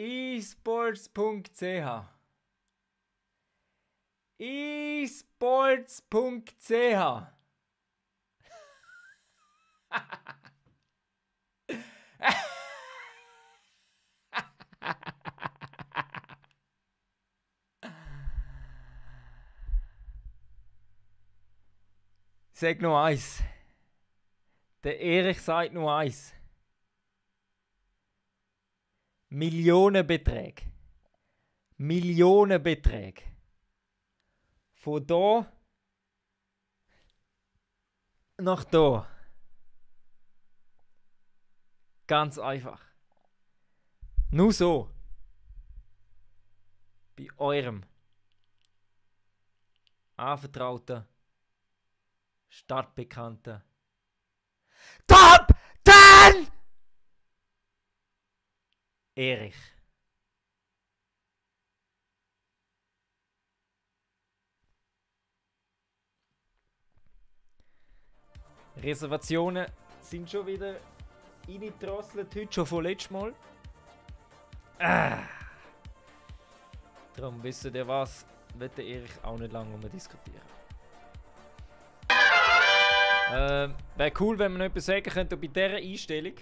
esports.ch. esports.ch. Sag nur eins. Der Erich sagt nur eins. Millionenbeträge. Millionenbeträge. Von da nach da. Ganz einfach. Nur so. Bei eurem anvertrauten, stadtbekannten Top 10 Erich. Reservationen sind schon wieder reingedrosselt, heute schon von letztem Mal. Darum wisst ihr was, wird der Erich auch nicht lange diskutieren. Wäre cool, wenn man noch etwas sagen könnte, ob bei dieser Einstellung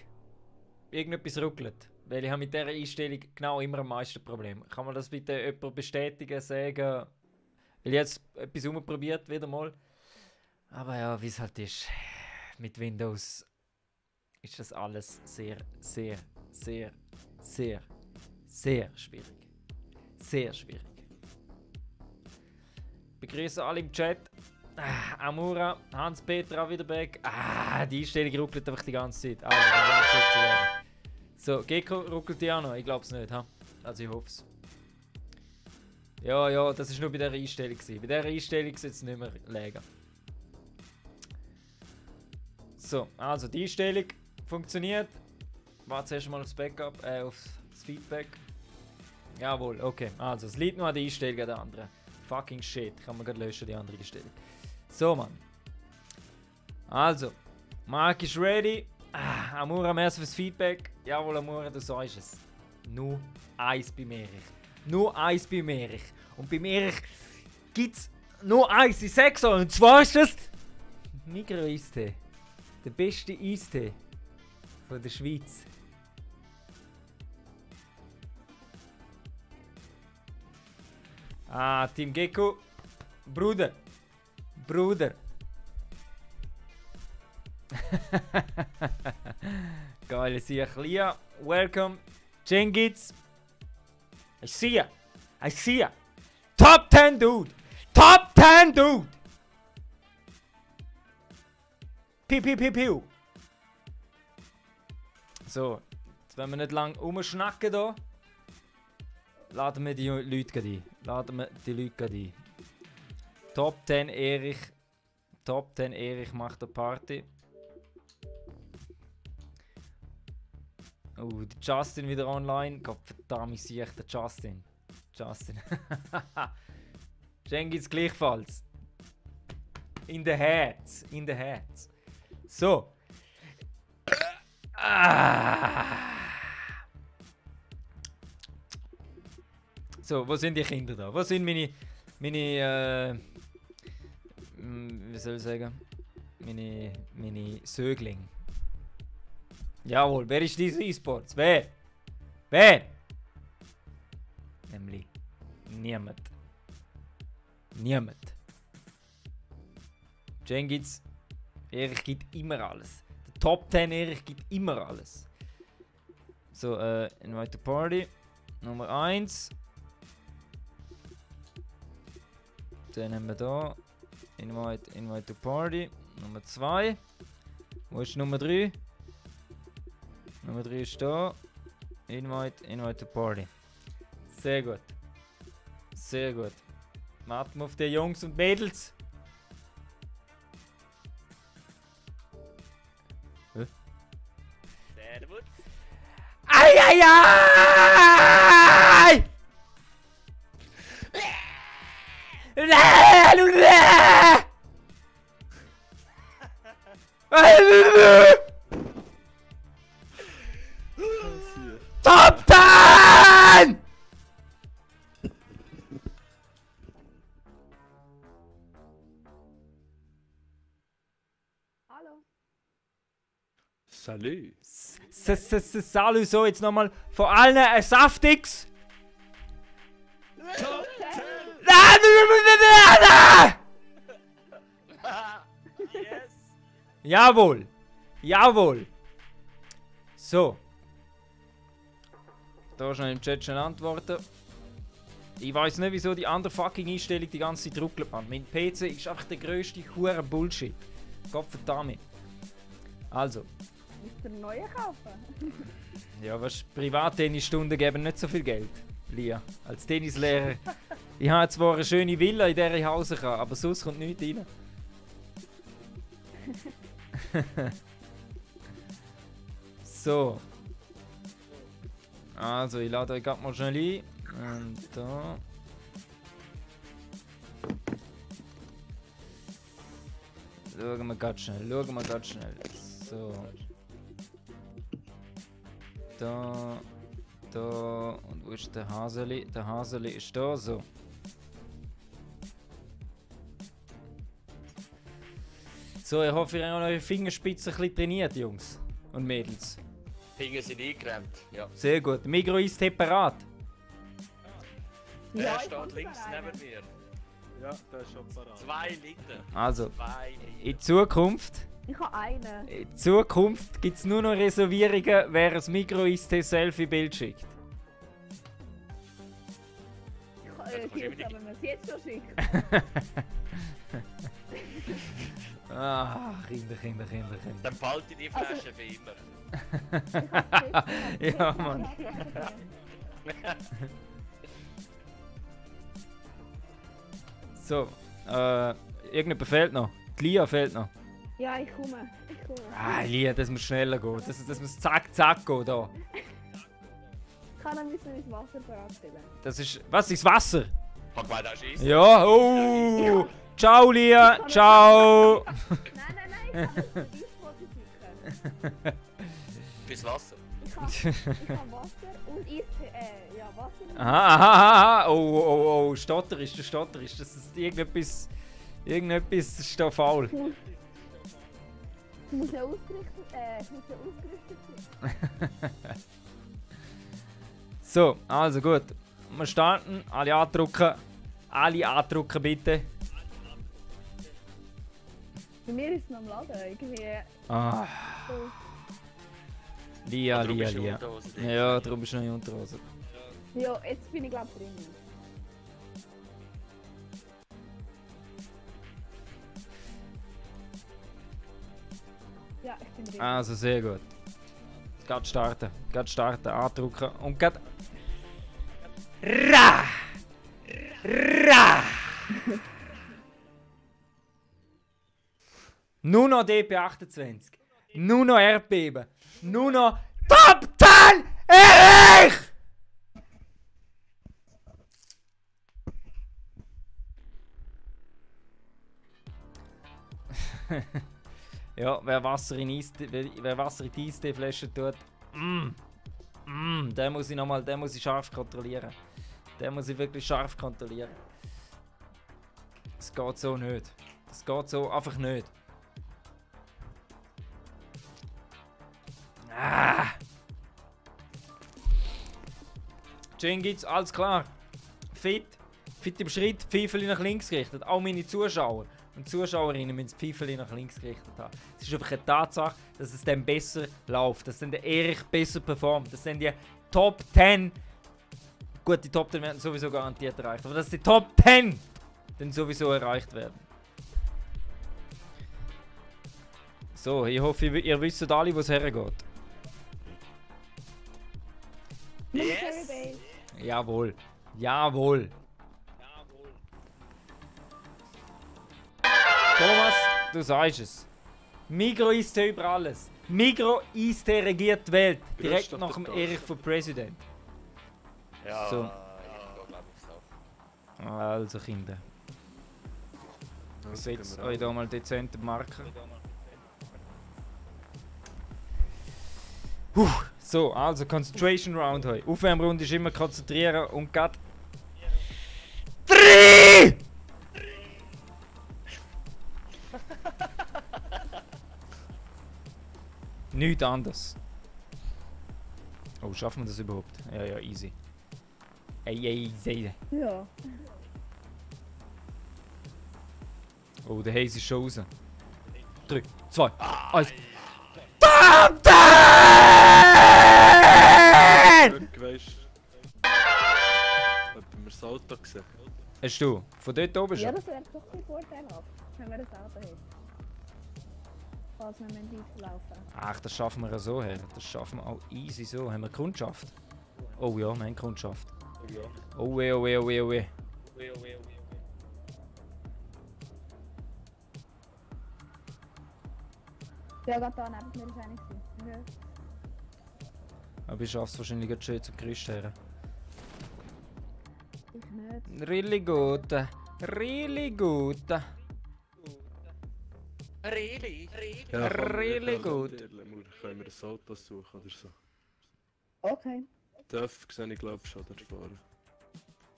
irgendetwas ruckelt. Weil ich habe mit dieser Einstellung genau immer am meisten Probleme. Kann man das bitte jemand bestätigen, sagen? Weil ich jetzt etwas umprobiert wieder mal. Aber ja, wie es halt ist, mit Windows ist das alles sehr, sehr, sehr, sehr, sehr schwierig. Sehr schwierig. Begrüße alle im Chat. Amura, Hans-Peter auch wieder back. Die Einstellung ruckelt einfach die ganze Zeit. Also, so, Gecko ruckelt die auch noch? Ich glaube es nicht. Ha? Also ich hoffe es. Ja, das war nur bei dieser Einstellung. Bei dieser Einstellung sollte es nicht mehr liegen. So, also die Einstellung funktioniert. Warte zuerst mal aufs Backup, aufs Feedback. Jawohl, okay. Also es liegt nur an der Einstellung der anderen. Fucking shit. Kann man gerade löschen, die andere Einstellung. So, Mann. Also, Mark ist ready. Amura, merci fürs Feedback. Jawohl, Amura, du sagst es. Nur eins beim Erich. Nur eins beim Erich. Und beim Erich gibt es nur eins. Ich sag's euch. Und zwar ist das Migros-Eistee. Der beste Eistee von der Schweiz. Team Gecko. Bruder. Geil, Sieg. Lia, welcome. Cengiz. I see ya. Top 10, dude. Top 10, dude. Piu. So, jetzt wollen wir nicht lang rumschnacken hier. Laden wir die Leute ein. Top 10 Erich macht eine Party. Oh, der Justin wieder online. Gott verdammt, ich sehe der Justin. Cengiz gleichfalls. In the heads. So. So, wo sind die Kinder da? Wo sind meine wie soll ich sagen? Meine Söglinge. Jawohl, wer ist diese E-Sports? Wer? Nämlich niemand. Cengiz, Erich gibt immer alles. Der Top 10 Erich gibt immer alles. So, Invite to Party. Nummer 1. Den haben wir da. Invite to Party. Nummer 2. Wo ist Nummer 3? Nummer 3 ist da. Invite to Party. Sehr gut. Warten wir auf die Jungs und Mädels. Servus. Ai! Top 10! Salü. Salü, so jetzt nochmal von allen ein saftiges. Top 10! Yes! Jawohl. Jawohl. So. Da schnell im Chat schon antworten. Ich weiß nicht, wieso die andere fucking Einstellung die ganze Zeit ruckelt, Mann. Mein PC ist einfach der grösste hure Bullshit. Gottverdammt. Also. Musst du einen neuen kaufen? Ja, was Privattennisstunden geben nicht so viel Geld, Lia. Als Tennislehrer. Ich habe zwar eine schöne Villa, in der ich hausen kann, aber sonst kommt nichts rein. So. Also, ich lade euch gerade mal schnell ein. Und da. Schauen wir ganz schnell. So. Da. Und wo ist der Haseli? Der Haseli ist da, so. So, ich hoffe, ihr habt eure Fingerspitzen ein bisschen trainiert, Jungs und Mädels. Finger sind eingeräumt, ja. Sehr gut. Migro ist parat. Der ich steht muss links da rein. neben mir. Ja, der ist schon parat. 2 Liter. Also, 2 Liter. in Zukunft Ich habe einen. gibt es nur noch Reservierungen, wer ein Migro-Selfie-Bild schickt. Jetzt haben wir es jetzt schon schickt. Kinder. Dann behalte ich die Flasche für immer. Ja, Mann. So, irgendjemand fehlt noch. Die Lia fehlt noch. Ja, ich komme. Lia, das muss schneller gehen. Das muss zack gehen da. Ich kann dann müssen mein Wasser bereitstellen. Das ist. Was ist Wasser? Pack mal da schießen. Ja, oh! Ciao, Lia! Ciao! Nein, ich kann das Eiswasser schicken. Fürs Wasser. Ich kann Wasser und Wasser. Aha. Oh, stotterisch. Das ist irgendetwas ist da faul. Ich muss ja ausgerichtet sein. So, also gut. Wir starten. Alle andrücken bitte. Bei mir ist es noch am Laden. Irgendwie. Ah. So. Lia. Darum ist die Unterhose drin. Ja, darum ist noch eine Unterhose. Ja, jetzt bin ich glaube drin. Ja, ich bin drin. Also sehr gut. Gerade starten, andrücken und gerade. Ra! Nur noch DP28. Nur noch Erdbeben. Nur noch Top 10 erreicht! Ja, wer Wasser in die Eistee-Flasche tut, den muss ich scharf kontrollieren. Den muss ich wirklich scharf kontrollieren. Das geht so nicht. Das geht so einfach nicht. Jengitz, alles klar. Fit im Schritt, Pfeifeli nach links gerichtet. Auch meine Zuschauer und Zuschauerinnen müssen das Pfeifeli nach links gerichtet haben. Es ist einfach eine Tatsache, dass es dann besser läuft, dass dann der Erich besser performt, dass dann die Top 10, gut, die Top 10 werden sowieso garantiert erreicht, aber dass die Top 10 dann sowieso erreicht werden. So, ich hoffe, ihr wisst alle, wo es hergeht. Yes! Jawohl. Thomas, du sagst es. Migro Eistee über alles. Migro Eistee regiert die Welt. Direkt nach dem Erich für Präsident. Ja, So. ich glaube auf so. Also Kinder. Setzt euch da mal dezente Marker. So, also Concentration Round heute. Aufwärmrunde ist immer konzentrieren und geht. 3! Nichts anderes. Oh, schaffen wir das überhaupt? Ja, ja, easy. Ey, easy. Ja. Oh, der Haze ist schon raus. 3, 2, 1. Glück, weisst ob wir das Auto gesehen. Hast du? Von dort oben Ja, schon? das wäre doch ein vorteilhaft, wenn wir das Auto hätten. Falls wir weiterlaufen. Ach, das schaffen wir ja so her. Das schaffen wir auch easy so. Haben wir Kundschaft? Oh ja, wir haben Kundschaft. Oh weh, oh weh, oh weh, oh weh. Ja, gerade da neben mir ist einer gewesen. Ja. Aber ich schaff's wahrscheinlich jetzt schön zum Gerüst her. Ich nicht. Really gut. Really gut. Really? Ja, Really gut. Können wir ein Auto suchen oder so? Okay. Dörf sehe ich glaube schon da vorne.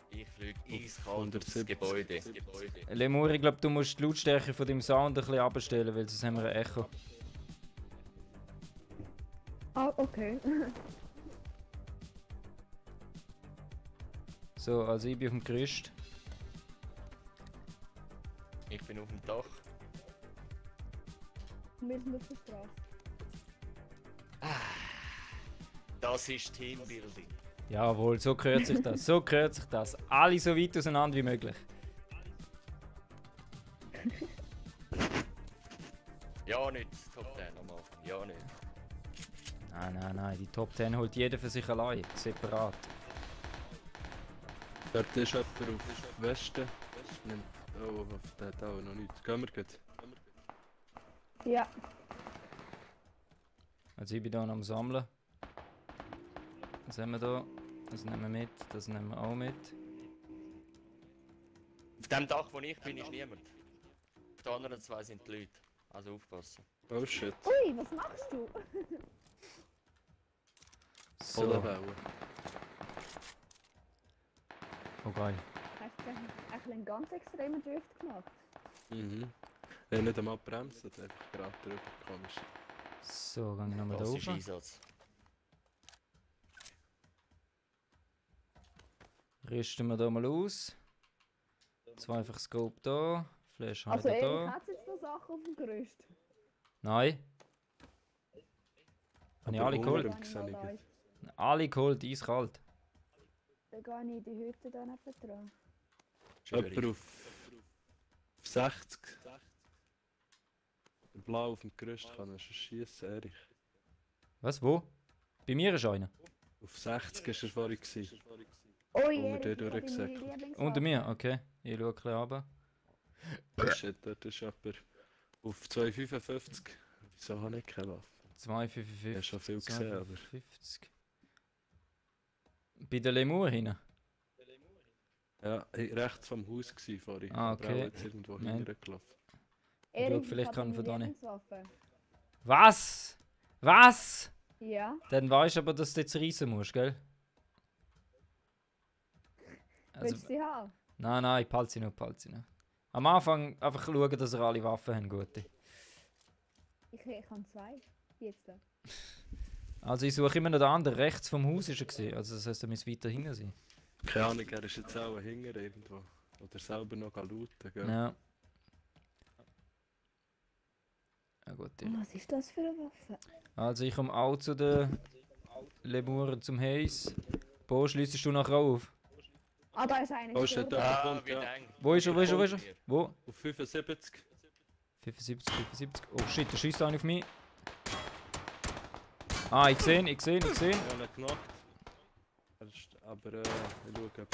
Ich fliege eiskalt aufs 170. Gebäude. Lemur, ich glaube, du musst die Lautstärke von deinem Sound ein bisschen abstellen, weil sonst haben wir ein Echo. Ah, okay. So, also ich bin auf dem Gerüst. Ich bin auf dem Dach. Wir sind auf der Straße. Das ist Teambuilding. Jawohl, so gehört sich das. So gehört sich das. Alle so weit auseinander wie möglich. Ja, nicht Top 10 am Anfang. Ja, nicht. Nein, die Top 10 holt jeder für sich allein, separat. Dort ist jemand auf Westen. Oh, der hat auch noch nichts. Gehen wir gut. Ja. Also ich bin hier noch am Sammeln. Was haben wir da? Das nehmen wir mit, das nehmen wir auch mit. Auf dem Dach, wo ich bin, ist niemand. Auf den anderen zwei sind die Leute. Also aufpassen. Oh shit. Ui, was machst du? So. Kohlenwelle. Oh geil. Hast du eigentlich einen ganz extremen Drift gemacht? Mhm. Nicht einmal bremsen, einfach gerade drüber komisch. So, gehen wir nochmal da Das rauf. ist Einsatz. Rüsten wir da mal aus. Zweifach Scope da. Flash Also Hider ehrlich, da. hat jetzt noch Sachen auf dem Gerüst? Nein. Habe ich alle geholt? Hunger sehe ich jetzt. Alle geholt, eiskalt. Dann gehe ich in die Hütte da neben dran. Jemand auf 60. Blau auf dem Gerüst kann er schon schießen, Erich. Was, wo? Bei mir ist einer. Auf 60 war er vorhin. Gewesen. Oh Unter je, dir ich habe meine durchgesäckelt. Lieblingswaffe. Unter mir, okay. Ich schaue ein bisschen runter. Oh shit, dort ist jemand auf 2,55. Wieso habe ich keine Waffe? 255. Ich habe schon viel gesehen, aber... 255. Bei der Lemur hinten? Ja, rechts vom Haus war vorhin. Ah, Aber okay. auch jetzt irgendwo Moment. hintergelaufen. Erik, vielleicht ich kann habe von da meine nicht. Lieblingswaffe. Was? Was? Ja. Dann weißt du aber, dass du jetzt reissen musst, gell? Willst Also, du sie haben? nein, behalte sie noch, behalte sie noch. Am Anfang einfach schauen, dass ihr alle Waffen haben, gute. Ich habe zwei. Jetzt. Also ich suche immer noch den anderen. Rechts vom Haus ist er gesehen. Also das heisst, er muss weiter hinten sein. Keine Ahnung, er ist jetzt auch hinten irgendwo. Oder selber noch looten, gell? Ja. Ja gut. Was ist das für eine Waffe? Also ich komme auch zu den Lemur zum Haze. Bo, schliessest du nachher auch auf? Ah, da ist einer. Oh shit, gestorben. da Ah, kommt, wie ja. eng. Wo ist er, wo ist er, wo ist er? Wo? Auf 75. 75, 75. Oh shit, der schießt einer auf mich. Ah, ich sehe ihn. Ich habe ihn genockt. Aber ich schaue, ob ich kann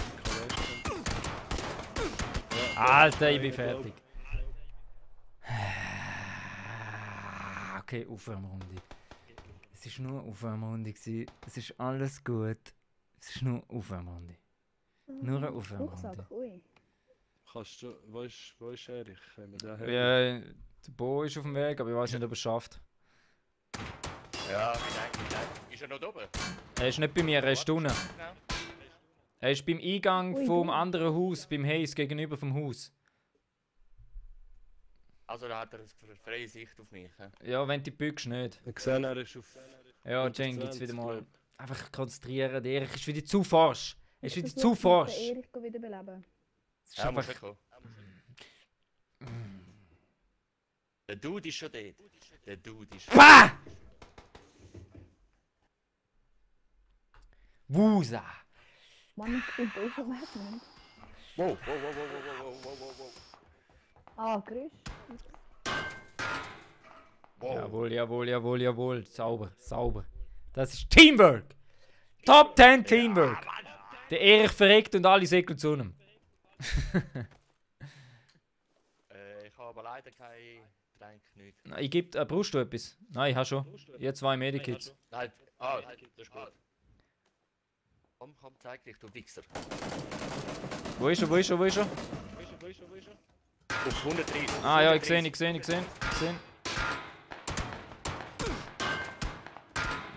ja, Alter, ich bin glaub- fertig. Okay, Aufwärmrunde. Es war nur Aufwärmrunde. Es ist alles gut. Es ist nur Aufwärmrunde. Nur eine Aufwärmrunde. Rucksack, ui. Kannst du, wo ist Erich? Haben wir den her? Ja, der Bo ist auf dem Weg, aber ich weiß nicht, ob er es schafft. Ja, wie eng. Ist er noch da oben? Er ist nicht bei mir, er ist unten. Genau. Er ist beim Eingang Ui, vom du. anderen Haus, beim Haze gegenüber vom Haus. Also Also da hat er eine freie Sicht auf mich. He? Ja, wenn du bückst, nicht. Ich sehe, er ist auf... Ja, Jen gibt's 20, wieder mal. glaub. Einfach konzentrieren. Der Erich ist wieder zu forsch. Er ist wieder zu Versuch, forsch. den Erich wiederbeleben. Es ist Ja, muss einfach... ich kommen. Der Dude ist schon dort. Der Dude ist... Bah! Wusa! Mann, ich bin durch und weg, Mann. Wow, wow, wow, wow, wow, wow, wow, wow. Ah, grüß. Wow. Jawohl, jawohl, jawohl, jawohl. Sauber, sauber. Das ist Teamwork! Top 10 Teamwork! Der Erich verreckt und alle segeln zu ihm. Ich habe aber leider kein Getränk, nicht. Nein, ich geb, brauchst du etwas? Nein, ich habe schon. Ich habe 2 Medikits. Nein, das ist gut. Komm, zeig dich, du Wichser. Wo ist er, wo ist er, wo ist er? Auf 130. Ah ja, ich sehe ihn, ich sehe ihn, ich sehe ihn.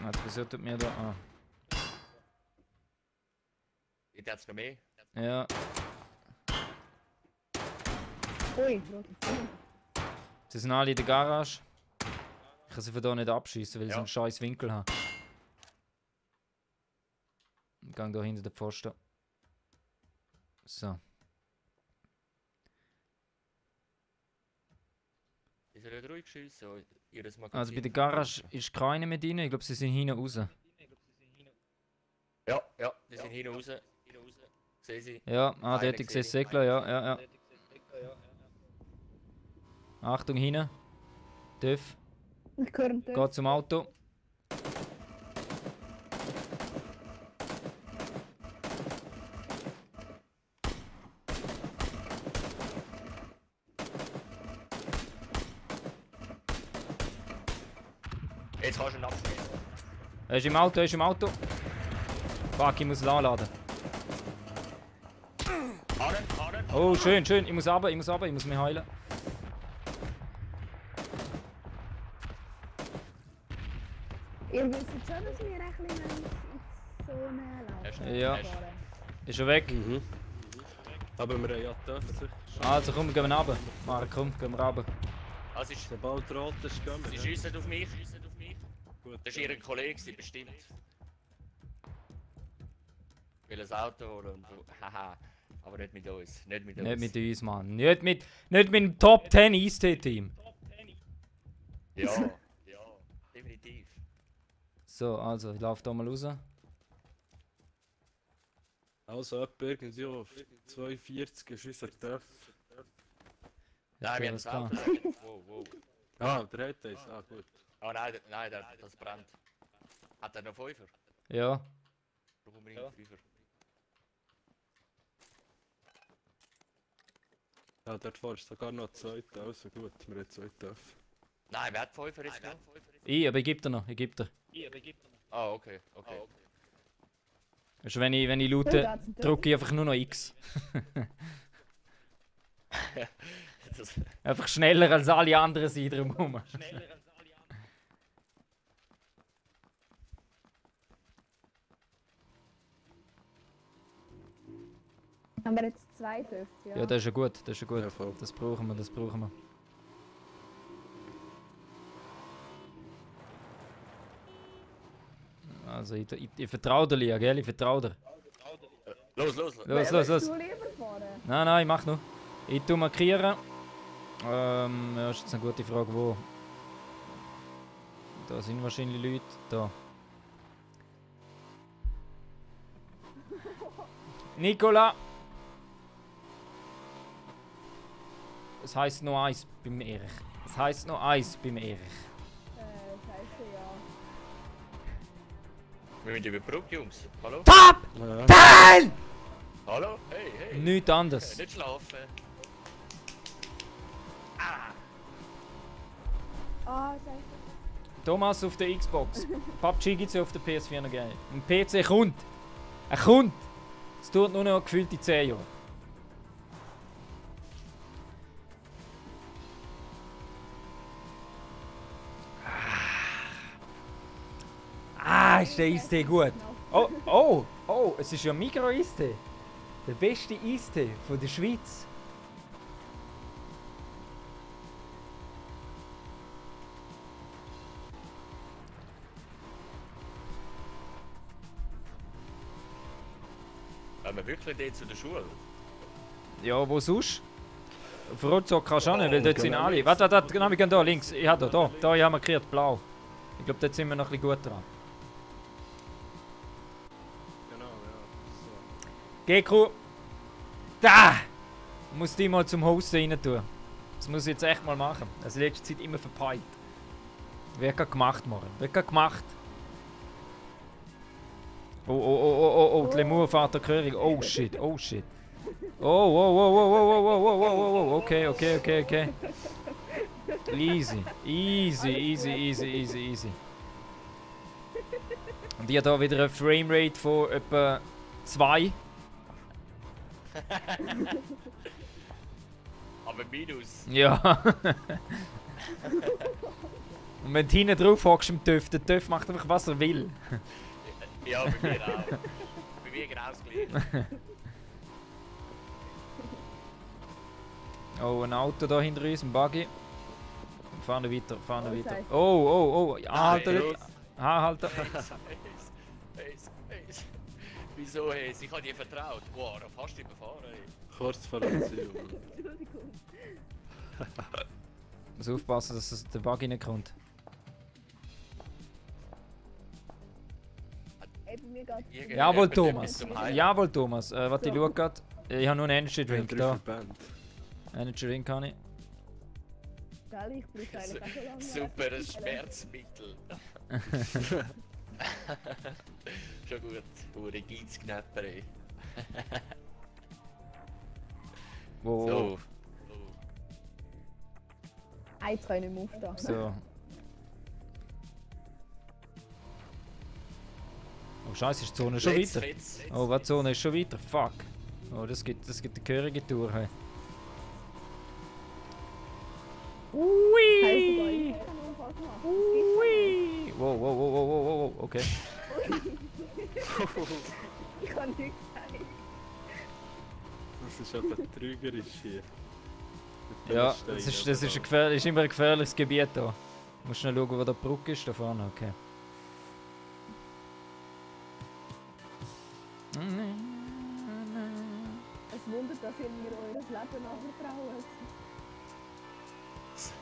Warte, wieso tut mir da... Ah. Geht jetzt noch mehr? Ja. Ui, rote Zunge. Sie sind alle in der Garage. Ich kann sie von hier nicht abschießen, weil sie Ja. einen scheiß Winkel haben. Ich gehe hier hinter den Pfosten. So. Ist er nicht ruhig geschossen? Ihres Magazin? Also bei der Garage ist keiner mehr drin. Ich glaube, sie sind hinten raus. Ja, die sind hinten raus. Sehen Sie? Ja, Einer dort ich sehe gesehen. Segler, ja. Achtung, hinten. Döf. Ich höre ihn Geht zum Auto. Jetzt kannst du ihn abschließen. Er ist im Auto, er ist im Auto. Fuck, ich muss ihn anladen. Ahnen. Oh, schön, schön. Ich muss runter, ich muss mich heilen. Ihr wisst schon, dass wir ein bisschen in so eine laufen. Ja. Ist er weg? Mhm. Aber wir haben ja dürfen. Also komm, gehen wir runter. Marek, komm, gehen wir runter. Also ist, Sobald rot ist, gehen sie wir. schiessen auf mich. Gut. Das ist ihr Kollege, bestimmt. Ich will ein Auto holen und so. Haha. Aber nicht mit uns. Nicht mit uns. Nicht mit uns, Mann. Nicht mit dem Top 10 Eistee-Team. Ja, definitiv. So, also, ich laufe da mal raus. Also etwa irgendwie auf 42 ist unser Dörf. Nein, wir haben alles das Auto. Wow. Ah, der hat das. Ah, gut. Oh nein, das brennt. Hat er noch 5er? Ja. Brauchen unbedingt 5er. Ja, dort vorne ist sogar noch ein zweiter. Also gut, wir haben 2 Dörfer. Nein, wer hat 5er jetzt noch? Aber ich gebe dir noch, ich gebe dir. Ah, okay. Also wenn ich loote, drücke ich einfach nur noch X. Das, Einfach schneller als alle anderen sind drumherum. Haben wir jetzt 2 Dörfer? Ja, das ist ja gut, das ist ja gut. Ja, voll. Das brauchen wir, das brauchen wir. Also ich vertraue dir, Lia, gell? Ich vertraue dir. los. Los. Du lieber fahren? Nein, ich mach noch. Ich tu markieren. Ja, ist jetzt eine gute Frage, wo. Da sind wahrscheinlich Leute. Da. Nicola! Es heisst noch eins beim Erich. Es heisst noch eins beim Erich. Scheiße, ja. Wir müssen über die Brücke, Jungs. Hallo? Top! Ja. 10! Hallo? Hey. Nichts anderes. Nicht schlafen. Ah, scheiße. Thomas auf der Xbox. PUBG gibt es ja auf der PS4 noch geil. Ein PC kommt. Er kommt. Es dauert nur noch gefühlte 10 Jahre. Ist der Eistee gut. Oh, es ist ja Migros-Eistee. Der beste Eistee von der Schweiz. Können wir wirklich dort zu der Schule? Ja, wo sonst? Auf Rotzog kannst du auch nicht, weil dort sind genau alle. links. Warte, genau, wir gehen da links. Ja, da haben wir markiert, blau. Ich glaube, dort sind wir noch ein bisschen gut dran. Genau, ja. Gekru! Da! Ich muss die mal zum Hosten rein tun. Das muss ich jetzt echt mal machen. Also in letzter Zeit immer verpeilt. Wird gerade gemacht, morgen. Wird gerade gemacht. Oh, die Lemur fährt der Körig. Oh shit. Oh, okay. Easy. Und ich habe hier wieder eine Framerate von etwa 2. Aber minus. Ja. Und wenn du hinten drauf hockst im TÜV, der TÜV macht einfach was er will. Ja, bei mir auch. Bei mir genau das Gleiche. Oh, ein Auto da hinter uns, ein Buggy. Fahren wir weiter. Scheiße. Oh. Anhalten. Nein, Anhalten. Hayes. Wieso Hayes? Ich habe dir vertraut. Wow, da fast überfahren. Ey. Kurz vor der Ziel. Entschuldigung. Muss aufpassen, dass der Buggy nicht kommt. Ey, bei mir geht's. Irgendjemand Jawohl, dort Thomas. zum Heim. Jawohl, Thomas. Warte, ich schau grad. Ich habe nur einen Energy Drink da. Band. Energy Drink habe ich. Gell, ich brauche eigentlich auch so lange. Super, ein Schmerzmittel. Schon gut. Hure Geizknäpper, ey. Wo? So. Jetzt kann ich nicht mehr aufstehen. So. Oh Scheiße, ist die Zone schon Let's weiter? Fritz. Oh, was, die Zone ist schon weiter? Fuck. Oh, das gibt eine gehörige Tour. Hey. Ui! Ui! Wow, okay. Ich kann nichts sagen. Das ist aber trügerisch hier. Mit Ja, Bernstein, das ist, ist immer ein gefährliches Gebiet da. Du musst schnell schauen, wo der Brücke ist da vorne, okay. Es wundert, dass ihr mir eures Leben anvertraut.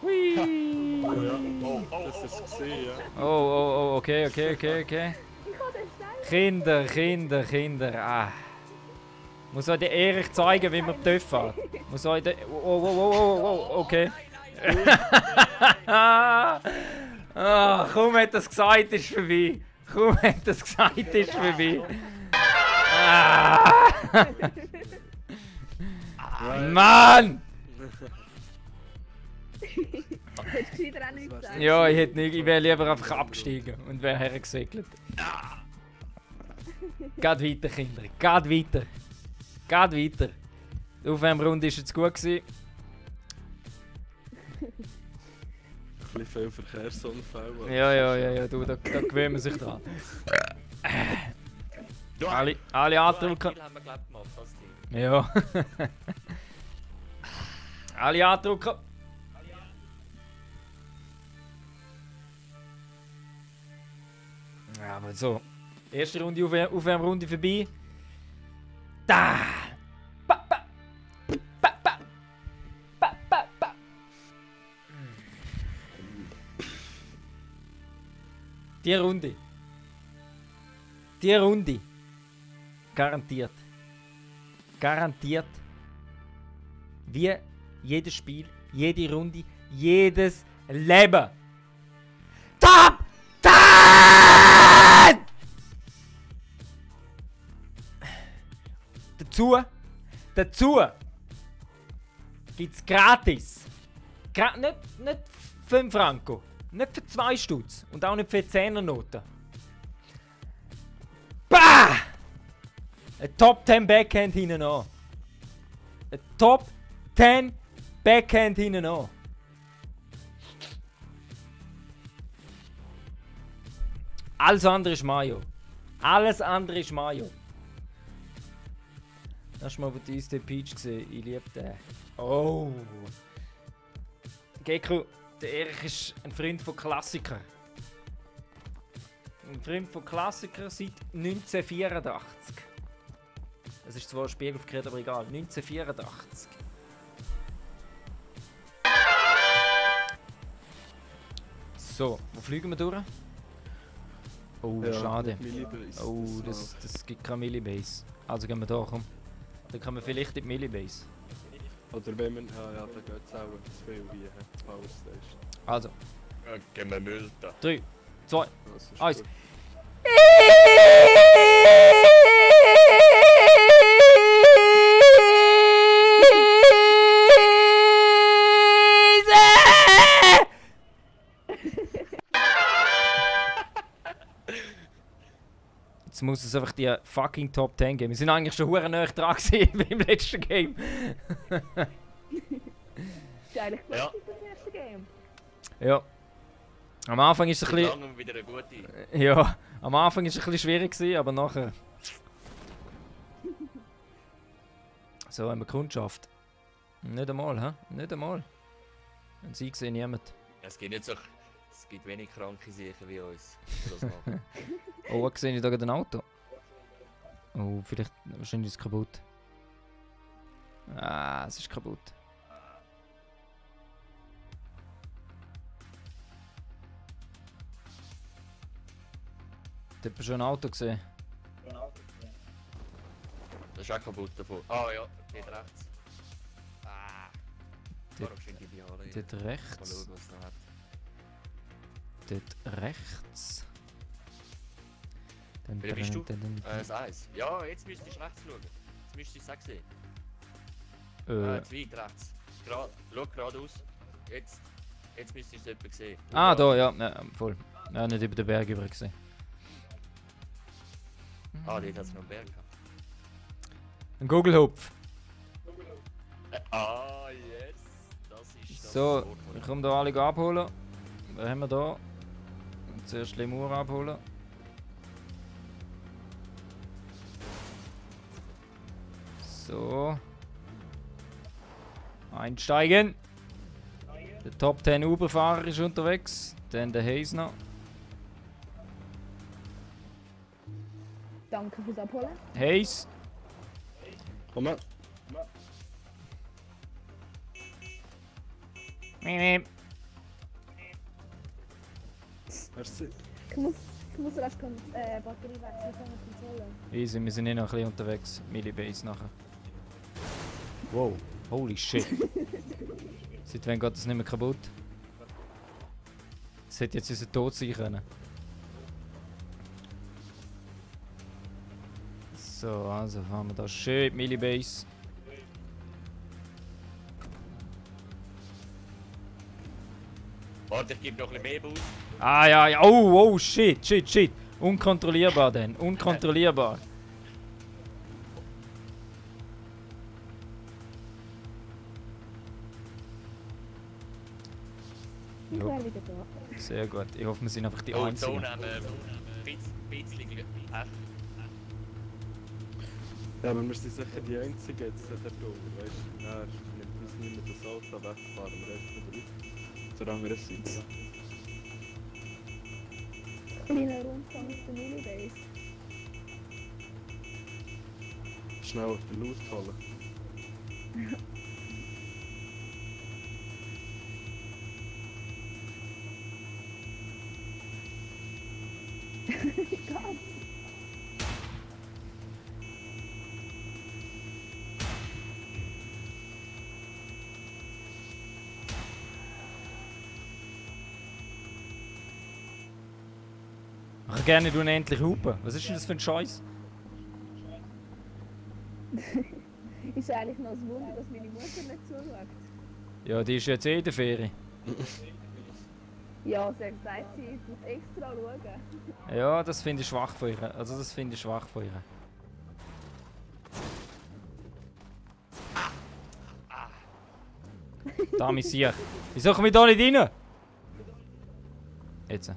Hui! Das ist es gesehen, ja. Oh, okay. Ich kann den Stein. Kinder. Ah. Muss euch ehrlich zeigen, wie man TÜV fährt. Muss euch oh, okay. Ah, kaum hat das gesagt, ist vorbei. Ah. Mann! Hättest du wieder auch nichts gesagt? Ja, ich wäre lieber einfach abgestiegen und wäre hergesegelt. Geht weiter, Kinder. Geht weiter. Die Aufwärmrunde war jetzt gut gewesen. Ein bisschen viel Verkehrsunfälle. Ja, du, da gewöhnt man sich dran. Alle andrücken. Haben wir glaub gemacht, das Ding. Ja. Alle andrücken. Ja, aber so. Erste Runde Aufwärmrunde vorbei. Da! Ba, ba. Ba, ba. Ba, ba, ba. Die Runde. Garantiert. Wie jedes Spiel, jede Runde, jedes Leben. Top 10! Dazu gibt es gratis. Nicht 5 Franco. Nicht für 2 Stutz. Und auch nicht für 10er Noten. Bah! Ein Top 10 Backhand hinten an. Ein Top 10 Backhand hinten an. Alles andere ist Mayo. Hast du mal die Easter Peach gesehen? Ich liebe den. Oh! Gekko, der Erich ist ein Freund von Klassikern. Ein Freund von Klassikern seit 1984. Es ist zwar ein Spiegel verkehrt, aber egal. 1984. So, wo fliegen wir durch? Oh, Ja, schade. Millibase, Oh, das gibt keine Millibase. Also gehen wir da, komm. Dann kommen wir vielleicht in die Millibase. Oder wenn man. Ah ja, da geht es auch zu viel wie die Power Station. Also, Gehen wir Müll da. 3, 2, Das ist 1. gut. Jetzt muss es einfach die fucking Top 10 geben. Wir sind eigentlich schon hure näher dran gewesen beim letzten Game. Das ist eigentlich gut Ja. für das erste Game. Ja. Am Anfang ist es ein bisschen. Langsam wieder eine gute. Ja, am Anfang ist es ein bisschen schwierig gewesen, aber nachher. So haben wir Kundschaft. Nicht einmal, hä? Nicht einmal. Und sie sehen niemand. Es gibt nicht so. Es gibt wenig kranke Sicher wie uns. die das machen. Oh, sehe ich da gerade ein Auto? Oh, vielleicht. Wahrscheinlich ist es kaputt. Ah, es ist kaputt. Da hast du schon ein Auto gesehen. Das ist auch kaputt davon. Ah ja, dort rechts. Ah. Dort- Warum sind die Biale? Mal Dort rechts. schauen, was es noch hat. Dort rechts. Dann, Wer bist du? dann, Das Eis. Ja, jetzt müsstest du rechts schauen. Jetzt müsstest du es auch sehen. Zu weit rechts. Schau geradeaus. Jetzt müsstest du es etwa sehen. Ah, da, ja, ja, voll. Ja, nicht über den Berg über gesehen. Ah, dort hat es noch einen Berg gehabt. Ein Gugelhupf. Ah, yes. Das ist das So, Wort, wir das kommen hier alle abholen. Was haben wir da? Zuerst Lemur abholen. So. Einsteigen. Der Top 10 Uber-Fahrer ist unterwegs. Dann der Heisner. Danke fürs Abholen. Heis. Komm mal. Merci. Ich muss erst Batterie wechseln von der Konsole. Easy, wir sind eh noch ein bisschen unterwegs. Millibase nachher. Wow, holy shit. Seit wann geht das nicht mehr kaputt? Das hätte jetzt unser Tod sein können. So, also fahren wir da schön die Millibase. Warte, ich gebe noch ein bisschen mehr Boost. Ah ja, ja, oh shit, shit. Unkontrollierbar denn, unkontrollierbar. Ich Ja. wäre wieder da. Sehr gut, ich hoffe wir sind einfach die Oh, die Einzigen. Zone haben wir ein bisschen Glück. Ja, aber wir sind sicher die Einzigen jetzt da oben, weißt du? Ja, nimmt uns niemand das Auto weg, fahren wir einfach wieder auf. Zur anderen Seite. Kleiner Rundgang auf der Millibase. Schnell den Loot holen. Gott. Ich gerne unendlich hupen. Was ist denn das für ein Scheiß? Ist eigentlich noch ein Wunder, dass meine Mutter nicht zuschaut. Ja, die ist jetzt eh in der Ferie. Ja, sie hat gesagt, sie tut extra schauen. Ja, das finde ich schwach von ihr. Also das finde ich schwach von ihr. Da, mein Sieg. Wieso komme ich da nicht rein? Jetzt.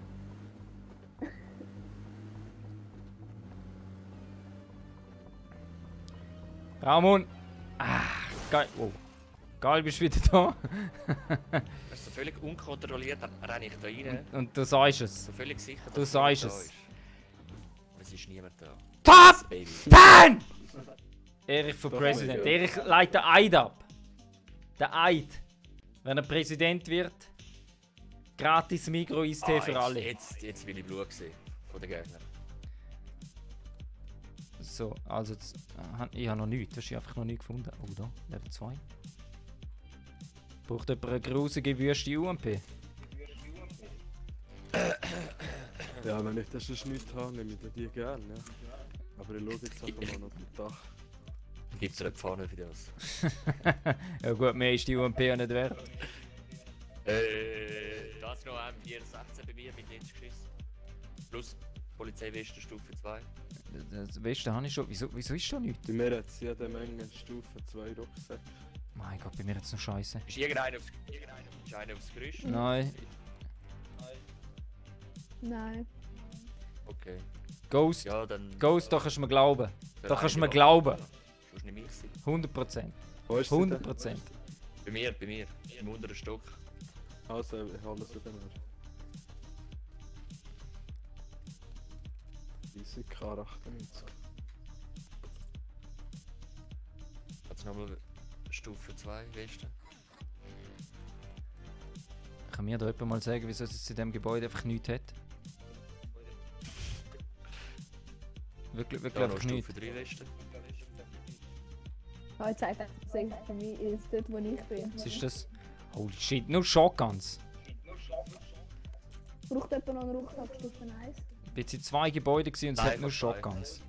Ramon! Ah, geil. Wow. Geil, bist du wieder da. Das ist so völlig unkontrolliert, dann renne ich da rein. Und du sagst es. So völlig sicher, dass Du niemand sagst da es. ist. Es ist niemand da. Top Das Baby. 10! Erich für Doch, President. ja. Erich leitet den Eid ab. Der Eid. Wenn er Präsident wird, gratis Migros-Eistee für alle. Jetzt will ich Blut sehen von den Gegnern. So, also ich habe noch nichts. Du hast einfach noch nichts gefunden. Oh, da, Level 2. Braucht jemand eine grusige Wüste UMP? Ja, wenn ich das sonst nichts habe, nehme ich die gerne, ja. Aber ich schaue jetzt einfach mal auf dem Dach. Gibt es eine Pfanne für das? Ja gut, mehr ist die UMP ja nicht wert. Da ist noch ein 416 bei mir mit Linz geschissen. Plus Polizeiweste Stufe 2. Das Westen habe ich schon. Wieso ist schon nichts? Bei mir hat es jede Menge Stufe 2 Rucksäcke. Mein Gott, bei mir jetzt noch Scheiße. Ist irgendeiner aufs Gerüst? Nein. Nein. Okay. Ghost. Ja, dann. Ghost, da kannst du mir glauben. für Da kannst du mir eine glauben. Du musst nicht mich sein. 100%. Wo ist sie denn? 100%. Bei mir. Im unteren Stock. Also, ich hole sie dann her. Easy K98. Jetzt nochmal Stufe 2 Weste. Kann mir da jemand mal sagen, wieso es in diesem Gebäude einfach nichts hat? Wirklich Ja, noch einfach nichts. Stufe 3 Weste. Oh, jetzt sagt er, für mich ist dort, wo ich bin. Was ist das? Holy shit, nur Shotguns. Braucht jemand noch einen Rucksack Stufe 1? Ich bin jetzt in 2 Gebäuden gewesen und es Nein, hat nur noch zwei. Shotguns.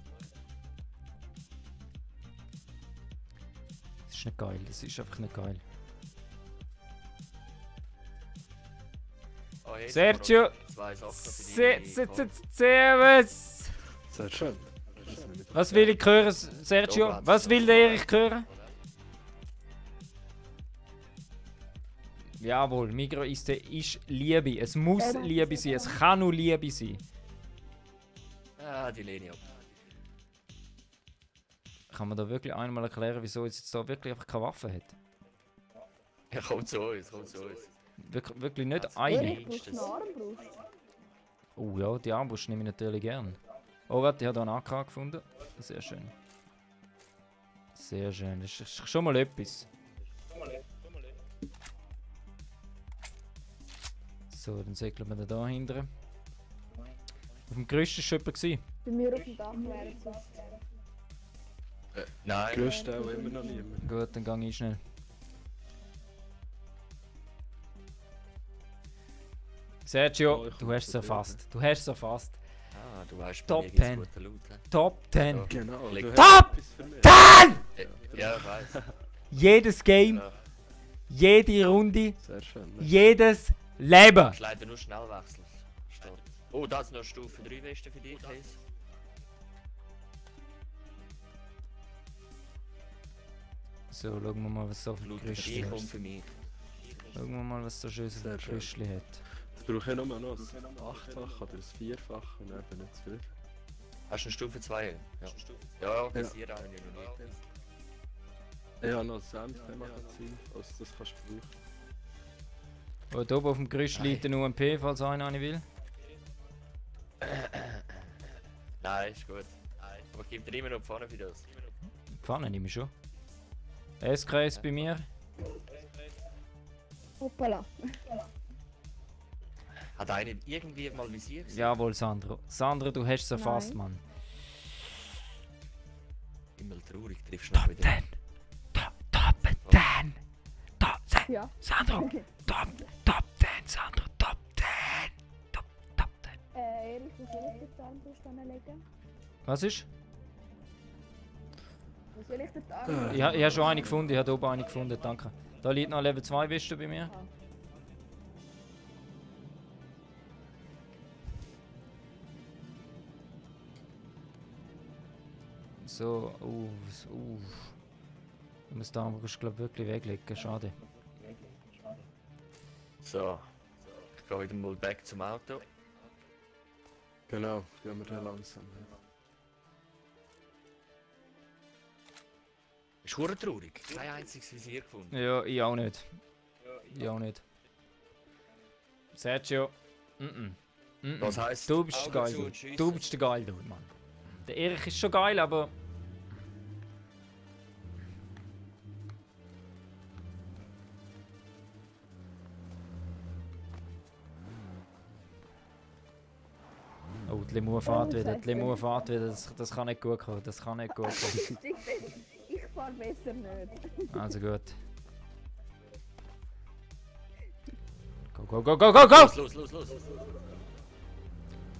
Das ist nicht geil, das ist einfach nicht geil. Oh, jetzt Sergio! haben wir noch 2 Sachen für dich. Servus! Sehr schön. Was will ich hören, Sergio? Was will der Erich hören? Jawohl, Migros ist Liebe. Es muss Liebe sein, es kann nur Liebe sein. Ah, die lehne ich ab. Kann man da wirklich einmal erklären, wieso jetzt da wirklich einfach keine Waffe hat? Ja, kommt zu uns. Wirklich nicht Also, eine. Erich, brauchst du eine Armbrust? Oh ja, die Armbrust nehme ich natürlich gern. Oh, warte, ich habe hier einen AK gefunden. Sehr schön. Sehr schön, das ist schon mal etwas. So, dann segeln wir da hinten. Auf dem Gerüst war schon jemand. Gewesen. Bei mir auf dem Dach wäre es sonst. Nein. Grüßt auch immer noch niemand. Gut, dann gehe ich schnell. Sergio, Oh, ich du hast es komme erfasst. Du hast es erfasst. Ah, du weißt, Top bei mir gibt's 10. guten Loot. He? Top 10. Ja. Genau. Leg- du Top! hast etwas für mich. Ja, ich weiss. Jedes Game, Ja. jede Runde, Sehr schön. Ne? jedes Leben. Ich leider nur schnell wechseln. Steht. Oh, das ist noch Stufe 3 Weste für dich, Case. So, schauen wir mal, was so auf dem Loot für Gerüstchen dich hat. und für mich. Schauen wir mal, was so schön auf dem Sehr schön. Gerüstchen hat. Jetzt brauche ich nur noch ein 8-fach oder ein 4-fach und dann bin ich zufrieden. Hast du eine Stufe 2? Ja. Ja, bis hier habe ich noch nicht. Ich habe noch ein Senfmagazin, also das kannst du brauchen. Und oben auf dem Gerüst liegt ein UMP, falls einer eine will. Nein, ist gut. Aber gib dir immer noch die Pfanne für das. Die Pfanne nehme ich schon. SKS bei mir. Hoppala. Hat einer irgendwie mal Visier gesehen? Jawohl, Sandro. Sandro, du hast es erfasst, Nein. Mann. Immer traurig, triffst du noch wieder. Top 10! Top 10! Ja. Sandro! Top 10, Sandro! Top 10! Top 10! Erich, was soll ich dir die Armbrust anlegen? Was ist? Was soll ich dir die Armbrust Ich habe schon eine gefunden, ich habe oben eine gefunden, danke. Da liegt noch Level 2 Weste bei mir. So, ich muss da glaube wirklich weglegen, schade. So. Ich gehe wieder mal back zum Auto. Genau, gehen wir dann langsam. Ist verdammt traurig. Kein einziges Visier gefunden. Ja, ich auch nicht. Ich auch nicht. Sergio. Das heisst, Du bist Augen geil. zu und schiessen. Du bist der geil, Dude, Mann. Der Erich ist schon geil, aber Oh, die Lemur fährt Oh, wieder, die Scheiße. Lemur fährt wieder. Das kann nicht gut kommen, das kann nicht gut kommen. Ich fahr besser nicht. Also gut. Go, go, go, go, go, go! Los.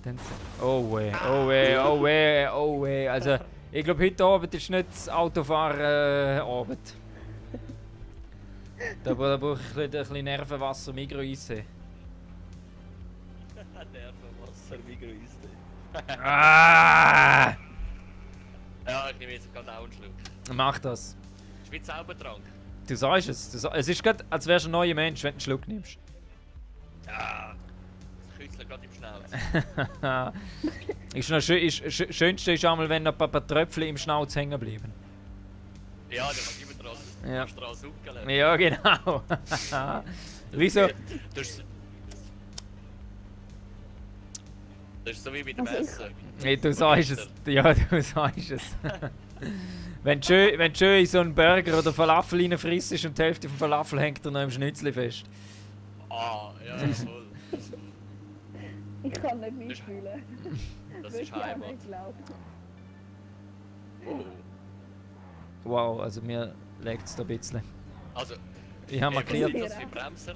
Dann- Oh weh, oh weh, oh weh, oh weh. Also, ich glaube, heute Abend ist nicht das Autofahren-Abend. Da brauche ich ein bisschen Nervenwasser, Migros-Eistee. Nervenwasser, Migros-Eistee. Ah! Ja, ich nehme jetzt gerade auch einen Schluck. Mach das. Ist wie Zaubertrank. Du sagst es. Es ist gerade, als wärst du ein neuer Mensch, wenn du einen Schluck nimmst. Ja. Das küsselt gerade im Schnauz. Ist noch schönste ist einmal, wenn noch ein paar Tröpfchen im Schnauz hängen bleiben. Ja, der kann immer dran. Ja. Dran suckeln. Ja, genau. Wieso? Das ist so wie mit dem Also ich- Essen. Nee, du sagst es. Ja, du sagst es. Wenn du schön in so einen Burger oder Falafel reinfrisst und die Hälfte vom Falafel hängt dir noch im Schnitzli fest. Ah, ja, voll. Ich kann nicht mitfühlen. Das Würde ist ich auch Heimat. nicht glauben. Oh. Wow, also mir legt es da ein bisschen. Also, Ich habe was markiert. sind das für Bremser?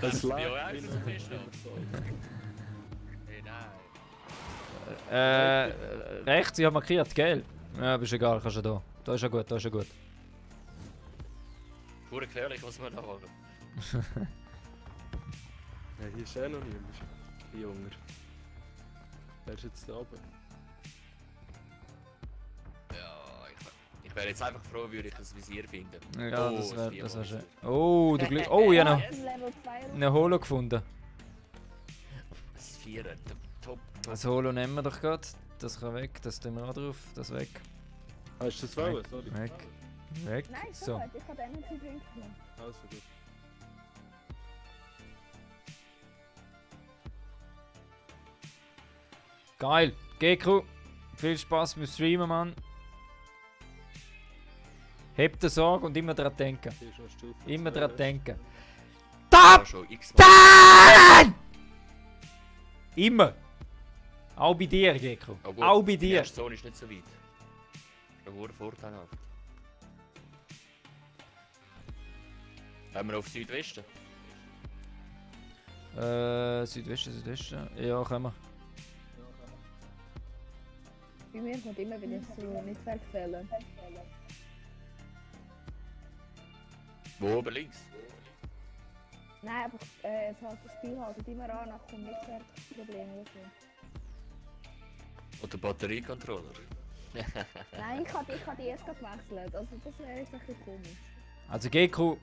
Das ist lag ja auch wie so ein fest. Auto. Hey, nein. Rechts, ich habe markiert, gell? Ja, aber ist egal, kannst du da. Da ist ja gut, da ist ja gut. Pure gefährlich, was man da haben. Ja, hier ist noch niemand. Ein Junger. Wer ist jetzt da oben? Ja, ich wäre jetzt einfach froh, würde ich das Visier finden. Ja, Oh, das wäre das schön. Oh, du Glück. Oh, ja, noch Auf dem Level 2 eine Holo gefunden. Das Vierer, top. Das Holo nehmen wir doch gerade. Das kann weg, das tun wir auch drauf. Das weg. Hast du das wollen? Sorry. Weg. Weg. Nein, so. So. Ich habe Energy Drink genommen. Also gut. Geil. Gekru. Viel Spaß beim Streamen, Mann. Hebt den Sorge und immer dran denken. Hier ist noch Stufe Immer 2, dran weißt denken. Ja, schon x-mal. Immer. Auch bei dir, Gekru. Oh, gut, Auch bei Die dir. erste Zone ist nicht so weit. Ein hoher Vorteil hat. Haben wir auf Südwesten? Südwesten. Ja, können wir. Bei mir kommt immer wieder so Netzwerkfälle. Wo oben links? Nein, einfach es hat das Spiel haltet immer an, nach kommt Netzwerkprobleme oder so. Und der Batteriecontroller? Nein, ich habe die erst gerade gewechselt. Also das wäre jetzt ein bisschen komisch. Also Gekru,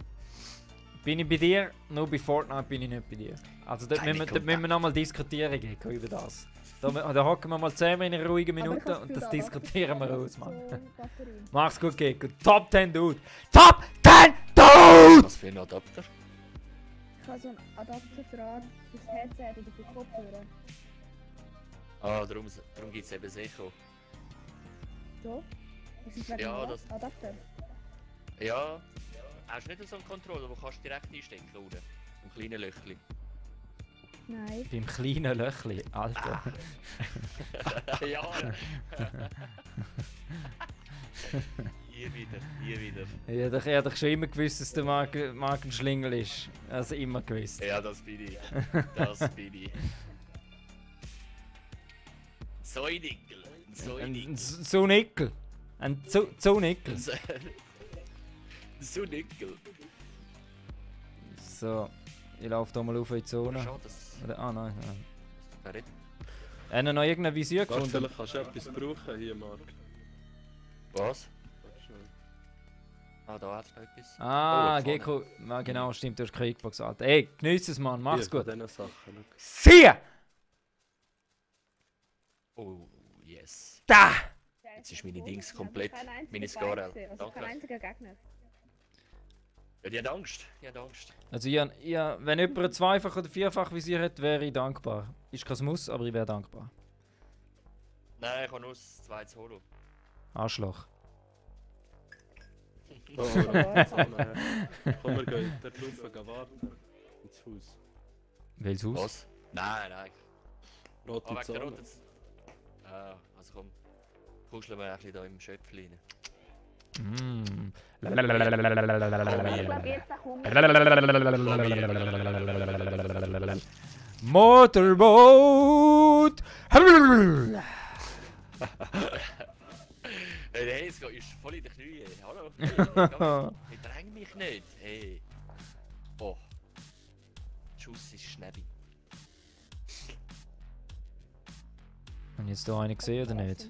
bin ich bei dir, nur bei Fortnite bin ich nicht bei dir. Also dort Keine müssen wir nochmal diskutieren, Gekru, über das. Da hocken wir mal zusammen in einer ruhigen Aber ich Minute habe und das Gefühl, da diskutieren wir hat aus, Mann. so Batterien. Mach's gut, Gekru. Top 10 Dude! Top 10 Dude! Was für ein Adapter? Ich habe so einen Adapter dran fürs Headset oder für die Kopfhörer. Ah, darum gibt es eben Secho. So? Ist das wegen Ja, dem das- Adapter? Ja. Hast du nicht so einen Controller, wo kannst du direkt einstecken, oder? Ein kleines Löchchen. Nein. Beim kleinen Löchli, Alter. Ja. Hier wieder. Ich hätte doch schon immer gewusst, dass der Mark ein Schlingel ist. Also immer gewusst. Ja, das bin ich. Das bin ich. Säunickel. Ein Zunikel. Ein Zunikel. Säunickel. So, ich laufe da mal auf in die Zone. Schau, das Oder, ah nein. wäre nicht. Haben wir noch irgendein Visier Warte, gefunden? vielleicht kannst du etwas brauchen hier, Marc. Was? Warte schnell. Ah, da hat es noch etwas. Ah, Oh, Gekko. Ja, genau, stimmt, du hast Kickbox, Alter. Ey, genieß es, Mann, mach's Hier, gut. von diesen Sachen. schau. 4! Oh, yes. Da! Jetzt ist meine Dings komplett. Kein einziger Meine Scarel. Feind gesehen, Also Danke. kein einziger Gegner. Ja, die hat Angst. Die hat Angst. Also, wenn jemand ein Zweifach- oder Vierfach Visier hat, wäre ich dankbar. Ist kein Muss, aber ich wäre dankbar. Nein, ich habe nur das zweites Holo. Arschloch. Oh, Zone. Komm, wir gehen dort rauf, gehen warten. Ins Haus. Welches Haus? Was? Nein. Rote wegen der Zone. roten... Ah, also komm. Kuscheln wir ein bisschen da im Schöpfchen rein. Mm. Ich glaube, jetzt kommt Motorboot! Hey, es ist voll in den Knien. Hallo? Ich dräng mich nicht. Hey. Oh. Der Schuss ist schnäbig. Haben jetzt hier einen gesehen oder nicht?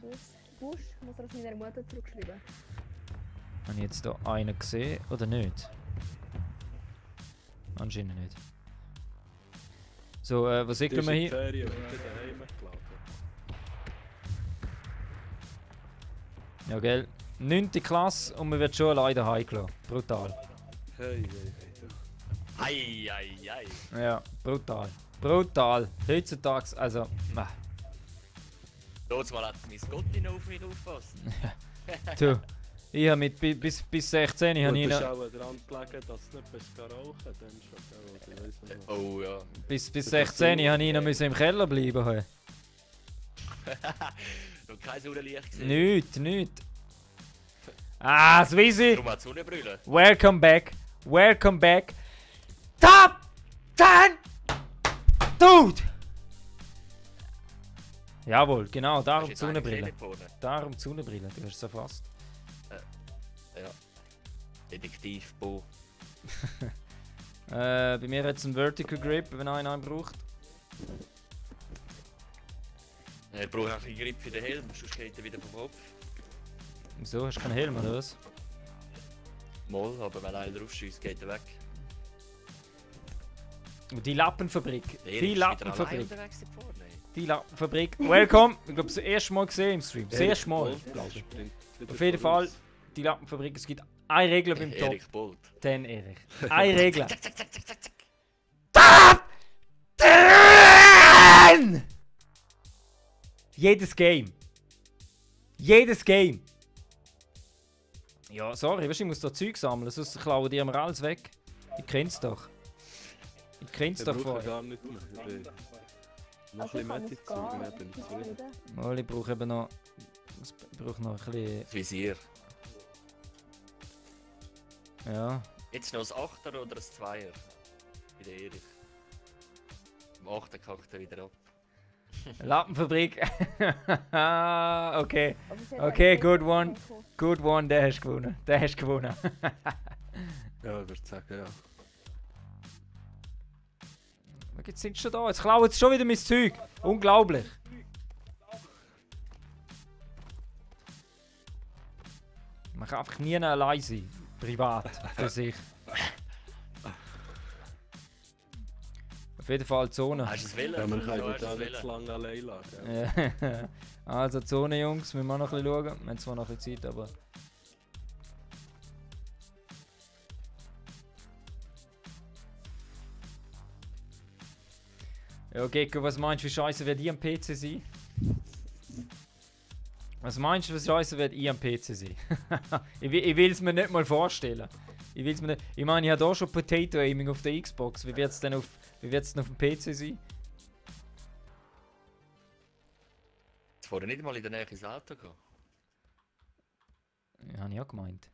Busch muss er aus meiner Mutter zurückschreiben. Haben jetzt hier einen gesehen oder nicht? Anscheinend nicht. So, wo segeln wir hin? Ferien und dann daheim geladen. Ja, gell? 9. Klasse und man wird schon leider heimgelassen. Brutal. Hey. Ei, ei, ei. Ja, brutal. Brutal. Heutzutage, also... Dort mal hat mein Gotti noch auf mich aufgepasst. Du, ich habe mit bis 16 ich habe Du ihn bist auch dran gelegen, dass du nicht bist rauchen dann schon, gell? Oder weiss nicht was. Oh ja. bis 16 ich habe ihn müssen im Keller bleiben. He. Noch kein Sonnenlicht gesehen. Nicht. Ah, Sweezy! Darum hat es Sonnenbrille. Welcome back. Top 10! Dude! Jawohl, genau, darum die Sonnenbrille. Darum die Sonnenbrille, du hast es erfasst. Ja. Detektivbo. Bei mir hat es einen Vertical Grip, wenn einer einen braucht. Er braucht auch ein bisschen Grip für den Helm, sonst geht er wieder vom Kopf. Wieso, hast du keinen Helm oder was? Moll, aber wenn einer drauf schießt, geht er weg. Und die Lappenfabrik. Die Lappenfabrik. Die Lappenfabrik. Welcome! Ich glaube, das erste Mal gesehen im Stream. Das erste Mal. Auf jeden Fall, die Lappenfabrik. Es gibt eine Regel beim Top. Erich Bolt. 10 Erich. Eine Regel. Zack, zack, zack, zack, zack, zack. Top 10! Jedes Game. Ja, sorry, weißt du, ich muss da Zeug sammeln, sonst klauen die mir alles weg. Ich kenn's doch. Ich kenn's doch Ich brauche vorher. gar nicht mehr. Ich bin noch ein bisschen Medizin, dann bin ich zufrieden. Mal, ich brauche eben noch... Ich brauche noch ein bisschen... Das Visier. Ja. Jetzt noch ein 8er oder ein 2er? Bei der Erich. Im 8er kackt er wieder ab. Lappenfabrik. Okay. Okay, good one. Good one, der hast gewonnen. Ja, ich würde sagen, ja. Jetzt sind sie schon da. Jetzt klauen sie schon wieder mein Zeug. Unglaublich. Man kann einfach nie allein sein. Privat. Für sich. Auf jeden Fall Zone. Hast du es wollen? Ja, wir Ja, können hast du da es nicht zu wollen? lange allein lassen. Ja. Also Zone, Jungs. Müssen wir noch ein bisschen schauen. Wir haben zwar noch ein bisschen Zeit, aber... Ja, Gecko, was meinst du, wie scheiße wird ich am PC sein? Was meinst du, wie scheiße wird ich am PC sein? ich will es mir nicht mal vorstellen. Ich meine, ich habe hier schon Potato Aiming auf der Xbox. Wie wird es denn auf dem PC sein? Jetzt vorher nicht mal in der Nähe ins Auto gehen. Ja, habe ich auch gemeint.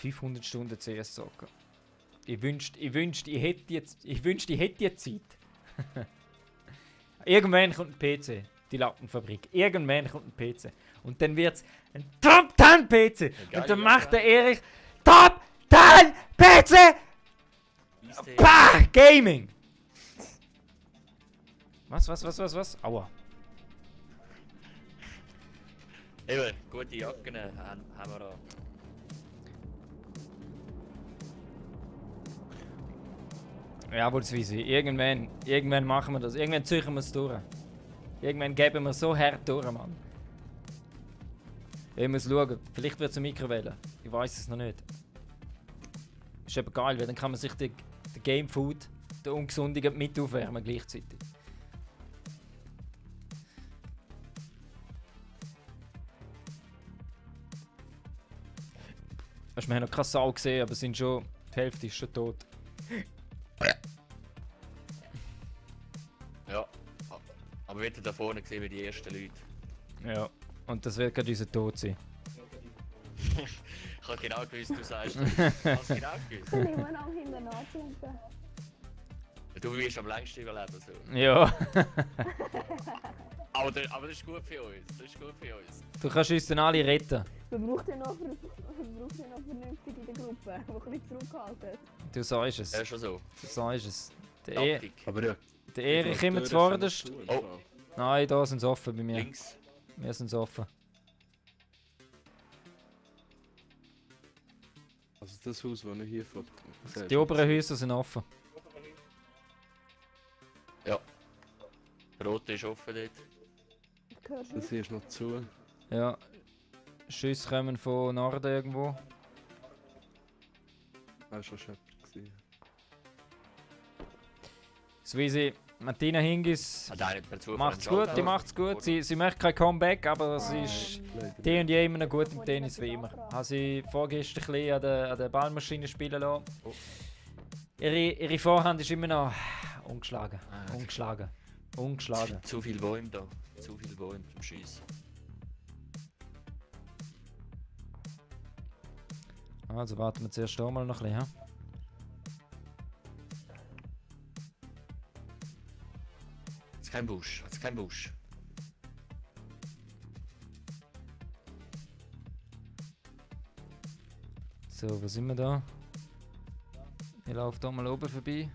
...500 Stunden CS zocken. Ich wünschte, ich hätte jetzt Zeit. Irgendwann kommt ein PC. Die Lappenfabrik. Irgendwann kommt ein PC. Und dann wird es ein Top 10 PC. Ja, Und dann ja, macht ja. der Erich Top 10 PC! Bah! Gaming! Was? Aua. Eben, gute Jacken haben wir da. Jawohl, Sweezy. Irgendwann machen wir das. Irgendwann ziehen wir es durch. Irgendwann geben wir so hart durch, Mann. Ich muss schauen. Vielleicht wird es eine Mikrowelle. Ich weiß es noch nicht. Ist aber geil, weil dann kann man sich den Game Food, den ungesundigen, mit aufwärmen gleichzeitig. Weißt, wir haben noch keine Sau gesehen, aber es sind schon Die Hälfte ist schon tot. Ja. Aber wir haben da vorne gesehen, wie die ersten Leute. Ja. Und das wird gerade unser Tod sein. Ich habe genau gewusst, du sagst das. Ich habe es genau gewusst. Ich immer noch hinten nachjumpen. Du wirst am längsten überleben. So. Ja. Aber das ist gut für uns. Das ist gut für uns. Du kannst uns dann alle retten. Man braucht ja noch vernünftig in der Gruppe, die ein bisschen zurückhalten. Du sagst es. Ja, schon so. Du sagst es. Der Taktik. Aber ja. Der Erich immer zuvorderst. Oh. Nein, da sind sie offen bei mir. Links. Wir sind offen. Also das Haus, das ich hier foto. Die oberen Häuser sind offen. Ja. Rot ist offen dort. Hörst du? Das hier ist noch zu. Ja. Schüsse kommen von Norden irgendwo. Das war schon Shepard gewesen. Sweezy, Martina Hingis Hat einer per Zufall macht's einen gut, Shoutout? die macht's gut. Sie möchte kein Comeback, aber sie ist Leider die und je immer noch gut im Tennis wie immer. Habe sie vorgestern ein bisschen an der Ballmaschine spielen lassen. Oh. Ihre Vorhand ist immer noch ungeschlagen. Ah, Ungeschlagen. Ungeschlagen. Zu viel Bäume da. Zu viel Bäume zum Schiessen. Also warten wir zuerst auch mal noch ein bisschen. Jetzt kein Busch. Jetzt kein Busch. So, wo sind wir da? Ich laufe da mal oben vorbei.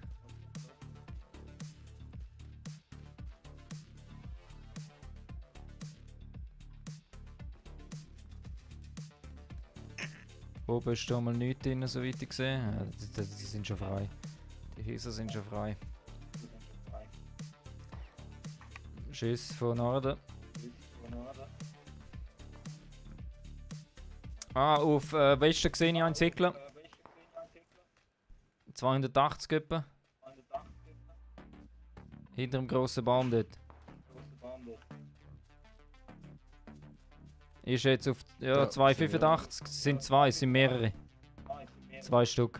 Oben ist da mal nichts drin, soweit ich sehe. Ja, die sind schon frei. Die Häuser sind schon frei. Schuss von Norden. Ah, auf Westen sehe ich einen Zickler. 280 etwa. Hinter dem grossen Baum dort. Ist jetzt auf ja, 285. Es sind zwei, es sind mehrere. 2 Stück.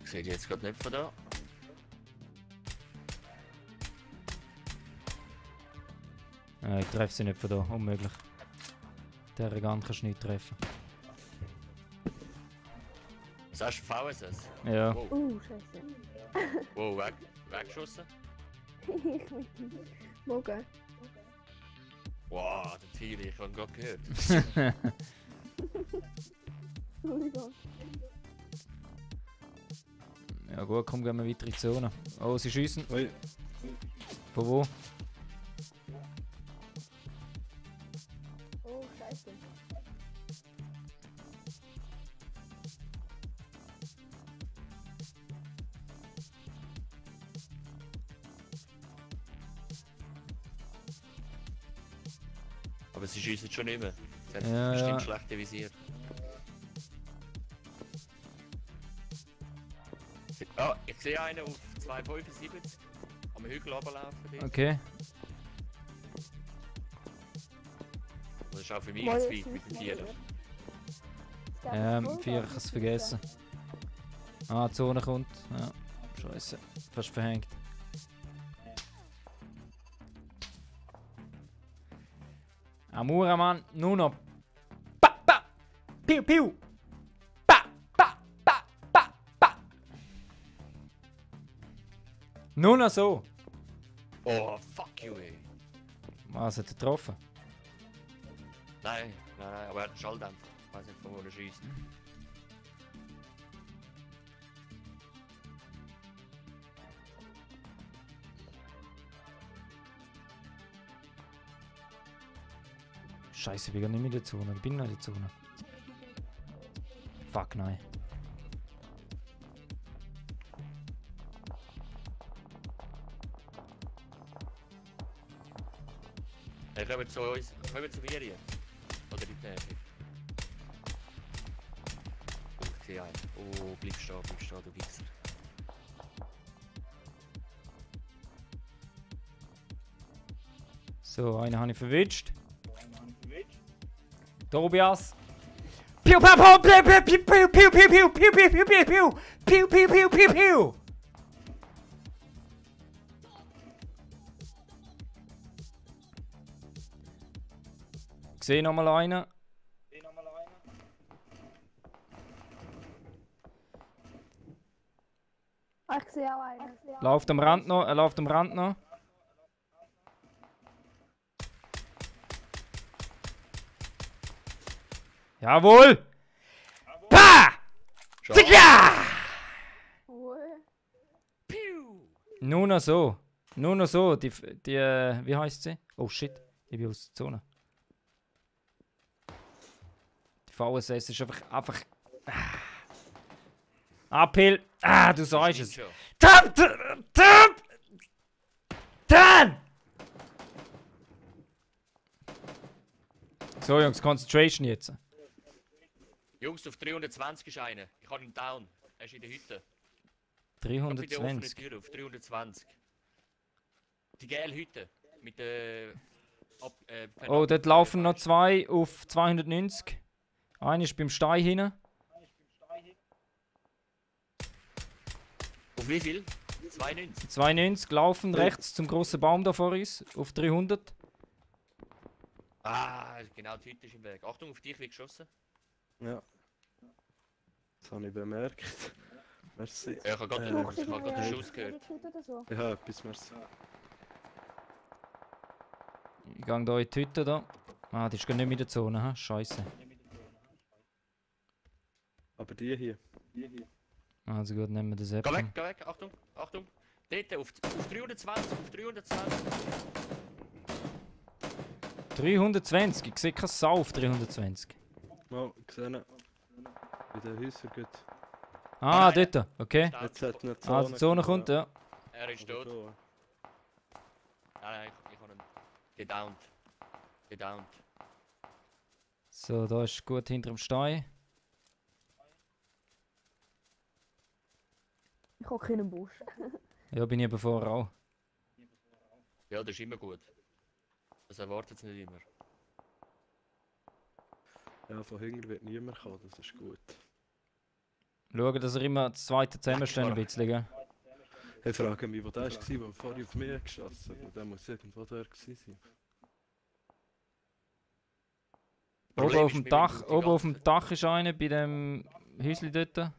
Ich sehe die jetzt gerade nicht von da. Ich treffe sie nicht von da, unmöglich. Der Gant kannst du nicht treffen. Was hast du? VSS? Ja. Wow, Scheiße. wow weggeschossen? Ich mit dem Bogen. Wow, der Thiel, ich habe ihn gerade gehört. Entschuldigung. Ja gut, komm, gehen wir weiter in die Zone. Oh, sie schiessen. Oi. Von wo? Oh, scheiße. Aber sie schiessen schon nicht mehr. Sie haben Ja, bestimmt ja. schlechte Visier. Ah, ich sehe einen auf 275 am Hügel runterlaufen. dort. Okay. Das ist auch für mich Mal zu jetzt weit mit dem nicht Vierer. mehr. Mit 4 ich es vergessen. Ah, die Zone kommt. Ja. Scheiße. Fast verhängt. Amura, Mann. Nur noch. Pa, pa. Piu, piu. Pa, pa, pa, pa, pa. Nur noch so. Oh, fuck you, ey. Was hat er getroffen? Nein, aber er hat einen Schalldämpfer. Ich weiß nicht, von wo er schießt. Scheiße, ich bin gar nicht mehr in der Zone. Ich bin noch in der Zone. Fuck, nein. Kommen zu uns, kommen zu mir hier. Oder in die Nähe. Oh, ich sehe einen. Oh, bleib stehen, du Wichser. So, einen habe ich verwitscht. Tobias. Piu, piu, piu, piu, piu, piu, piu, piu, piu, piu, piu, piu, piu, piu, piu, piu, piu, piu, piu. Ich sehe noch mal einen. Ich sehe auch einen. Läuft am Rand noch, er läuft am Rand noch. Jawohl! Pa! Zicka! Nur noch so. Nur noch so. Wie heisst sie? Oh shit, ich bin aus der Zone. Die VSS ist einfach. Uphill. Du sagst es. Tap! Dann! So Jungs, Concentration jetzt. Jungs, auf 320 ist einer. Ich habe ihn down. Er ist in der Hütte. Bei der offenen 320. Tür auf 320. Die gelbe Hütte. Mit der... Oh, dort laufen noch zwei auf 290. Einer ist beim Stein hinten. Auf wie viel? 92. 290 laufen rechts zum grossen Baum da vor uns. Auf 300. Ah, genau, die Hütte ist im Weg. Achtung, auf dich wird geschossen. Ja. Das habe ich bemerkt. Merci. Ja, ich habe gerade den Schuss gehört. Ja, etwas merci. Ich gehe hier in die Hütte da. Ah, die ist gar nicht mehr in der Zone, ha? Scheiße. Aber die hier. Also gut, nehmen wir das App. Geh weg, Achtung, Achtung. Dort, auf 320, auf 320. 320, ich sehe keine Sau auf 320. Mal gesehen. Bei den Häusern gut. Ah, dort, okay. Jetzt hat eine Ah, die Zone kommt, ja. Er ist tot. Nein, ich habe ihn gedownt. Gedownt. So, da ist gut hinter dem Stein. Ich hocke in einem Busch. Ja, bin ich eben vorher auch. Ja, das ist immer gut. Das erwartet es nicht immer. Ja, von Hunger wird niemand kommen, das ist gut. Schauen, dass er immer das zweite zusammenstehen ein bisschen, gell? Ich frage mich, wo der war, der vorhin auf mich geschossen hat. Der muss irgendwo da gewesen sein. Oben auf dem Dach, oben auf dem Dach ist einer bei dem Häuschen dort. Auf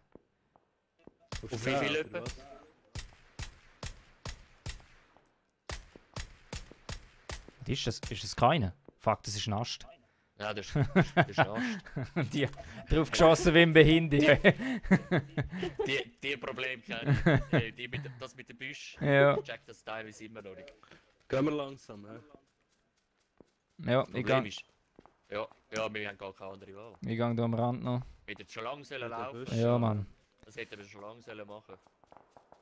wie viel etwa? Ist das keiner? Fuck, das ist ein Ast. Ja, das ist ein Ast. Die drauf geschossen wie ein Behinder. Die Probleme kenne ich. Das mit dem Büsch. Ja. Ich check das teilweise immer noch nicht. Gehen wir langsam, hä? Ja, Das ich Problem gehe ist... Ja, wir haben gar keine andere Wahl. hier am Rand noch. Wir hätten schon lange sollen laufen. Ja, Mann. Das hätten wir schon lange sollen machen.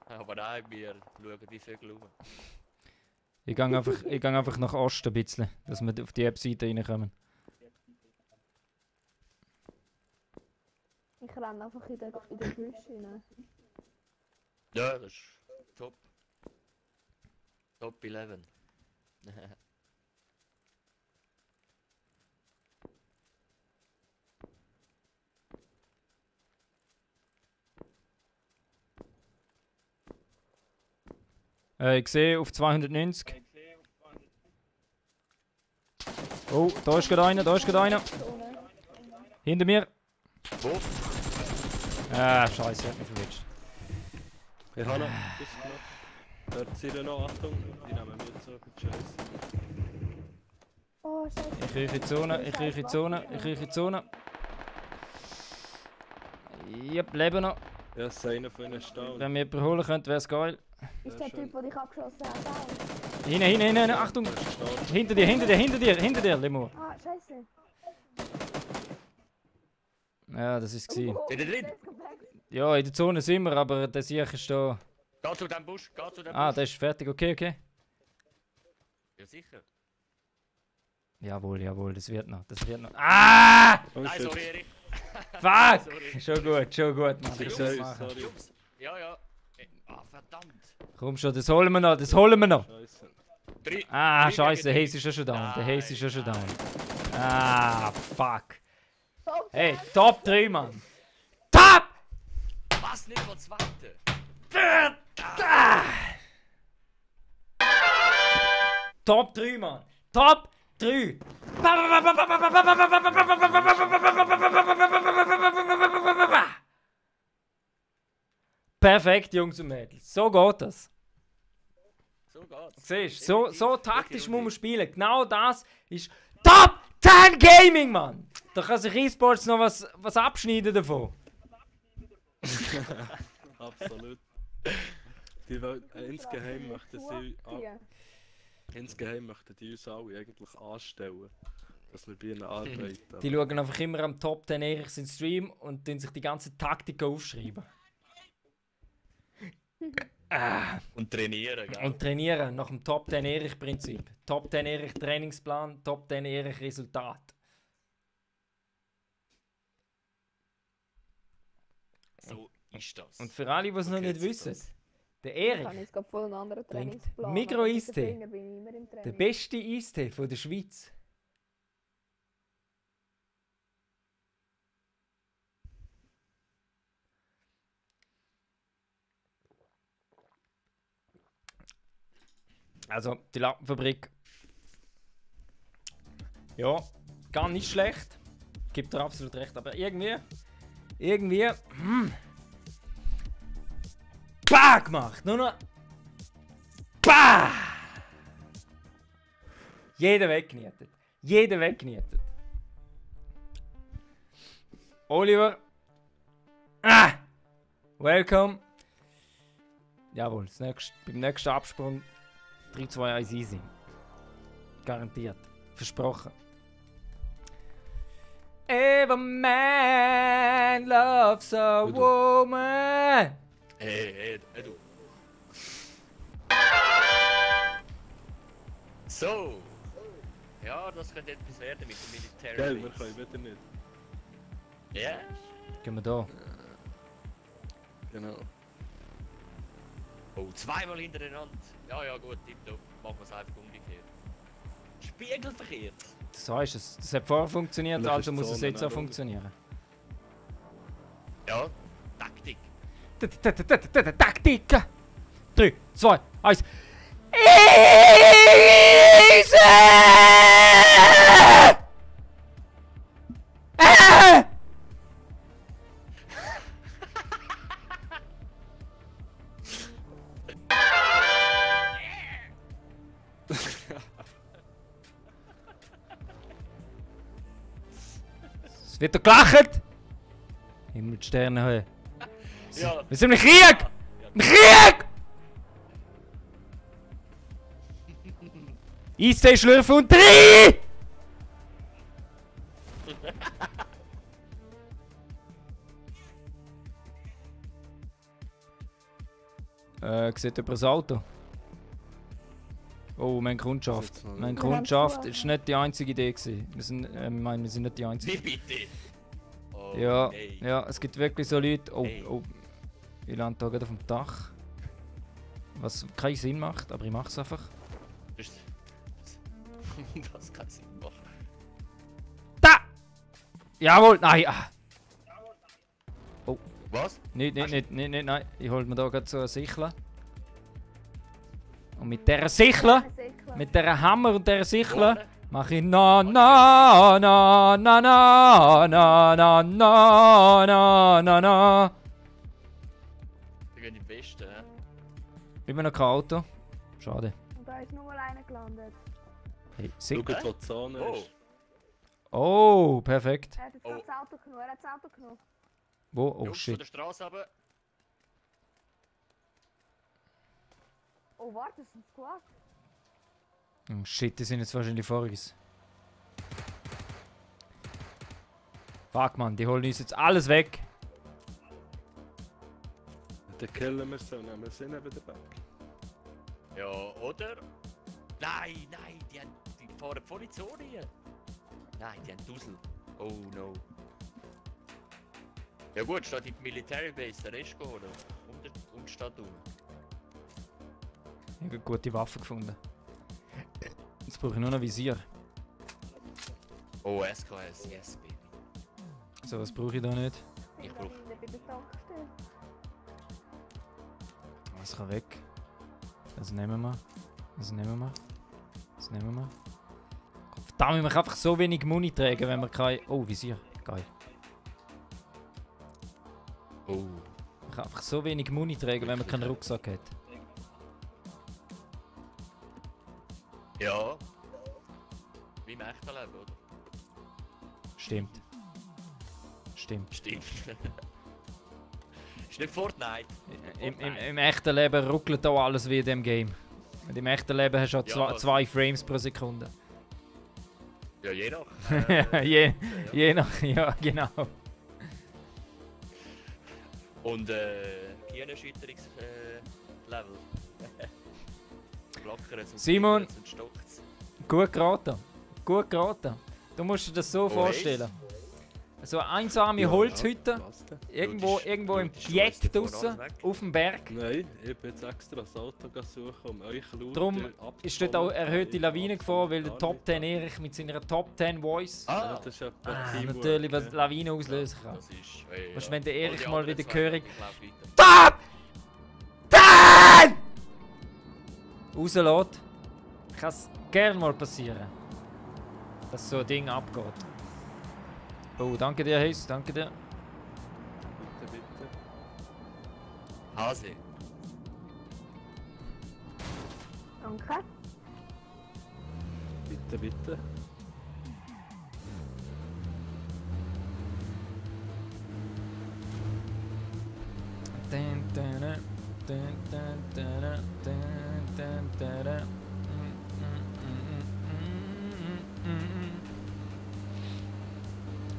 Aber nein, wir schauen die Vögel um. Ich gehe einfach nach Osten ein bisschen, dass wir auf die App-Seite reinkommen. Ich renne einfach in den Busch rein. Ja, das ist top. Top 11. Ich sehe auf 290. Oh, da ist gerade einer, da ist gerade einer. Hinter mir. Wo? Ah, scheiße, hat mich verwitscht. Ich habe noch etwas gemacht. Hört sie noch, Achtung, die nehmen mir jetzt so gut Scheiße. Oh, scheiße. Ich kriege in die Zone, ich kriege in die Zone, ich kriege in die Zone. Yep, leben noch. Ja, es ist einer von ihnen stehen. Wenn wir jemanden holen könnten, wäre es geil. Ist der Typ, der dich abgeschossen hat, auch? Hinten, Achtung! Hinter dir, Lemur. Ah, scheiße. Ja, das ist es. Sind ihr drin? Ja, in der Zone sind wir, aber der Sieg ist da. Geh zu dem Busch, geh zu dem Ah, Busch. der ist fertig, okay. Ja, sicher. Jawohl, das wird noch. Ah! Oh, Nein, shit. sorry, Erich. Fuck! Schon gut, Mann. Sorry. Jungs. Ja. Ah, verdammt. Komm schon, das holen wir noch. Scheiße. Ah, Drei scheiße, der gegen Haze ist ja schon down. Nein, Ah, fuck. Top Hey, 10. Top 3, Mann. Top! Was nicht mal zweite? Top 3, Mann. Top 3. Perfekt, Jungs und Mädels. So geht das. So geht's. Siehst du, so Definitiv. taktisch muss man Wirklich. spielen. Genau das ist Top 10 Gaming, Mann. Da kann sich E-Sports noch was abschneiden davon. Absolut. Insgeheim möchten sie insgeheim möchten die uns alle eigentlich anstellen, dass wir bei ihnen arbeiten. Die schauen einfach immer am Top 10 Erichs in Stream und tun sich die ganze Taktik aufschreiben. Und trainieren, gell? Und trainieren nach dem Top 10 Erich Prinzip. Top 10 Erich Trainingsplan, Top 10 Erich Resultat. So ist das. Und für alle, die es noch Okay, nicht jetzt wissen, ist der Ich habe Erich, jetzt gerade voll einen anderen Trinkt Trainingsplan. Migros aber mit den Eistee. Fingern bin ich immer im der Training. beste Eistee von der Schweiz. Also, die Lappenfabrik. Ja, gar nicht schlecht. Gibt dir absolut recht, aber irgendwie. Bah gemacht! Nur noch. Bah! Jeder weggenietet. Jeder weggenietet. Oliver. Ah! Welcome. Jawohl, beim nächsten Absprung 3, 2, 1 easy. Garantiert. Versprochen. Every man loves a Bitte. woman. Hey, du. So. Ja, das könnte etwas werden mit dem Militär. Gell, wir können wieder nicht. Ja. Gehen wir da. Genau. Oh, zweimal hintereinander. Ja, gut, tipptopp. Machen wir es einfach umgekehrt. Spiegelverkehrt. So ist es. Das hat vorher funktioniert, Vielleicht also ist muss die es Zone jetzt auch auch funktionieren. Ja, Taktik. Taktik! 3, 2, 1. Easy! Es wird doch gelacht! Himmel, die Sternenhöhe. Ja. Wir sind im Krieg! Im Krieg! Eistee schlürfen und 3! Sieht über das Auto? Oh, meine Kundschaft. Meine Kundschaft ist nicht die einzige Idee gewesen. Wir sind nicht die einzigen. Wie bitte? Oh, Ja, nee. ja, es gibt wirklich so Leute. Oh, Hey. oh. Ich lande da gerade auf dem Dach. Was keinen Sinn macht, aber ich mach's einfach. Das kann Sinn machen. Da! Jawohl, nein! Ah. Was? Nicht, nein. Ich hol mir da gerade so eine Sichel. Und mit dieser Sichel, mit dieser Hammer und dieser Sichel, Vorne? mache ich na na na na na na na na na na na. Wir gehen im Westen, hä? Immer noch kein Auto. Schade. Und da ist nur mal einer gelandet. Hey, Schau, sick. wo die Zone Oh. ist. Oh, perfekt. Er hat jetzt gerade das Auto genommen, er hat das Auto genommen. Wo? Oh Jungs von shit. der Straße runter. Oh, warte, das ist ein Squad. Oh shit, die sind jetzt wahrscheinlich vor uns. Fuck man, die holen uns jetzt alles weg. Dann killen wir sie und nehmen sie ihn wieder weg. Ja, oder? Nein, die fahren voll in die Zone hier. Nein, die haben Dusel. Oh no. Ja gut, statt in die Military Base den Rest geholt. Und statt um. Ich habe eine gute Waffe gefunden. Jetzt brauche ich nur noch Visier. Oh, SKS, yes, baby. So, was brauche ich da nicht? Ich Ich bin brauch- bei der Tankstelle. Was kann weg? Das nehmen wir. Das nehmen wir. Das nehmen wir. Verdammt, man kann einfach so wenig Muni tragen, wenn man kein... Oh, Visier. Geil. Oh. Man kann einfach so wenig Muni tragen, wenn man keinen Rucksack hat. Ja. Wie im echten Leben, oder? Stimmt. Stimmt. Stimmt. Ist nicht Fortnite. Im echten Leben ruckelt auch alles wie in dem Game. Und im echten Leben hast du auch Ja, zwei Frames pro Sekunde. Ja, je nach. Je nach... Ja, genau. Und Gehirnerschütterungslevel. Locker zum Simon. Zum Stockt's. Gut geraten. Gut geraten. Du musst dir das so Oh, vorstellen. So eine einsame Holzhütte. Was denn? Irgendwo im Schleust Vieck die vorne draussen, alles weg? auf dem Berg. Nein, ich bin jetzt extra das Auto suchen, um euch laut Darum ist dort auch erhöhte Lawinengefahr, weil der Top 10 Erich mit seiner Top 10 Voice Ah, Das ist ja Teamwork, natürlich was ja. Lawinen auslösen kann. das ist. Ey, Weißt du, ja. wenn der Und Erich die mal anderen wieder zwei, gehörig- ich lauf weiter. Stop! Dann! Rauslässt, kann es gerne mal passieren, dass so ein Ding abgeht. Oh, danke dir, Hayes, danke dir. Bitte, bitte. Hase. Danke. Bitte, bitte.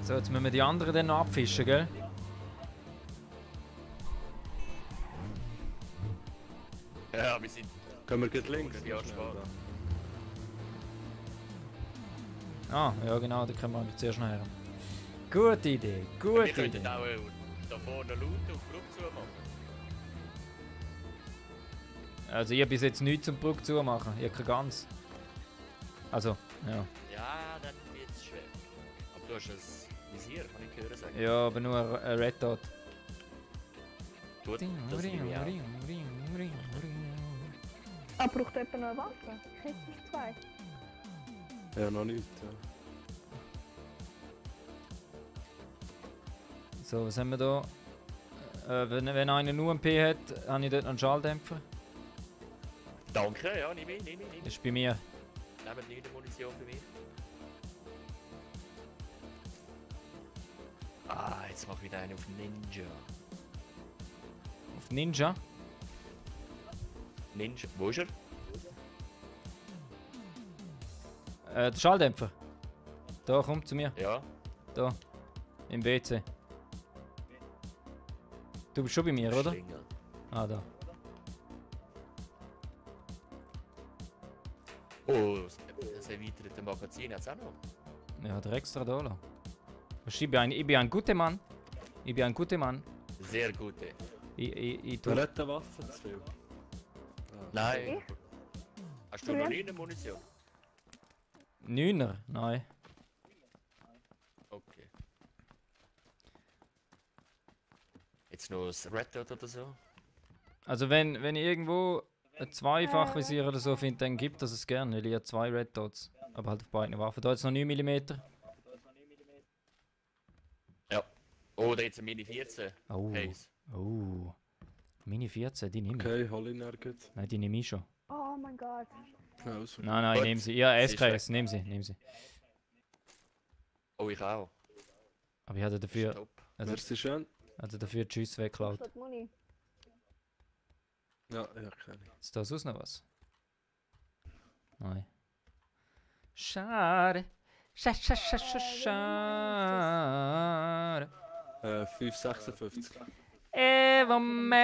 So, jetzt müssen wir die anderen dann noch abfischen, gell? Ja, wir sind. Können wir gleich links? Ja, schnell spät. da? Ah, ja genau, da können wir zuerst nachher. Gute Idee, Wir gute könnten Idee. auch da vorne laut auf Brücke zumachen. Also ich habe bis jetzt nichts zum Brücke zumachen, ich habe keine Gans. Also, ja. Ja, dann wird es schwer. Aber du hast ein Visier, kann ich hören sagen. Ja, aber nur ein Red Dot. Gut, das nehme ich auch. Ah, braucht jemand noch eine Waffe? Ich hätte noch zwei. Ja, noch nicht. Ja. So, was haben wir da? Wenn einer nur einen P hat, habe ich dort noch einen Schalldämpfer. Danke, ja, nimm ihn. Das ist bei mir. Nehmt nicht Munition für mich. Ah, jetzt mach ich wieder einen auf Ninja. Auf Ninja. Ninja, wo ist er? Der Schalldämpfer. Da, komm zu mir. Ja. Da. Im WC. Du bist schon bei mir, oder? Schlingel. Ah, da. Oh, das erweiterte Magazin hat es auch noch. Ja, hat er extra da lassen. Weißt du, ich bin ein guter Mann. Ich bin ein guter Mann. Sehr gute. Ich Wer tue... hat eine Waffe zu viel? Nein. Ich? Hast du noch nie eine Munition? Neuner? Nein. Okay. Jetzt noch das Red Dot oder so? Also wenn ich irgendwo ein Zweifachvisier oder so finde, dann gibt es gerne. Ich habe 2 Red Dots. Aber halt auf beiden Waffen. Da jetzt noch 9 mm. Ja. Oder jetzt ein Mini 14. Oh. Haze. Oh. Mini 14, die nehme ich. Okay, hol ihn nirgends. Nein, die nehme ich schon. Oh mein Gott. Also, Nein, Gut. nehmen sie. Ja, Sie ist SKS, nehmen sie. Oh, ich auch. Aber ich hatte dafür, Stopp. merci schön. die Tschüss weggeklaut. Was hat Muni? Ja, ja, keine. Ist da sonst noch was? Nein. Schade. Schade. 5,56. Every man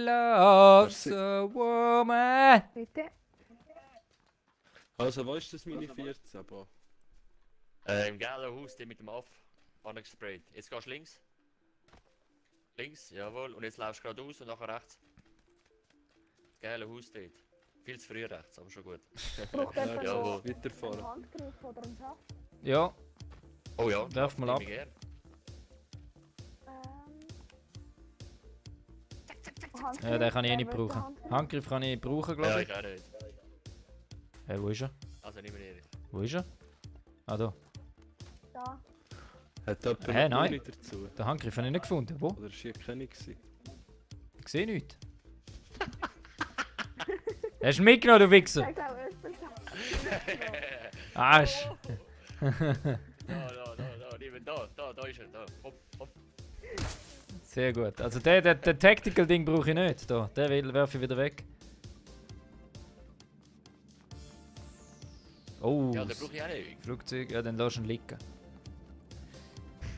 loves a woman. Bitte? Also, wo ist das Mini 14? Boah. Im gelben Haus, der mit dem Aff angesprayt. Jetzt gehst du links. Links, jawohl. Und jetzt laufst du geradeaus und nachher rechts. Das geile Haus dort. Viel zu früh rechts, aber schon gut. Braucht Ja, jemand jawohl. noch Weiter einen vorne. Handgriff oder einen Schaft? Ja, Oh ja, Werf mal ab. nehme ich gern. Ja, den kann ich eh nicht brauchen. Handgriff kann ich nicht brauchen, Ja, glaube ich auch nicht. ich. Hey, wo ist er? Also nicht mehr. Wo ist er? Ah, da. Da. Hat jemand Nein. noch Uni dazu? Den Handgriff habe ich nicht gefunden. Wo? Oder war hier keine gewesen? Ich sehe nichts. Hast du ihn mitgenommen, du Wichser? Ich glaube, er ist bekannt. Arsch. Da, neben da ist er, da. Hopp, hopp. Sehr gut. Also der Tactical-Ding brauche ich nicht. Da, den werfe ich wieder weg. Oh, Ja, den brauche ich auch nicht. Flugzeug, ja, dann lass ihn liegen.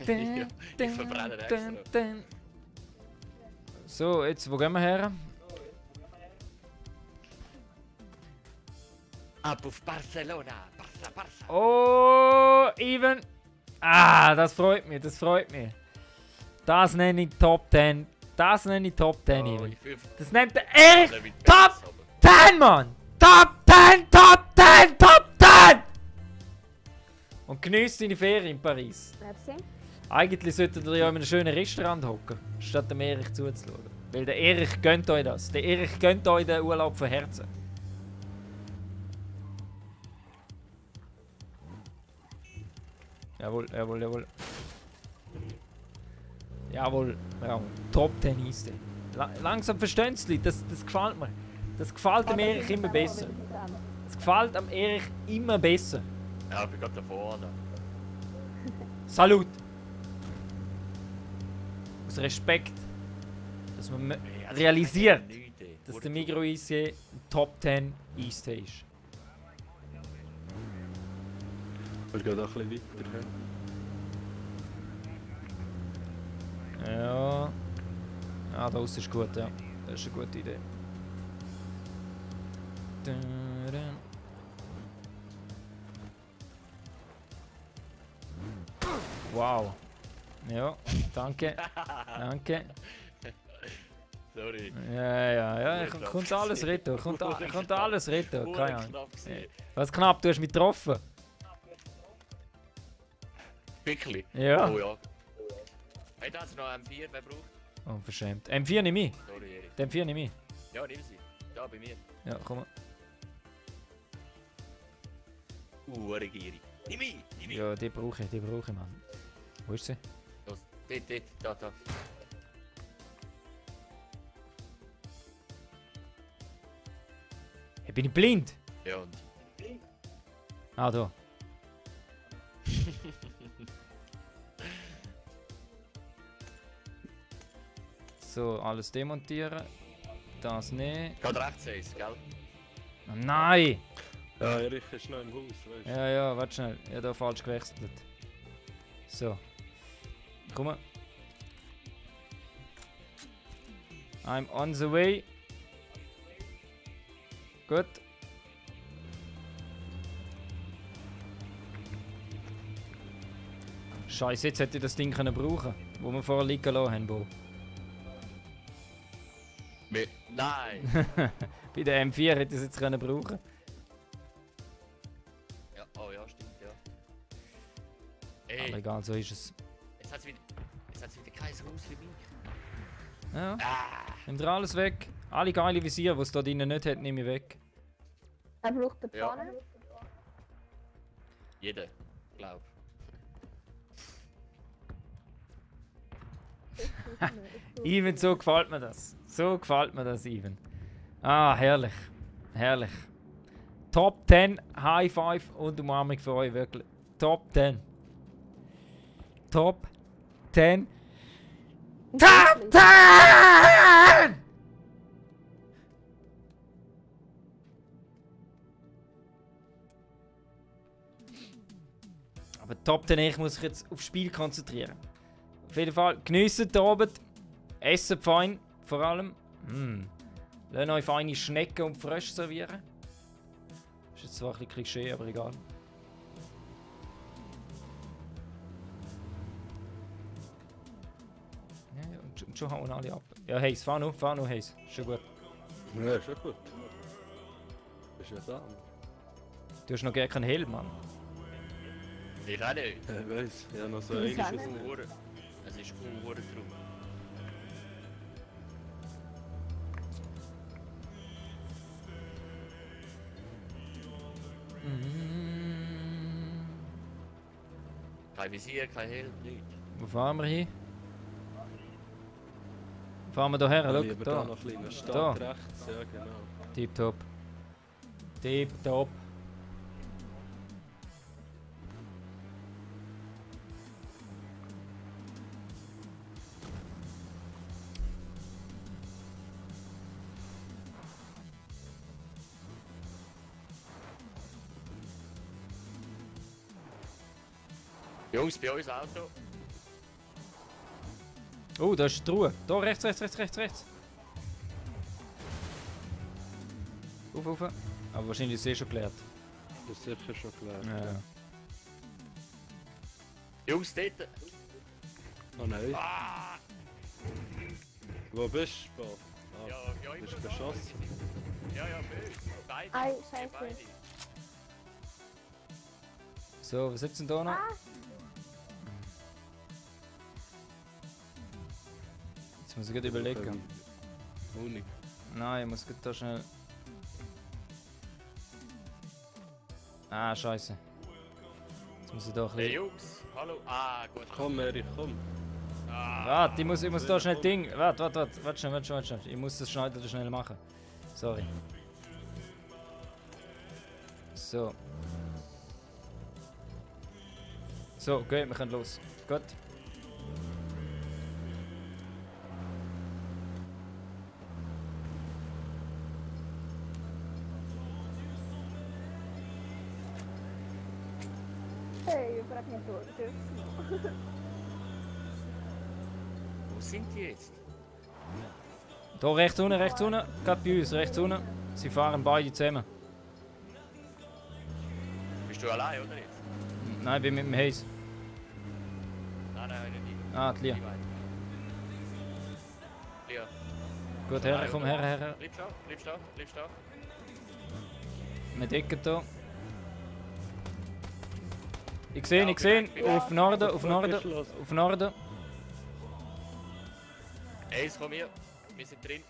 Ja, ich verbrenne den extra. So, jetzt, wo gehen wir her? Ab auf Barcelona. Barca. Oh, Even. Ah, das freut mich, das freut mich. Das nenne ich Top 10. Das nenne ich Top 10, Oh, Even. ich fühle Das nennt der Erich Top 10, Mann! Top 10, Top 10, Top 10! Und genießt deine Ferien in Paris. Merci. Eigentlich solltet ihr ja in einem schönen Restaurant hocken, statt dem Erich zuzuschauen. Weil der Erich gönnt euch das. Der Erich gönnt euch den Urlaub von Herzen. Jawohl, jawohl, jawohl. Jawohl, jawohl. Top 10 Eiste. Langsam verstehen die Leute, das gefällt mir. Das gefällt dem Erich immer besser. Das gefällt am Erich immer besser. Ja, ich bin gerade da vorne. Salut! Aus Respekt, dass man realisiert, dass der Migros IC ein Top 10 Eiste ist. Wir gehen auch ein bisschen weiter. Ja. Ah, da ist gut, ja. Das ist eine gute Idee. Wow. Ja, danke. Danke. Sorry. Ja. Kommt alles retour. Kommt alles retour. Keine Ahnung. Knapp gewesen. Was knapp, du hast mich getroffen. Wirklich? Ja. Oh ja. Hey, da ist noch M4, wer braucht? Unverschämt. M4 nehme ich. Sorry, Erich. Den M4 nehme ich. Ja, nimm sie. Da bei mir. Ja, komm mal. Regierung. Nimm ihn! Nimm ihn! Ja, die brauche ich, Mann. Wo ist sie? Los, dort, da. Hey, bin ich blind? Ja, und? Ah, da. So, alles demontieren. Das nehmen. Geht rechts eins, gell? Oh, nein! Ja, Erich ist noch im Haus, weißt du. Ja, warte schnell. Ich habe da falsch gewechselt. So. Komm mal. I'm on the way. Gut. Scheiße, jetzt hätte ich das Ding können brauchen, wo wir vorher liegen lassen haben. Bo. Nein! Bei der M4 hätte ich es jetzt können brauchen. Ja, oh ja, stimmt, ja. Aber Ey, egal, so ist es. jetzt hat's wieder kein Haus für mich. Ja. Ah! Nimmt ihr alles weg. Alle geile Visier, die es da drinnen nicht hat, nehme ich weg. Er braucht eine Ja. Pfanne. Jeder, glaub. Even, so gefällt mir das. So gefällt mir das, Even. Ah, herrlich. Herrlich. Top 10 High Five und Umarmung für euch, wirklich. Top 10. Top 10. Top 10! Aber Top 10, ich muss mich jetzt aufs Spiel konzentrieren. Auf jeden Fall, geniessen den Abend. Essen fein, vor allem. Lasst euch feine Schnecken und Frösche servieren. Ist jetzt zwar ein bisschen Klischee, aber egal. Ja, und schon hauen alle ab. Ja, Heiss, fahr noch, Heiss. Schon gut. Ja, ist schon gut. Ist ja da. Du hast noch gar keinen Helm, Mann. Ich auch nicht. Ich weiss, ja noch so Ich einiges. auch nicht. Es ist Uhr drauf. Kein Visier, kein Helm, nichts. Wo fahren wir hin? Fahren wir da her, schau, Lieber da da. noch ein kleiner Stadt Da. rechts, ja genau. Tipptopp. Tipptopp. Jungs, bei uns Auto. Oh, da ist die Truhe. Da, rechts. Auf. Aber wahrscheinlich ist es schon geleert. Das ist sicher schon gelernt. Ja. Jungs, dort. Oh nein. Ah! Wo bist du, Bo? Ja, ja, Bist immer du da. beschossen? Ja, bei uns. Beide. Ei, Wir scheiße. beide. So, was sitzt denn da noch? Jetzt muss ich gerade überlegen. Uni. Nein, ich muss gerade da schnell. Ah, scheiße. Jetzt muss ich da ein Hey bisschen. Jungs, hallo. Ah, gut. Komm, Erich, komm. Ah, Warte, ich muss da schnell Ding. Warte schnell. Ich muss das schnell machen. Sorry. So. So, okay, wir können los. Gut. Hey, ich frage mich so. wo sind die jetzt? Da rechts unten, gerade bei uns, rechts unten. Sie fahren beide zusammen. Bist du allein oder nicht? Nein, ich bin mit dem Haze. Nein, nicht. Ah, die Lia. Die beiden. Ja. Gut, her, komm her. Bleib stehen. Wir decken da. Ich sehe, auf Norden. Eins von mir. Wir sind drin.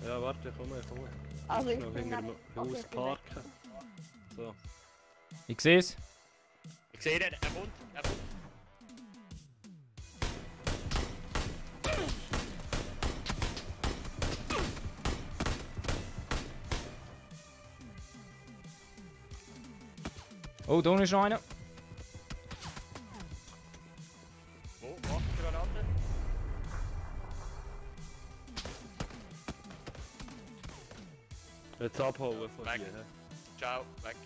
Ja, warte, komm. Also ich Noch bin hinter gar dem nicht. Haus Okay, ich bin weg. parken. So. Ich sehe es. Ich sehe ihn. Er kommt. Oh, da unten ist noch einer. Wo? Granate? Jetzt abhauen von Weg. dir. hä? Ciao. Weg.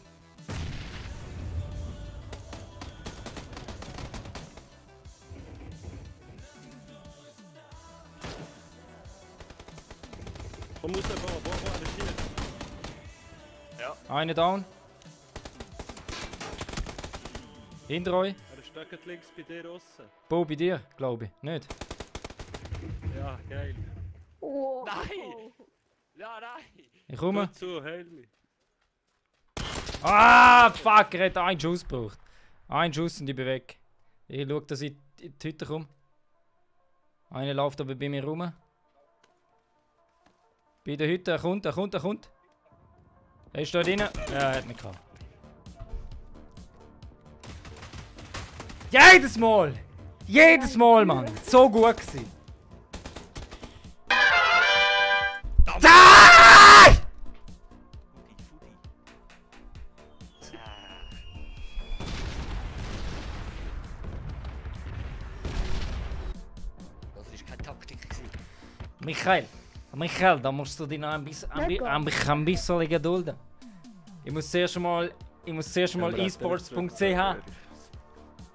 Komm raus, Bo, er ist hier. Ja. Einer down. Hinter euch. Er ist stecken links bei dir aussen. Bo bei dir, glaube ich. Nicht? Ja, geil. Oh. Nein! Ja, nein! Ich komme. Gut zu, heil mich. Ah, fuck, er hat einen Schuss gebraucht. Einen Schuss und ich bin weg. Ich schaue, dass ich in die Hütte komme. Einer läuft aber bei mir rum. Bei der Hütte, er kommt. Er ist da drin. Ja, er hat mich gehabt. Jedes Mal! Jedes Mal, Mann! So gut gewesen! Ah! Das war keine Taktik. Michael, da musst du dich noch ein bisschen gedulden. Ich muss zuerst mal esports.ch.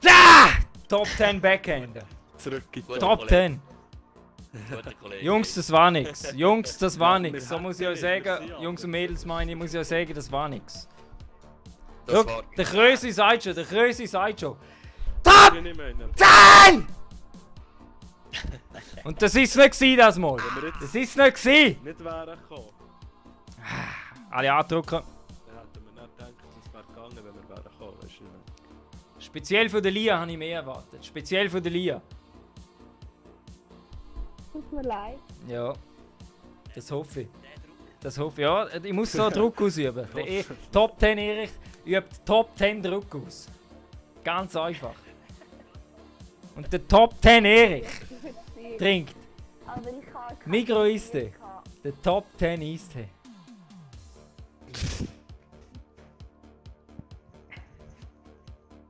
Ah! Top 10 Backhand. Zurück in die Top 10. Guter Kollege. Jungs, das war nix. So muss ich euch sagen. Jungs und Mädels meine ich, muss ich euch sagen, das war nix. Das war... Schau, der Krösi sagt schon. Top Bin ich meine. 10! Und das ist nicht gewesen, das Mal. Wenn wir jetzt Das ist nicht gewesen. nicht wären gekommen, Alle andrücken. dann hätten wir nicht gedacht, es wäre gegangen, wenn wir wären gekommen. Weißt du, Speziell von der Lia habe ich mehr erwartet. Speziell von der Lia. Tut mir leid. Ja. Das hoffe ich. Das hoffe ich. Ja, ich muss so Druck ausüben. Der Top 10 Erich übt Top 10 Druck aus. Ganz einfach. Und der Top 10 Erich trinkt Aber ich kann keinen Migros-Eistee. Tee haben. Der Top 10 Eistee.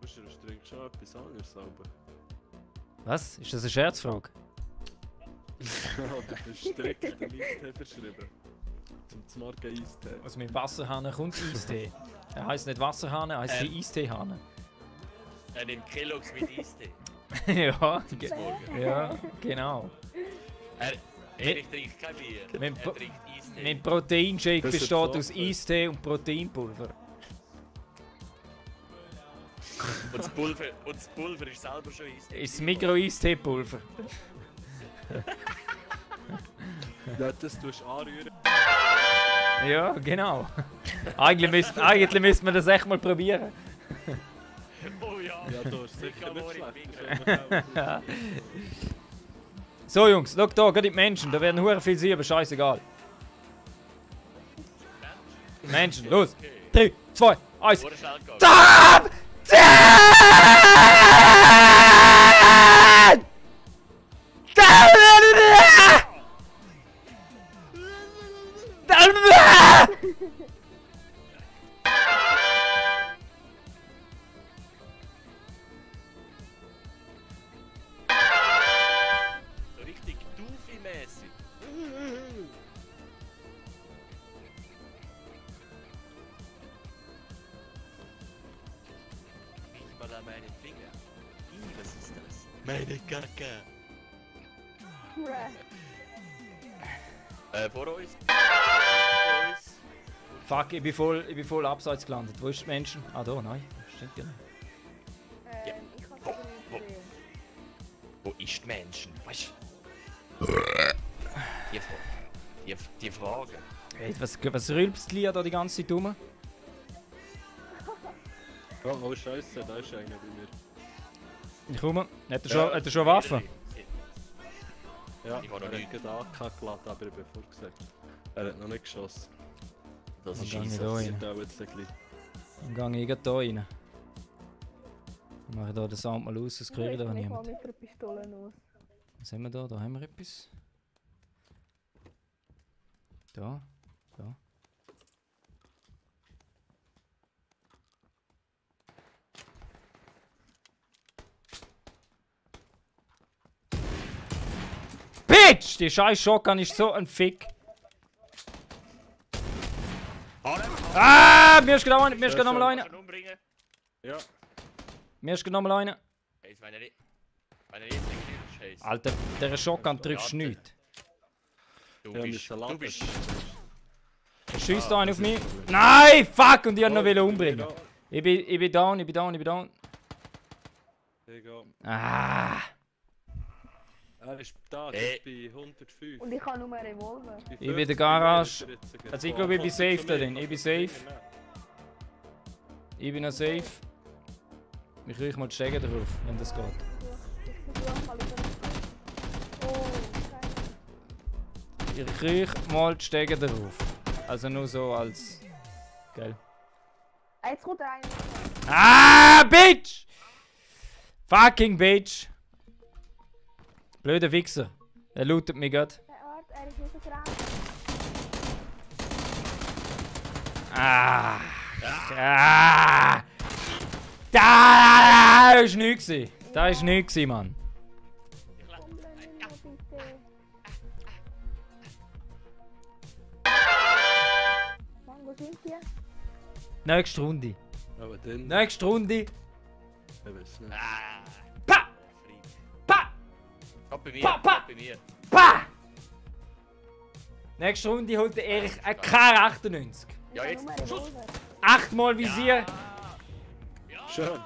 Du trinkst schon etwas anderes, aber. Was? Ist das eine Scherzfrage? Du bist strikt den Eistee verschrieben. Zum Morgen Eistee. Also mit Wasserhahn kommt Eistee. Er heisst nicht Wasserhahn, er heisst wie Eisteehahn. Er nimmt Kelloggs mit Eistee. Ja, Zum Morgen. ja, genau. Erich trinkt kein Bier. Mit Er Pro- trinkt Eistee. Mein Proteinshake Das ist besteht so aus cool. Eistee und Proteinpulver. Und das Pulver ist selber schon Eistee. Ist das Migros-Eistee-Pulver. Ja, das tust du anrühren. Ja, genau. Eigentlich müsste man das echt mal probieren. Oh ja. Ja, du hast sicher kann nicht man schlecht. Das ist So Jungs, schau da, gerade die Menschen, da werden hure viel Sieben, scheißegal. Menschen, los! 3, 2, 1. Oder schnell gehen. Top 10! So richtig Doofy-mäßig. Riech mal an meine Finger. Was ist das? Meine Kacke. Bruh. Vor uns. Vor uns. Fuck, ich bin voll abseits gelandet. Wo ist die Menschen? Ah, da, nein. Stimmt ja nicht. Ich kann es nicht sehen. Wo ist die Menschen? Weißt du? Die Frage. Hey, was rülpst Lia da die ganze Zeit rum? Oh, Scheiße, da ist einer bei mir. Ich komme. Hat er schon Waffen? Ja, Ich habe noch er nicht. hat gerade AK geladen, aber ich bin vorgesagt. Er hat noch nicht geschossen. Das Dann ist gang ich easy. da Das rein. sieht auch jetzt ein bisschen. Dann gehe ich gerade da rein. Dann mache ich da den Sound mal aus, das kriege ich da Ich mal niemand. mit der Pistole aus. Was haben wir da? Da haben wir etwas. Da. Da. Bitch! Die scheiß Shotgun ist so ein Fick. Ah! Mir ist genau eine. Mir ist genau mal eine. Schon umbringen? Ja, Mir ist genau mal eine. Jetzt meine ich. Meine jetzt nicht Scheiße. Alter, der Shotgun triffst du nicht. Du ja, bist. müssen laden. Du bist. Schießt da einen auf mich. Nein! Fuck! Und ich wollte noch Oh, umbringen. Ich bin down, ich bin down, ich bin down. Ich gehe. Ah! Er ist da, Hey. bei 105. Und ich habe nur einen Revolver. Bei Ich bin 50 der Garage. Meter jetzt gerade. Also ich glaube, ich bin safe Kommt da zu drin. mir, Ich bin kommt zu mir, safe. ne? Ich bin noch safe. Ich kriege mal die Stege drauf, wenn das geht. Ich versuche mal über den. Oh, Scheiße. Ich kriege mal die Stege drauf. Also nur so als... Geil. Jetzt kommt einer. Ah, Bitch! Fucking Bitch! Blöder Wichser. Er lootet mich grad. Der Ort, er ist nicht so dran. Ah! Ah! Da ist nichts gewesen. Da ist nichts gewesen, Mann. Komm, dann nimm mal bitte. Mann, wo sind die? Nächste Runde. Aber dann. Nächste Runde. Ich weiß nicht. Ah! Pa! Fried. Pa! Kommt bei mir. Pa, pa. Kommt bei mir. Pa! Nächste Runde holt der Erich ein K98. Ja, Ich jetzt. habe nur einen Schuss! Revolver. 8-mal Visier. Schön.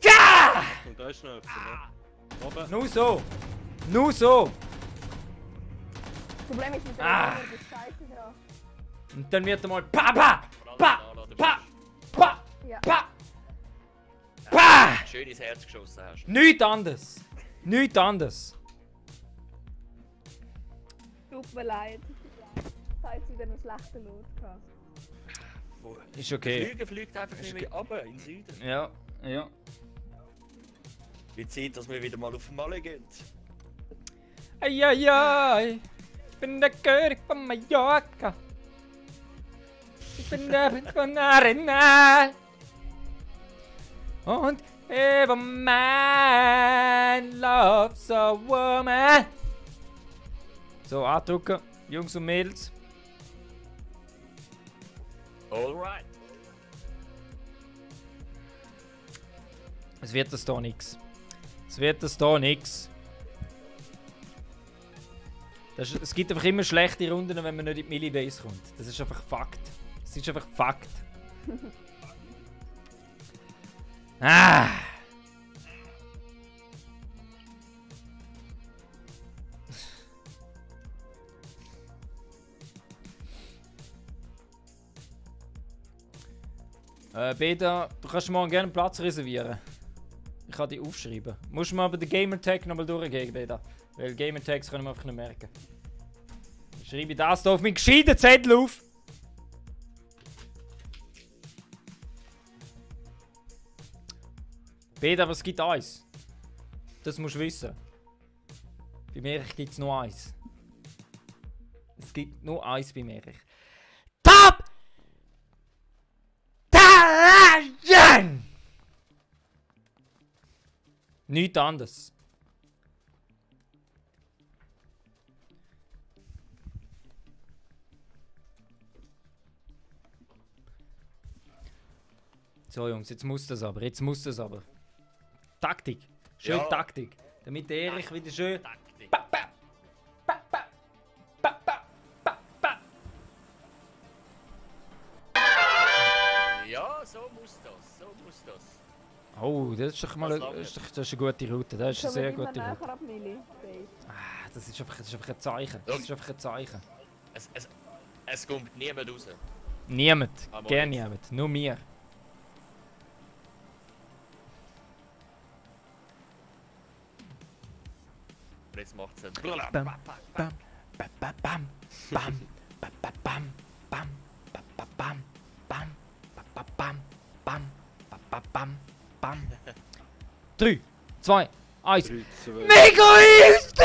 Ja! Und da ist noch jemand, ne? Oben. Nur so. Nur so. Das Problem ist mit dem Ah. Revolver, das ist scheiße dran. Und dann wird er mal pa, pa, pa, pa, pa, Ja. pa. schön ins Herz geschossen hast. Nichts anderes! Nichts anderes! Tut mir leid. Da hat wieder einen schlechten Lot gehabt. Ist okay. Der fliegt einfach nicht mehr runter in den Süden. Ja, ja. Wie Zeit, dass wir wieder mal auf Malle gehen. Eieiei! Ich bin der König von Mallorca! Ich bin der Prinz von Arenal! Und ever man loves a woman! So, andrücken, Jungs und Mädels. Alright. Es wird das da nix. Es wird das da nix. Es gibt einfach immer schlechte Runden, wenn man nicht in die Millibase kommt. Das ist einfach Fakt. Das ist einfach Fakt. Ah! Beta, du kannst morgen gerne einen Platz reservieren. Ich kann die aufschreiben. Musst du mir aber den Gamertag nochmal durchgehen, Beta. Weil Gamertags können wir einfach nicht merken. Ich schreibe das hier auf meinen gescheiten Zettel auf. Beta, aber es gibt eins. Das musst du wissen. Bei Merich gibt es nur eins. Es gibt nur eins bei Merich. Top! Talent! Nichts anderes. So Jungs, jetzt muss das aber. Jetzt muss das aber. Taktik. Schön Ja. Taktik. Damit der Erich wieder schön. Taktik. Ja, so muss das. So muss das. Oh, das ist doch mal das ist eine gute Route. Das ist eine sehr gute näher Route. ab Milli. Base. Ah, das ist einfach ein Zeichen. Das ist einfach ein Zeichen. Es kommt niemand raus. Niemand. Aber Gerne jetzt. niemand. Nur mir. Und jetzt macht es ein Bam, bam, bam, bam, bam, bam, bam, bam, bam, bam, bam, bam, bam, bam, bam, bam, bam, bam. 3, 2, 1. 3, 2. Egoist!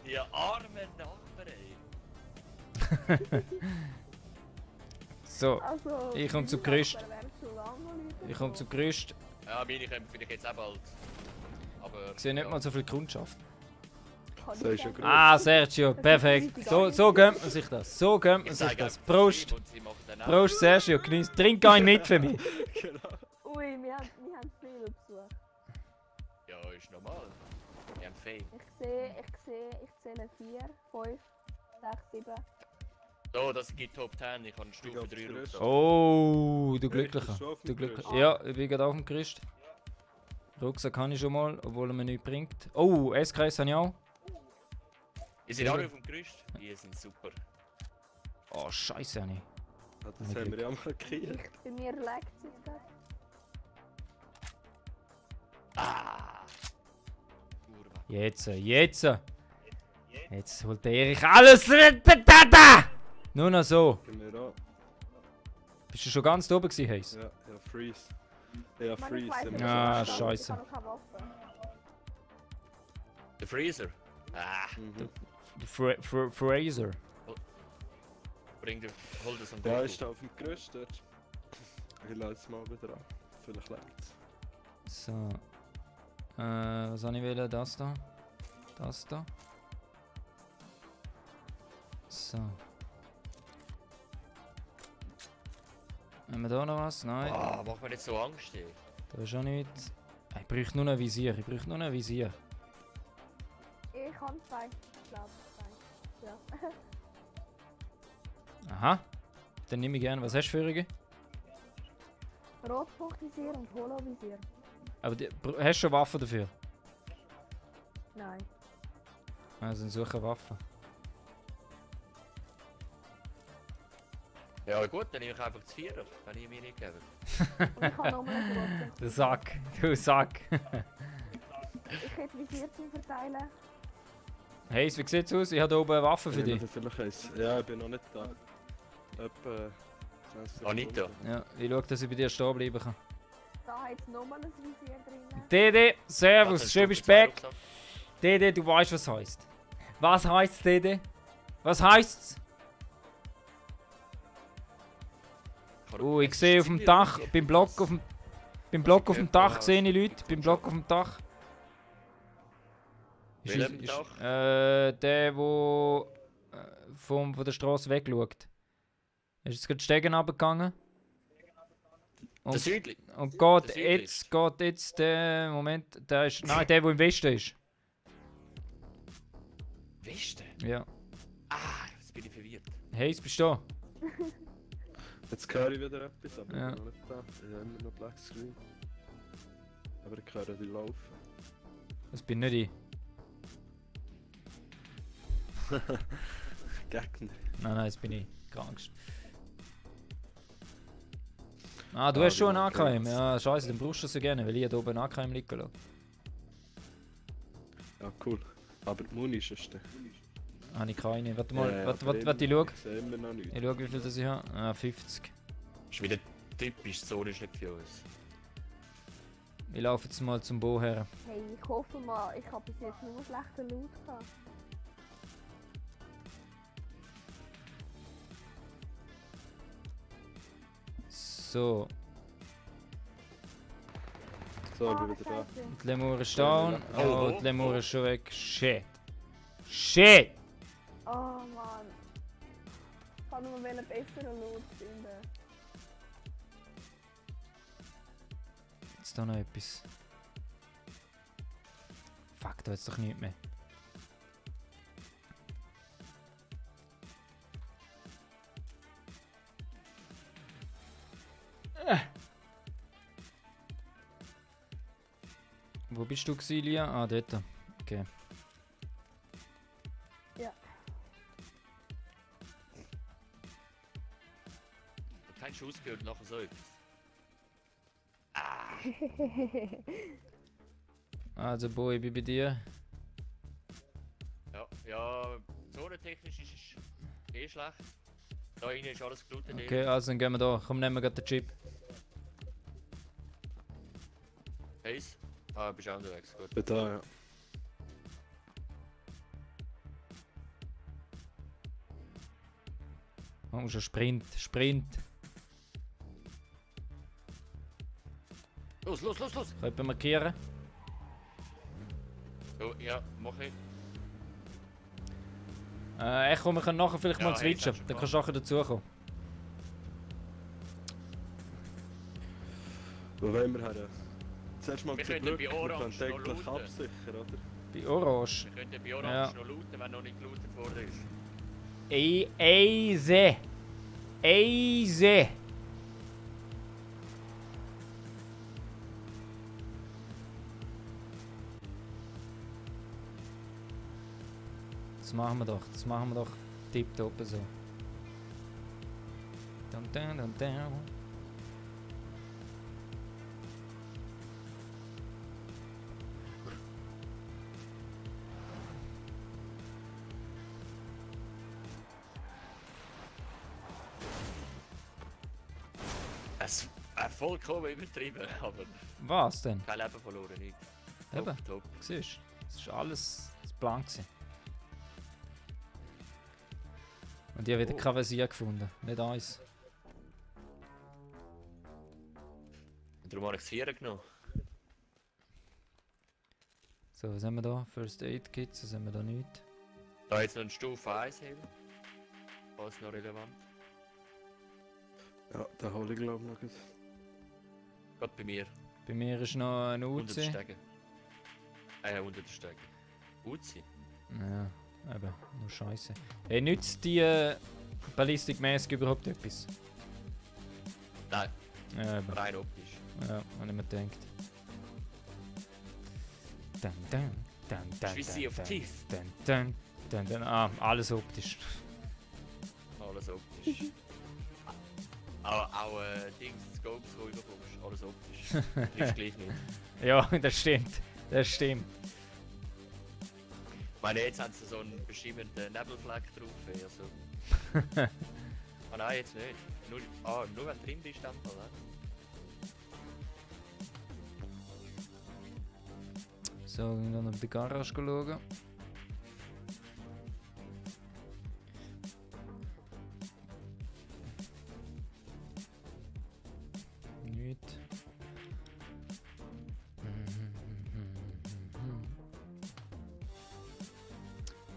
Die armen Nachbarn, ey. So, Also, Ich komme zum meine Gerüst. Nachbarn wären schon lange noch Leute ich komme zum Gerüst. Ja, meine kommen vielleicht jetzt auch bald. Aber. Ich sehe nicht mal so viel Kundschaft. gekommen. Das ist schon gut. Ah, Sergio, perfekt. So gönnt man sich das. So gönnt man Ich sich sage das. einfach Prost. Stream und sie machen dann auch. Prost, Sergio. Genieß. Trink einen mit für mich. Ui, wir haben viel Besuch. Ja, ist normal. Wir haben Fame. Ich zähle 4, 5, 6, 7. So, das gibt Top 10. Ich habe eine Stufe 3 Rucksack. Oh, du Ja, Glücklicher. bist du auf dem Du Glücklicher. Gerüst? Ja, ich bin gerade auf dem Gerüst. Rucksack kann ich schon mal, obwohl er mir nichts bringt. Oh, SKS habe ich auch. Ihr seid alle auf dem Gerüst? Die sind super. Oh, Scheiße, habe ich. Ah, das haben wir ja mal gekriegt. Bei mir lag es jetzt gerade. Ah! Kurva. Jetzt holt der Erich alles. Nur noch so. Gehen wir an. Bist du schon ganz da oben gewesen, Hayes? Ja, Freeze. Ja, Mann, ich Freeze. weiss haben nicht, wir Ah, was ich schon. kann. Scheisse. Ich habe keine Waffe. Der Freezer. Ah! Mhm. Fraser. Hol das am Ja, Gürtel. ist da auf dem Gerüst dort. Ich lade es mal wieder an. Vielleicht lädt es. So. Was habe ich wählen? Das da. Das da. So. Haben wir da noch was? Nein. Ah, mach mir nicht so Angst, ey. Da ist auch nichts. Ich bräuchte nur ein Visier. Ich bräuchte nur ein Visier. Ich habe 2. Ich glaube, 2. Ja. Aha. Dann nehme ich gerne. Was hast du für eine? Rotpunktvisier und Holovisier. Aber hast du schon Waffen dafür? Nein. Also dann suche Waffen. Ja gut, dann nehme ich einfach das Vierer, wenn ich mir nicht gebe. Und ich habe nochmal einen Rotpunkt. Du Sack, du Sack. Ich hätte Visier zum Verteilen. Hey, wie sieht's aus? Ich habe hier oben eine Waffe für Ja, dich. vielleicht eins. Ja, ich bin noch nicht da. Etwa 20 Ah, nicht da. Sekunden. Ja, ich schaue, dass ich bei dir stehen bleiben kann. Da hat es nochmal ein Visier drin. Dede, Servus, Was schön hast bist du du für back. zwei Rucksack? Dede, du weißt, was heißt. Was heißt Dede? Was heißt's? Oh, ich sehe auf dem Dach, beim Block auf dem Dach sehe ich Leute, beim Block auf dem Dach. Welchem Dach? Der, wo von der Straße wegschaut. Ist jetzt gerade die Stegen runtergegangen. Der Südli. Und Der geht jetzt der Moment, der ist. Nein, der, der im Westen ist. Westen? Ja. Ah, jetzt bin ich verwirrt. Hey, jetzt bist du da. Jetzt höre ich wieder etwas, aber Ja. ich bin noch nicht da. Ich habe immer noch Black Screen. Aber ich höre die laufen. Das bin nicht ich. Gegner. Nein, das bin ich. Keine Angst. Ah, du hast schon einen AKM. Ja, scheiße, dann brauchst du das so gerne, weil ich hier oben einen AKM liegen lasse. Ja, cool. Aber die Muni ist es dann. Habe ich keine. Warte mal, Ja, warte, aber ich schaue. Ich sehe immer noch nichts. Ich schaue, wie viel das ich habe. Ah, 50. Ist wieder typisch, so ist nicht für uns. Ich laufe jetzt mal zum Bo her. Hey, ich hoffe mal, ich habe bis jetzt nur schlechten Loot gehabt. So, So, ich bin wieder da. Scheiße. die Lemur ist down. Oh, Oh, oh, die Lemur oh. ist schon weg. Shit. Shit! Oh Mann. Ich kann nur einen besseren Loot finden. Jetzt da noch etwas. Fuck, da ist doch nichts mehr. Wo bist du gewesen, Lia? Ah, dort. Okay. Ja. Kein Schuss gehört nachher so etwas. Also, Bo, ich bin bei dir. Ja, ja, zonentechnisch ist es eh schlecht. Da innen ist alles gelootet. Okay, also dann gehen wir da. Komm, nehmen wir gerade den Chip. Heiß? Ah, bist auch unterwegs, gut. Ich bin da, ja. Oh, schon Sprint, Sprint. Los, los, los, los! Kann jemand markieren? Oh, ja, mach ich. Echo, wir können nachher vielleicht Ja, mal hey, switchen. das ist Dann schon kannst du nachher dazukommen. Wo wollen wir her? Zuerst mal Wir zur könnten bei Brücke, Orange wir noch können täglich looten. absichern, oder? Bei Orange. Wir könnten bei Orange Ja. noch looten, wenn noch nicht gelootet worden ist. Easy. Easy. Das machen wir doch. Das machen wir doch tipptopp so. Dun, dun, dun, dun. Es vollkommen übertrieben, aber Was denn? kein Leben verloren, nicht. Eben. Top, top. Siehst du? Das ist alles das Plan gewesen. Und ich habe wieder Oh. kein Visier gefunden. Nicht eins. Und darum habe ich das Vierer genommen. So, was haben wir da? First Aid Kits, was haben wir da nicht? Da jetzt noch ein Stufe 1 Helm. Was noch relevant? Ja, da hole ich glaube ich noch gut. Gerade bei mir. Bei mir ist noch ein Unter den Uzi. Stegen. Unter den Stegen. Uzi? Ja, eben, nur Scheiße. Hey, nützt die Ballistic Mask überhaupt etwas? Nein. Ja, eben. Rein optisch. Ja, hab ich mir gedacht. Dun, dun, dun, dun, Wie Sea of dun, Thieves. dun, dun, dun, dun. Ah, alles optisch. Alles optisch. auch Dings, Scopes, wo du kommst. Alles optisch. Triffst gleich nicht. Ja, das stimmt. Das stimmt. Ich meine, jetzt haben sie so einen bestimmten Nebelfleck drauf. Also. Ah nein, jetzt nicht. Nur wenn du drin bist, dann oder? So, ich dann auf die Garage schauen. Nicht.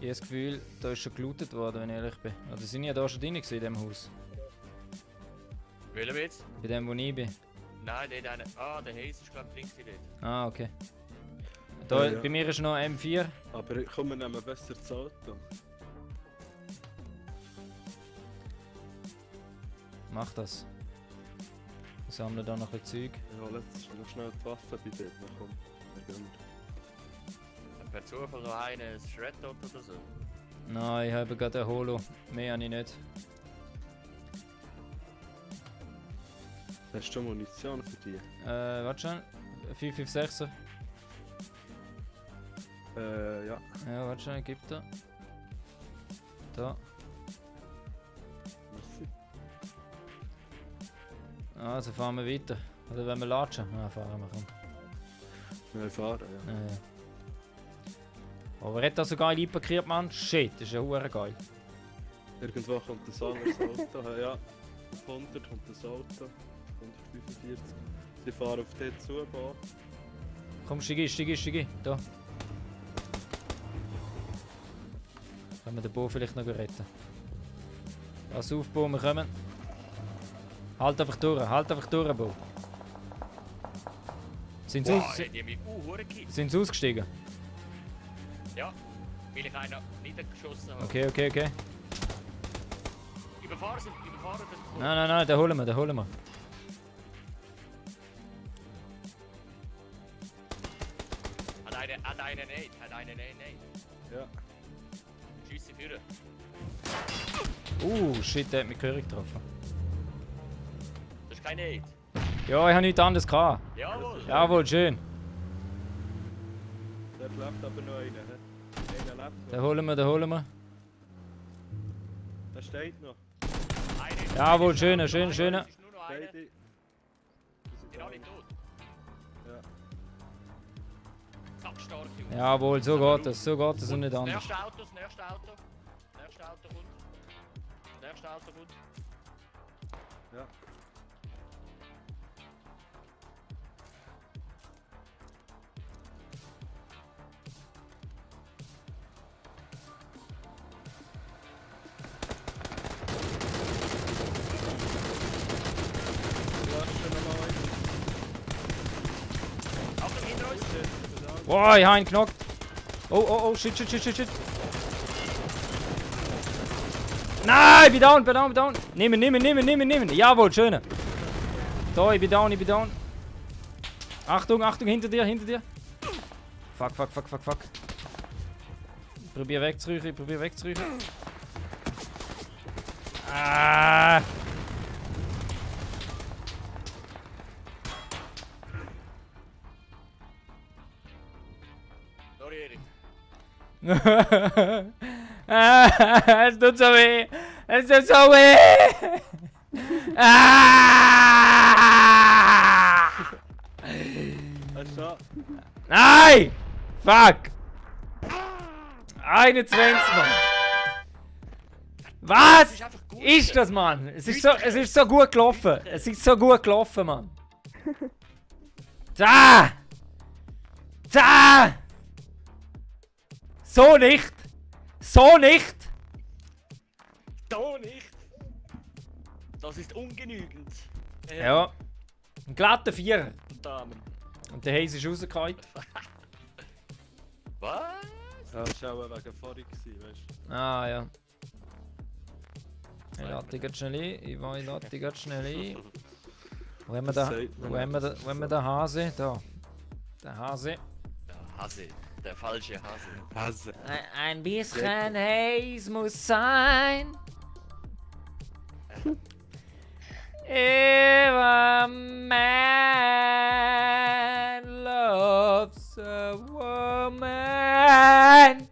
Ich habe das Gefühl, da ist schon gelootet worden, wenn ich ehrlich bin. Oder sind ja da schon drin gewesen, in diesem Haus? Wollen wir jetzt? Bei dem, wo ich bin. Nein, dort einer. Ah, der Haze ist glaube ich links dort. Ah, okay. Da, Ja. Bei mir ist noch M4. Aber komm, wir nehmen besser das Auto. Mach das. Ich sammle da noch ein Zeug. Ich hole jetzt noch schnell die Waffe bei dir. Dann komm, wir gehen. Hat per Zufall noch einen ein Shred-Dot oder so? Nein, ich habe gerade ein Holo. Mehr habe ich nicht. Hast du schon Munition für dich? Warte schon. 556er. Ja. Ja, warte schon, gib da. Da. Merci. Also fahren wir weiter. Oder wenn wir latschen? Ja, fahren wir, komm. Wir fahren, ja. Ja, ja. Aber er hat das so geil einparkiert, Mann. Shit, das ist ja hure geil. Irgendwo kommt ein anderes Auto. Ja, auf 100 kommt das Auto. 145. Sie fahren auf den zu, Bo. Komm, steig ein. Da. Können wir den Bo vielleicht noch retten? Pass auf, Bo, wir kommen. Halt einfach durch, Bo. Sind sie Wow, die haben mich gekillt. Sind's ausgestiegen? Ja, weil ich einen niedergeschossen habe. Okay. Überfahren den. Nein, den holen wir. Hat einen Nade. Ja. Schieße führen. Shit, der hat mich gehörig getroffen. Das ist kein Nade. Ja, ich habe nichts anderes gehabt. Jawohl. Jawohl, schön. Dort lebt aber noch einer. He? Einer lebt noch. Den holen wir. Der steht noch. Jawohl, schöner. Es ist nur noch einer. Beide. Die sind alle tot. Ja. Sackstark, Jungs. Jawohl, so geht es und nicht Das anders. nächste Auto kommt. Nächste Auto kommt. Ja. Achtung, hinter uns. Wow, ich habe ihn knockt. Oh, shit. Nein, ich bin down. Nehmen. Jawohl, schön. Da, ich bin down. Achtung, hinter dir. Fuck. Ich probiere wegzuräuchen. Ah! Sorry, Erik. Es tut so weh! Ah! Also, Nein! Fuck! 21, Mann! Was ist einfach gut. ist das, Mann? Es ist so gut gelaufen. Mann. Da! So nicht! Da nicht. Das ist ungenügend. Ja. Ein glatter Vierer. Damen. Und der Haze ist rausgefallen. Was? ja, das war auch wegen vorhin, weißt du. Ah ja. Ich lade dich grad schnell ein. Wo haben wir den Hase? Da. Der Hase. Der Hase. Der falsche Hase. Hase. Ein bisschen Haze muss sein. If a man loves a woman.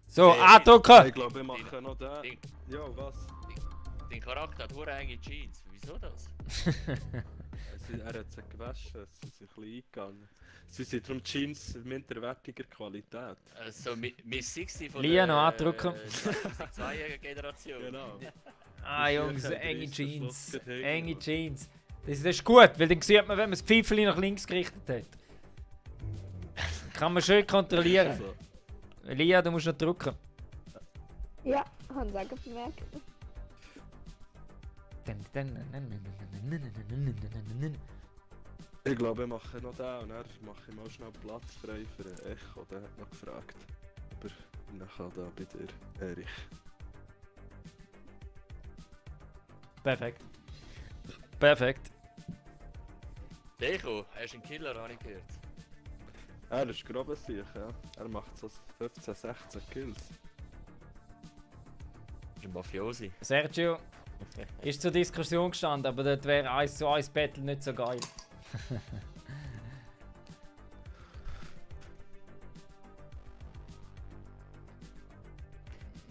So, andrücken! Ich glaube, wir machen noch den. Ding. Jo, was? Dein Charakter hat hure enge Jeans. Wieso das? Er hat sie gewaschen, sie sind ein bisschen eingegangen. Sie sind darum Jeans minderwertiger Qualität. Also Miss 60 von Lia, noch andrücken. 2002er Generation. Genau. Ah, Jungs, Ja, enge der Jeans. Schluss geht Enge hin, Jeans. Das ist gut, weil dann sieht man, wenn man das Pfeifchen nach links gerichtet hat. Kann man schön kontrollieren. Also, Lia, du musst noch drücken. Ja, Hans auch bemerkt. ich glaube, wir machen noch den und dann mache ich mal schnell Platz frei für ein Echo. Der hat noch gefragt. Aber dann kann da bei dir, Erich. Perfekt. Perfekt. Deco, er ist ein Killer, habe ich gehört. Er ist grob sicher, ja. Er macht so 15, 16 Kills. Er ist ein Mafiosi. Sergio ist zur Diskussion gestanden, aber dort wäre 1 zu 1 Battle nicht so geil.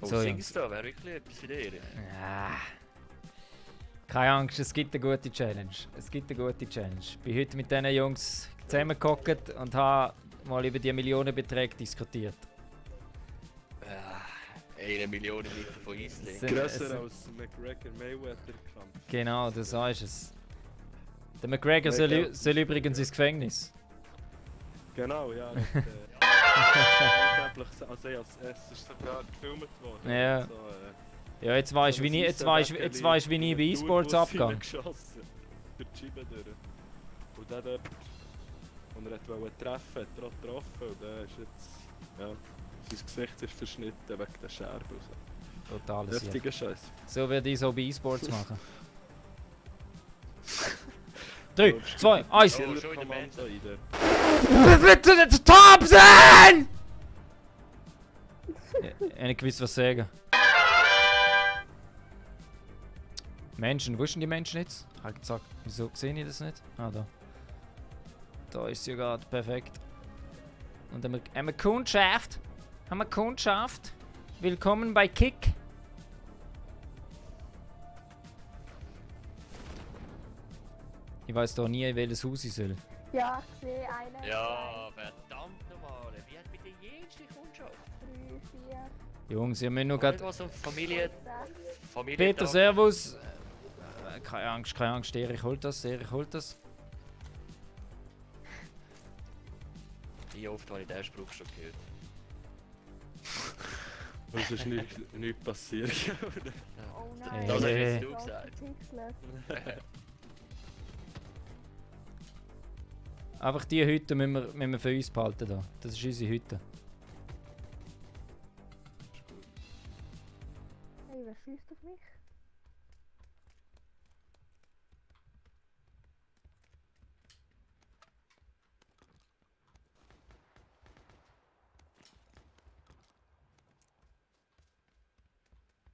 Oh, So, singst du, wäre wirklich etwas für dich. Ah. Keine Angst, es gibt eine gute Challenge. Es gibt eine gute Challenge. Ich bin heute mit diesen Jungs zusammengehockt und habe mal über die Millionenbeträge diskutiert. 1 Million Liter von Island. Se- Grösser als McGregor-Mayweather-Kampf. Genau, du sagst es. Der McGregor soll übrigens ins Gefängnis. Genau, ja. Angeblich, also es ist sogar gefilmt worden. Ja. So, Ja, jetzt weißt du, wie ich, jetzt weißt, wie ich bei E-Sports abgehe. Geschossen. Durch die Scheibe durch. Und dann dort, und er wollte treffen, hat er auch getroffen. Und dann ist jetzt, ja, sein Gesicht ist verschnitten wegen der Scherbe. So. Totales Sieg. Heftiger Scheiß. So werde ich so bei E-Sports machen. 3, 2, 1. Oh, schon in der Band. Thompson! Ich habe nicht gewusst, was sagen. Menschen, wo sind die Menschen jetzt? Ich habe gesagt, wieso sehe ich das nicht? Ah, da. Da ist sie gerade, perfekt. Und haben wir Kundschaft? Haben wir Kundschaft? Willkommen bei Kick. Ich weiß doch nie, in welches Haus ich soll. Ja, ich sehe einen. Ja, verdammt nochmal. Wie hat mit der jenste Kundschaft? 3, 4, Jungs, ihr müsst nur gerade. Was um Familie. 6. Familie Peter, Servus. Keine Angst, Erich holt das, Wie oft habe ich diesen Spruch schon gehört? Es ist nichts passiert. Oh Hey. nein. Das hast jetzt du Große gesagt. Pixel. Einfach die Hütte müssen wir für uns behalten. Da. Das ist unsere Hütte. Hey, wer schießt auf mich?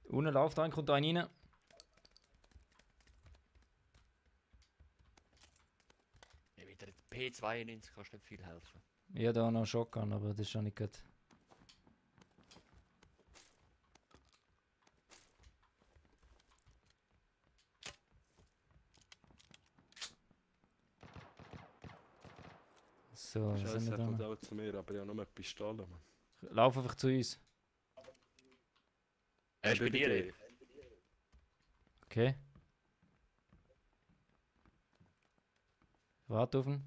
Unten läuft ein, kommt ein rein. Ja, mit der P92 kannst du nicht viel helfen. Ich habe da noch einen Shotgun, aber das ist schon nicht gut. So, was Scheiße, sind wir er kommt da? auch zu mir, aber ich habe nur eine Pistole. Mann. Lauf einfach zu uns. Er ist bei dir, Erik. Okay. Warte auf ihn.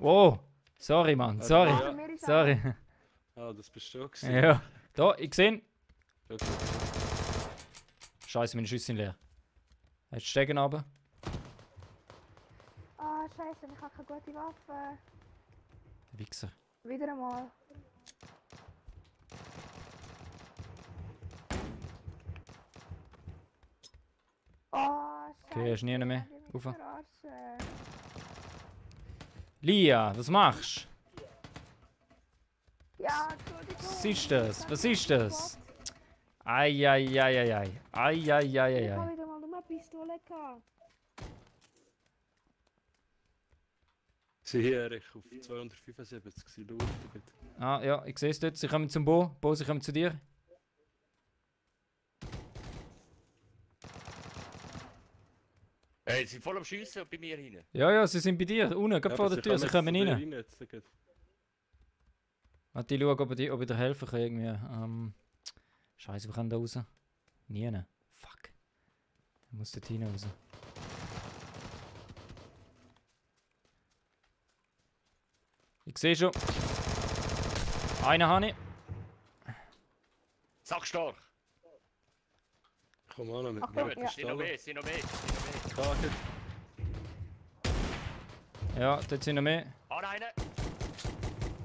Wow! Sorry, Mann, sorry. Ja. Mir ist Sorry. Ah, das bist du gewesen. Ja. Da, ich sehe. Okay. Scheiße, meine Schüsse sind leer. Hast du Stegen runter? Ah, scheiße, ich habe keine gute Waffe. Wichser. Wieder einmal. Oh, Okay, hast du nie mehr? Rauf. Verarschen. Lia, was machst Ja, Entschuldigung. du? Was ist das? Was ist das? Eieieiei. Ich habe Eieieiei. wieder mal nur eine Pistole gehabt. Sie hier, Erich, auf 275 gewesen, schau. Ah, ja, ich sehe es dort. Sie kommen zum Bo. Bo, sie kommen zu dir. Hey, sie sind voll am Schiessen bei mir hinein. Ja, ja, sie sind bei dir. Unten, gerade vor der Tür. Sie kommen rein. Warte, ich schaue, ob ich dir helfen kann irgendwie. Scheiße, wir können da raus. Nie. Fuck. Ich muss dort hinein raus. Ich sehe schon. Einen habe ich. Sackstark! Komm an mit Ach, mir. ja. Es sind noch mehr, es sind noch mehr. Target. Ja, dort sind noch mehr. Ah, einen!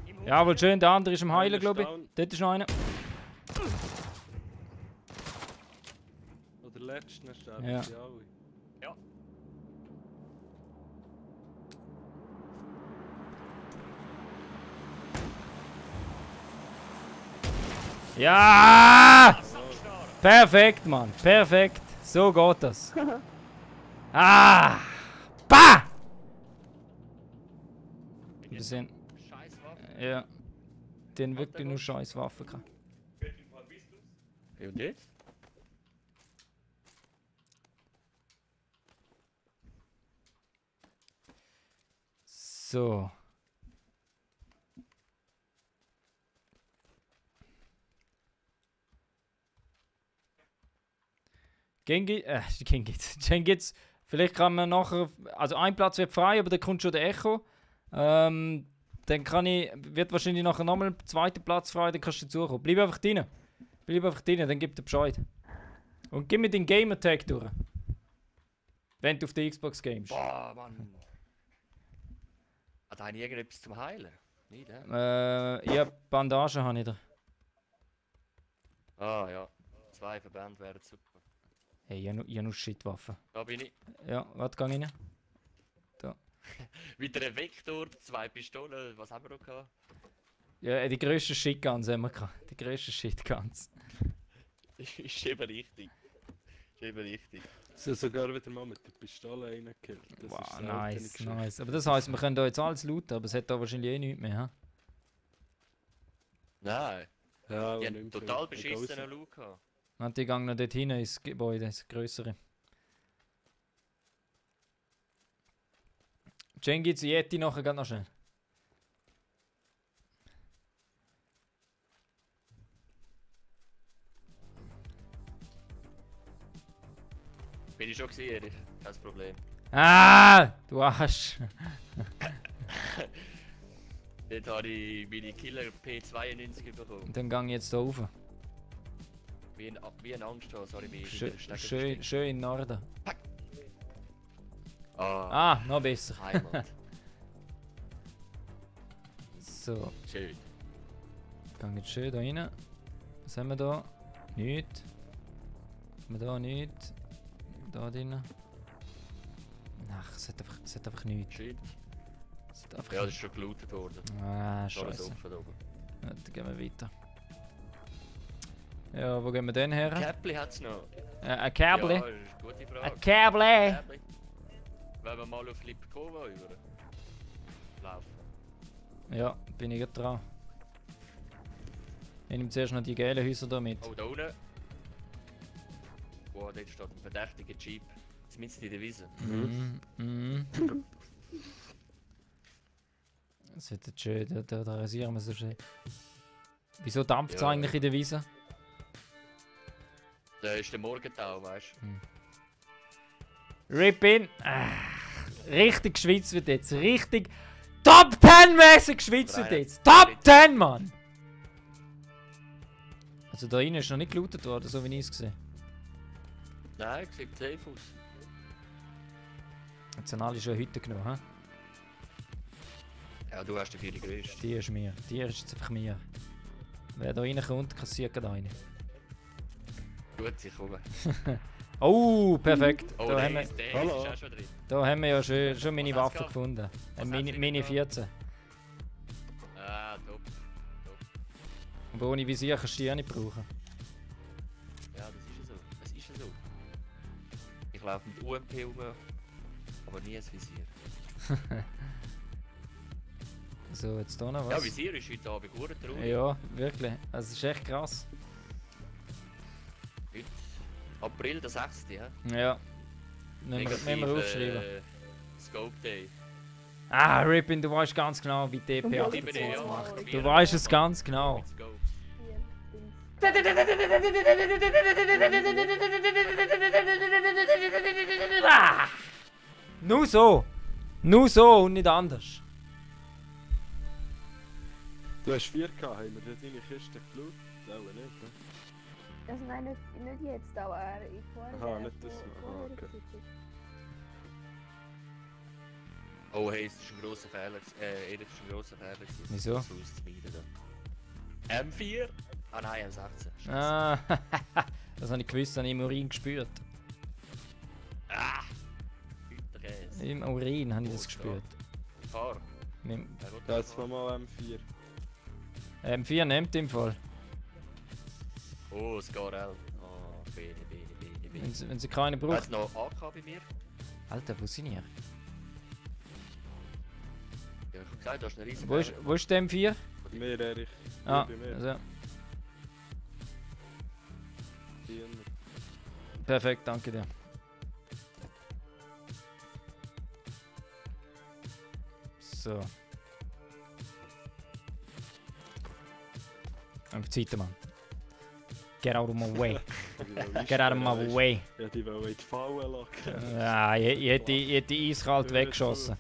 Im Haus. Jawohl, schön. Der andere ist am Heilen, Einer glaube ich. down. Dort ist noch einer. Oder letzten sterben Ja. sie alle. Ja! Sackstark! Perfekt, Mann. Perfekt. So geht das. Ah! Bah! Wir sind. Scheiß Waffe. Ja. Die haben wirklich nur scheiß Waffen gehabt. Und jetzt? So. Cengiz, vielleicht kann man nachher, also ein Platz wird frei, aber dann kommt schon der Echo. Dann wird wahrscheinlich nachher nochmal ein zweiter Platz frei, dann kannst du dazukommen. Bleib einfach drin. Bleib einfach drin, dann gib dir Bescheid. Und gib mir den Gamertag durch. Wenn du auf der Xbox gamest. Boah, Mann. Hat einer irgendetwas zum Heilen? Nicht, hä? Ja, Bandagen habe ich da. Ah, ja. 2 Verbände wären super. Hey, ich habe nur Shitwaffen. Da bin ich. Ja, warte, geh rein. Wieder ein Vektor, 2 Pistolen, was haben wir noch gehabt? Ja, die grössten Shitguns haben wir gehabt. Die grössten Shitguns. Ist eben richtig. Ist eben richtig. Sie haben sogar wieder mal mit der Pistole reingekillt. Das Wow, ist selten nice, Geschichte. nice. Aber das heisst, wir können da jetzt alles looten, aber es hat da wahrscheinlich eh nichts mehr, hä? Nein, Ja, die und haben nicht total viel. beschissenen Look gehabt. Warte, ich gehe noch dort hin ins Gebäude, ins grössere. Cengiz, Yeti nachher geht noch schnell. Bin ich schon gesehen, Erich. Kein Problem. Ah, du Arsch. Dort habe ich meine Killer P92 bekommen. Und dann gehe ich jetzt da rauf. Wie ein Angsthase habe ich mich Schön, in der Stege schön, schön in Norden. Ah, Ah, noch besser. Heimat. So, Schön. gehe jetzt schön da rein. Was haben wir da? Nichts. Was haben wir da? Nichts. Da drin. Ach, es hat einfach nichts. Schön. Es hat einfach Ja, das ist schon gelootet worden. Ah, Alles scheiße. offen da oben. Ja, dann gehen wir weiter. Ja, wo gehen wir denn her? Käppli hat es noch. Ein Kabel? Ja, das ist eine gute Frage. Ein Kabel? Käppli. Wenn wir mal auf Lipkova über laufen. Ja, bin ich gerade dran. Ich nehme zuerst noch die gelben Häuser da mit. Oh, da unten. Wow, dort steht ein verdächtiger Jeep. Zumindest in der Wiese. Mhm. Das wird jetzt schön, da rasieren wir so schön. Wieso dampft es Ja. eigentlich in der Wiese? Da ist der Morgentau, weißt du? Rip in! Richtig geschwitzt wird jetzt. Richtig Top 10 mäßig geschwitzt wird jetzt. Top 10, Mann! Also da innen ist noch nicht gelootet worden, so wie ich es gesehen. Nein, sieht safe aus. Jetzt haben alle schon Hütte genommen, hä? Ja, du hast die 4 größte. Die ist mir. Die ist jetzt einfach mir. Wer da reinkommt, kassiert gerade eine. Gut, ich komme. Oh, perfekt. Oh, Da haben der wir, ist Hallo. auch schon drin. da haben wir ja schon meine Was hat's Waffe gehabt? gefunden. Was Mini, hat's Mini gehabt? 14. Ah, top. Aber ohne Visier kannst du die auch nicht brauchen. Ja, das ist ja so. Das ist ja so. Ich laufe mit UMP rum, aber nie ein Visier. So, jetzt hier noch Ja, was. Visier ist heute Abend gut traurig. Ja, wirklich. Also, es ist echt krass. Heute April, der 6. Ja? Ja. Müssen wir aufschreiben. Scope Day. Ah, Rippin, du weißt ganz genau, wie Und DP wie 28 ja. macht. Du Du weißt es ganz genau. Mit Scopes. Hier, Dings. Nur so. Nur so und nicht anders. Du hast 4K, haben wir deine Kiste geschaut? Auch nicht, ne? Also nein, nicht jetzt, aber ich vorher. Aha, nicht das. vorher Okay. geswitcht. Oh hey, es ist ein grosser Fehler. Erik, es ist ein grosser Fehler. gewesen, Wieso? das auszumeiden da. M4? Ah nein, M16. Scheiße. Ah, das habe ich gewusst, habe ich im Urin gespürt. Ah! Güterkäse. Im Urin habe ich Oh, das gespürt. Fahr. Mit Wer will Ja, das jetzt fahren? mal M4. M4 nimmt im Fall. Oh, das GRL. Oh, Bene. Wenn sie keine braucht. Hast du noch AK bei mir? Alter, wo sind ihr? Ja, ich hab gesagt, du hast einen riesen Wo ist der M4? Mir, Erich. Ah, Bei mir. also, Hier. perfekt, danke dir. So. Auf die Seite, Mann. Get out of my way. Get out of my way. Ja, die wollen in die Falle locken. Ja, ich hätte eiskalt weggeschossen.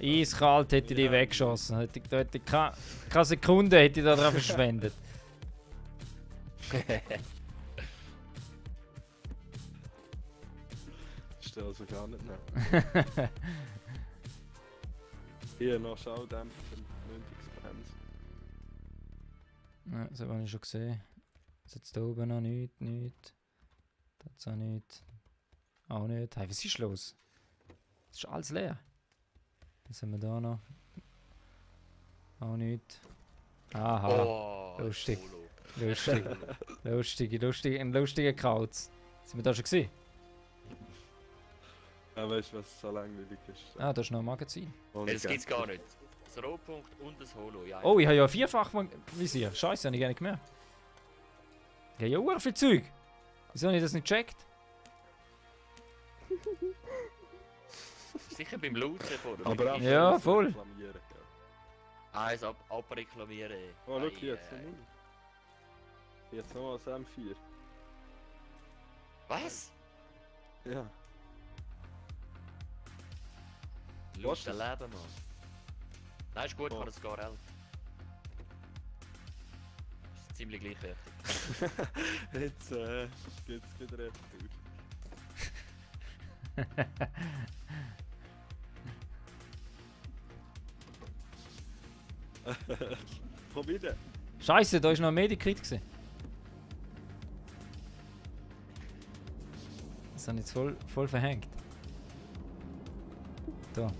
Eiskalt hätte ich die Ja. weggeschossen. Da hätte ich keine Sekunde hätte ich da drauf verschwendet. Das ist also gar nicht mehr. Hier noch Schalldämpfer, Mündungsbremse. Ja, das habe ich schon gesehen. Jetzt da oben noch nichts. Das auch nichts. Auch nicht. Hey, was ist los? Das ist alles leer. Was haben wir da noch? Auch nichts. Aha. Oh, Lustig. Solo. Ein lustiger Kauz. Sind wir da schon gesehen? Ja, weißt du, was so langweilig ist? Ah, da ist noch ein Magazin. Ohne Das gibt's Geld. gar nicht. Das Rohpunkt und das Holo. Ja, Oh, ich habe ja ein Vierfach-Visier. Scheiße, habe ich gar nicht gemerkt. Ich habe ja auch viel Zeug. Wieso habe ich das nicht gecheckt? Sicher beim Looten vorne. Aber auch Ja, wenn sie voll. reklamieren, gell. Eins abreklamieren. Oh, schau hier jetzt nochmal. Jetzt nochmal das M4. Was? Ja. Lust Was ein Leben, Mann. Nein, ist gut, ich Oh. habe das GRL. Ist ziemlich gleichwertig. Jetzt geht's wieder retour. Komm wieder. Scheiße, da ist noch ein Medikrit gewesen. Das habe ich jetzt voll verhängt. Da.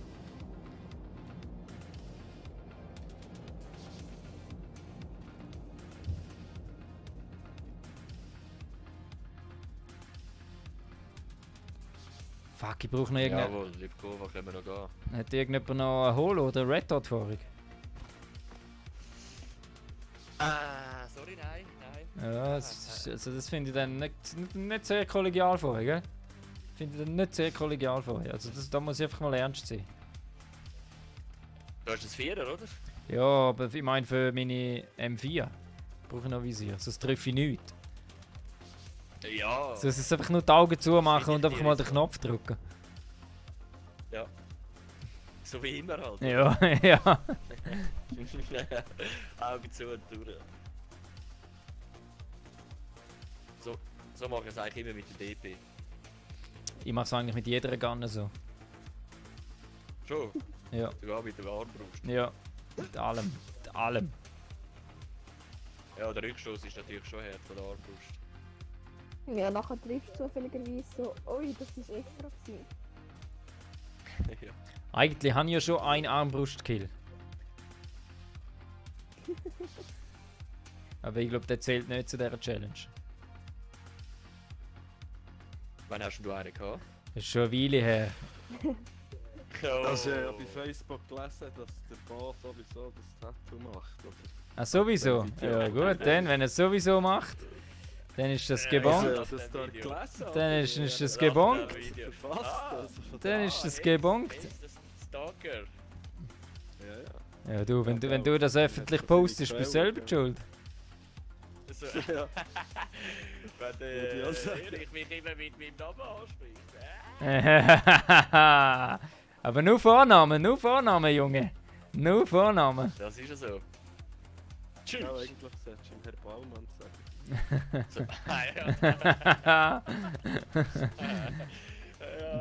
Fuck, ich brauche noch irgendeine. Jawohl, Lipkova können wir noch gehen. Hat irgendjemand noch ein Holo oder Red Dot Vorrig? Ah, sorry, nein. Ja, das finde ich dann nicht sehr kollegial vorher, gell? Finde ich dann nicht sehr kollegial vorher. Also da muss ich einfach mal ernst sein. Du hast das Vierer, oder? Ja, aber ich meine für meine M4 brauche ich noch Visier, sonst treffe ich nichts. Ja. Sonst ist es einfach nur die Augen zumachen und Finde ich einfach mal dir den Knopf drücken. Ja. So wie immer halt. Ja, ja. Augen zu und durch. So mache ich es eigentlich immer mit der DP. Ich mache es eigentlich mit jeder Gun so. Schon? Ja, Sogar mit der Armbrust. ja. Mit allem. Mit allem. Ja, der Rückstoß ist natürlich schon hart von der Armbrust. Ja, nachher triffst du zufälligerweise so, ui, das ist extra gewesen. Ja. Eigentlich habe ich ja schon einen Armbrustkill. Aber ich glaube, der zählt nicht zu dieser Challenge. Wann hast du einen gehabt? Das ist schon eine Weile her. Also, ich habe bei Facebook gelesen, dass der Bo sowieso das Tattoo macht. Oder? Ah, sowieso? Ja gut, dann, wenn er es sowieso macht, dann ist das gebongt. Also, das dort gelesen. Dann ist das gebongt. Verfasst. Also, von Dann da. ist das gebongt. Stalker. Ja, ja. Ja du, wenn du das öffentlich postest, bist du selber die schuld. So, Ja. wenn ich auch sagen. ich mich immer mit meinem Namen anspreche. Aber nur Vornamen, Junge. Nur Vornamen. Das ist ja so. Tschüss. Ja, eigentlich solltest du ihm Herr Baumann sagen. So.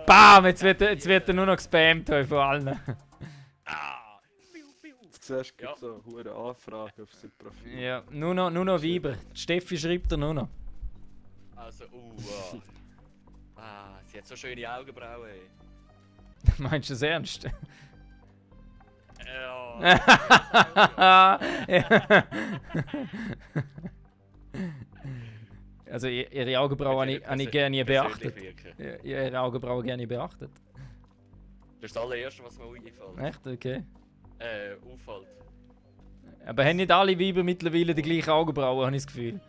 Bam! Jetzt wird er nur noch gespammt von allen. Ah. Piu, piu. Du siehst, es Ja. gibt so eine Anfrage auf sein Profil. Ja, nur noch Weiber. Die Steffi schreibt er nur noch. Also, sie hat so schöne Augenbrauen, ey. Meinst du das ernst? Ja. Also ihre Augenbrauen habe ich gerne beachtet. Ja, ihre Augenbrauen gerne beachtet. Das ist das allererste, was mir eingefallen Echt? Okay. auffällt. Aber haben nicht alle Weiber mittlerweile die gleichen Augenbrauen, habe ich das Gefühl.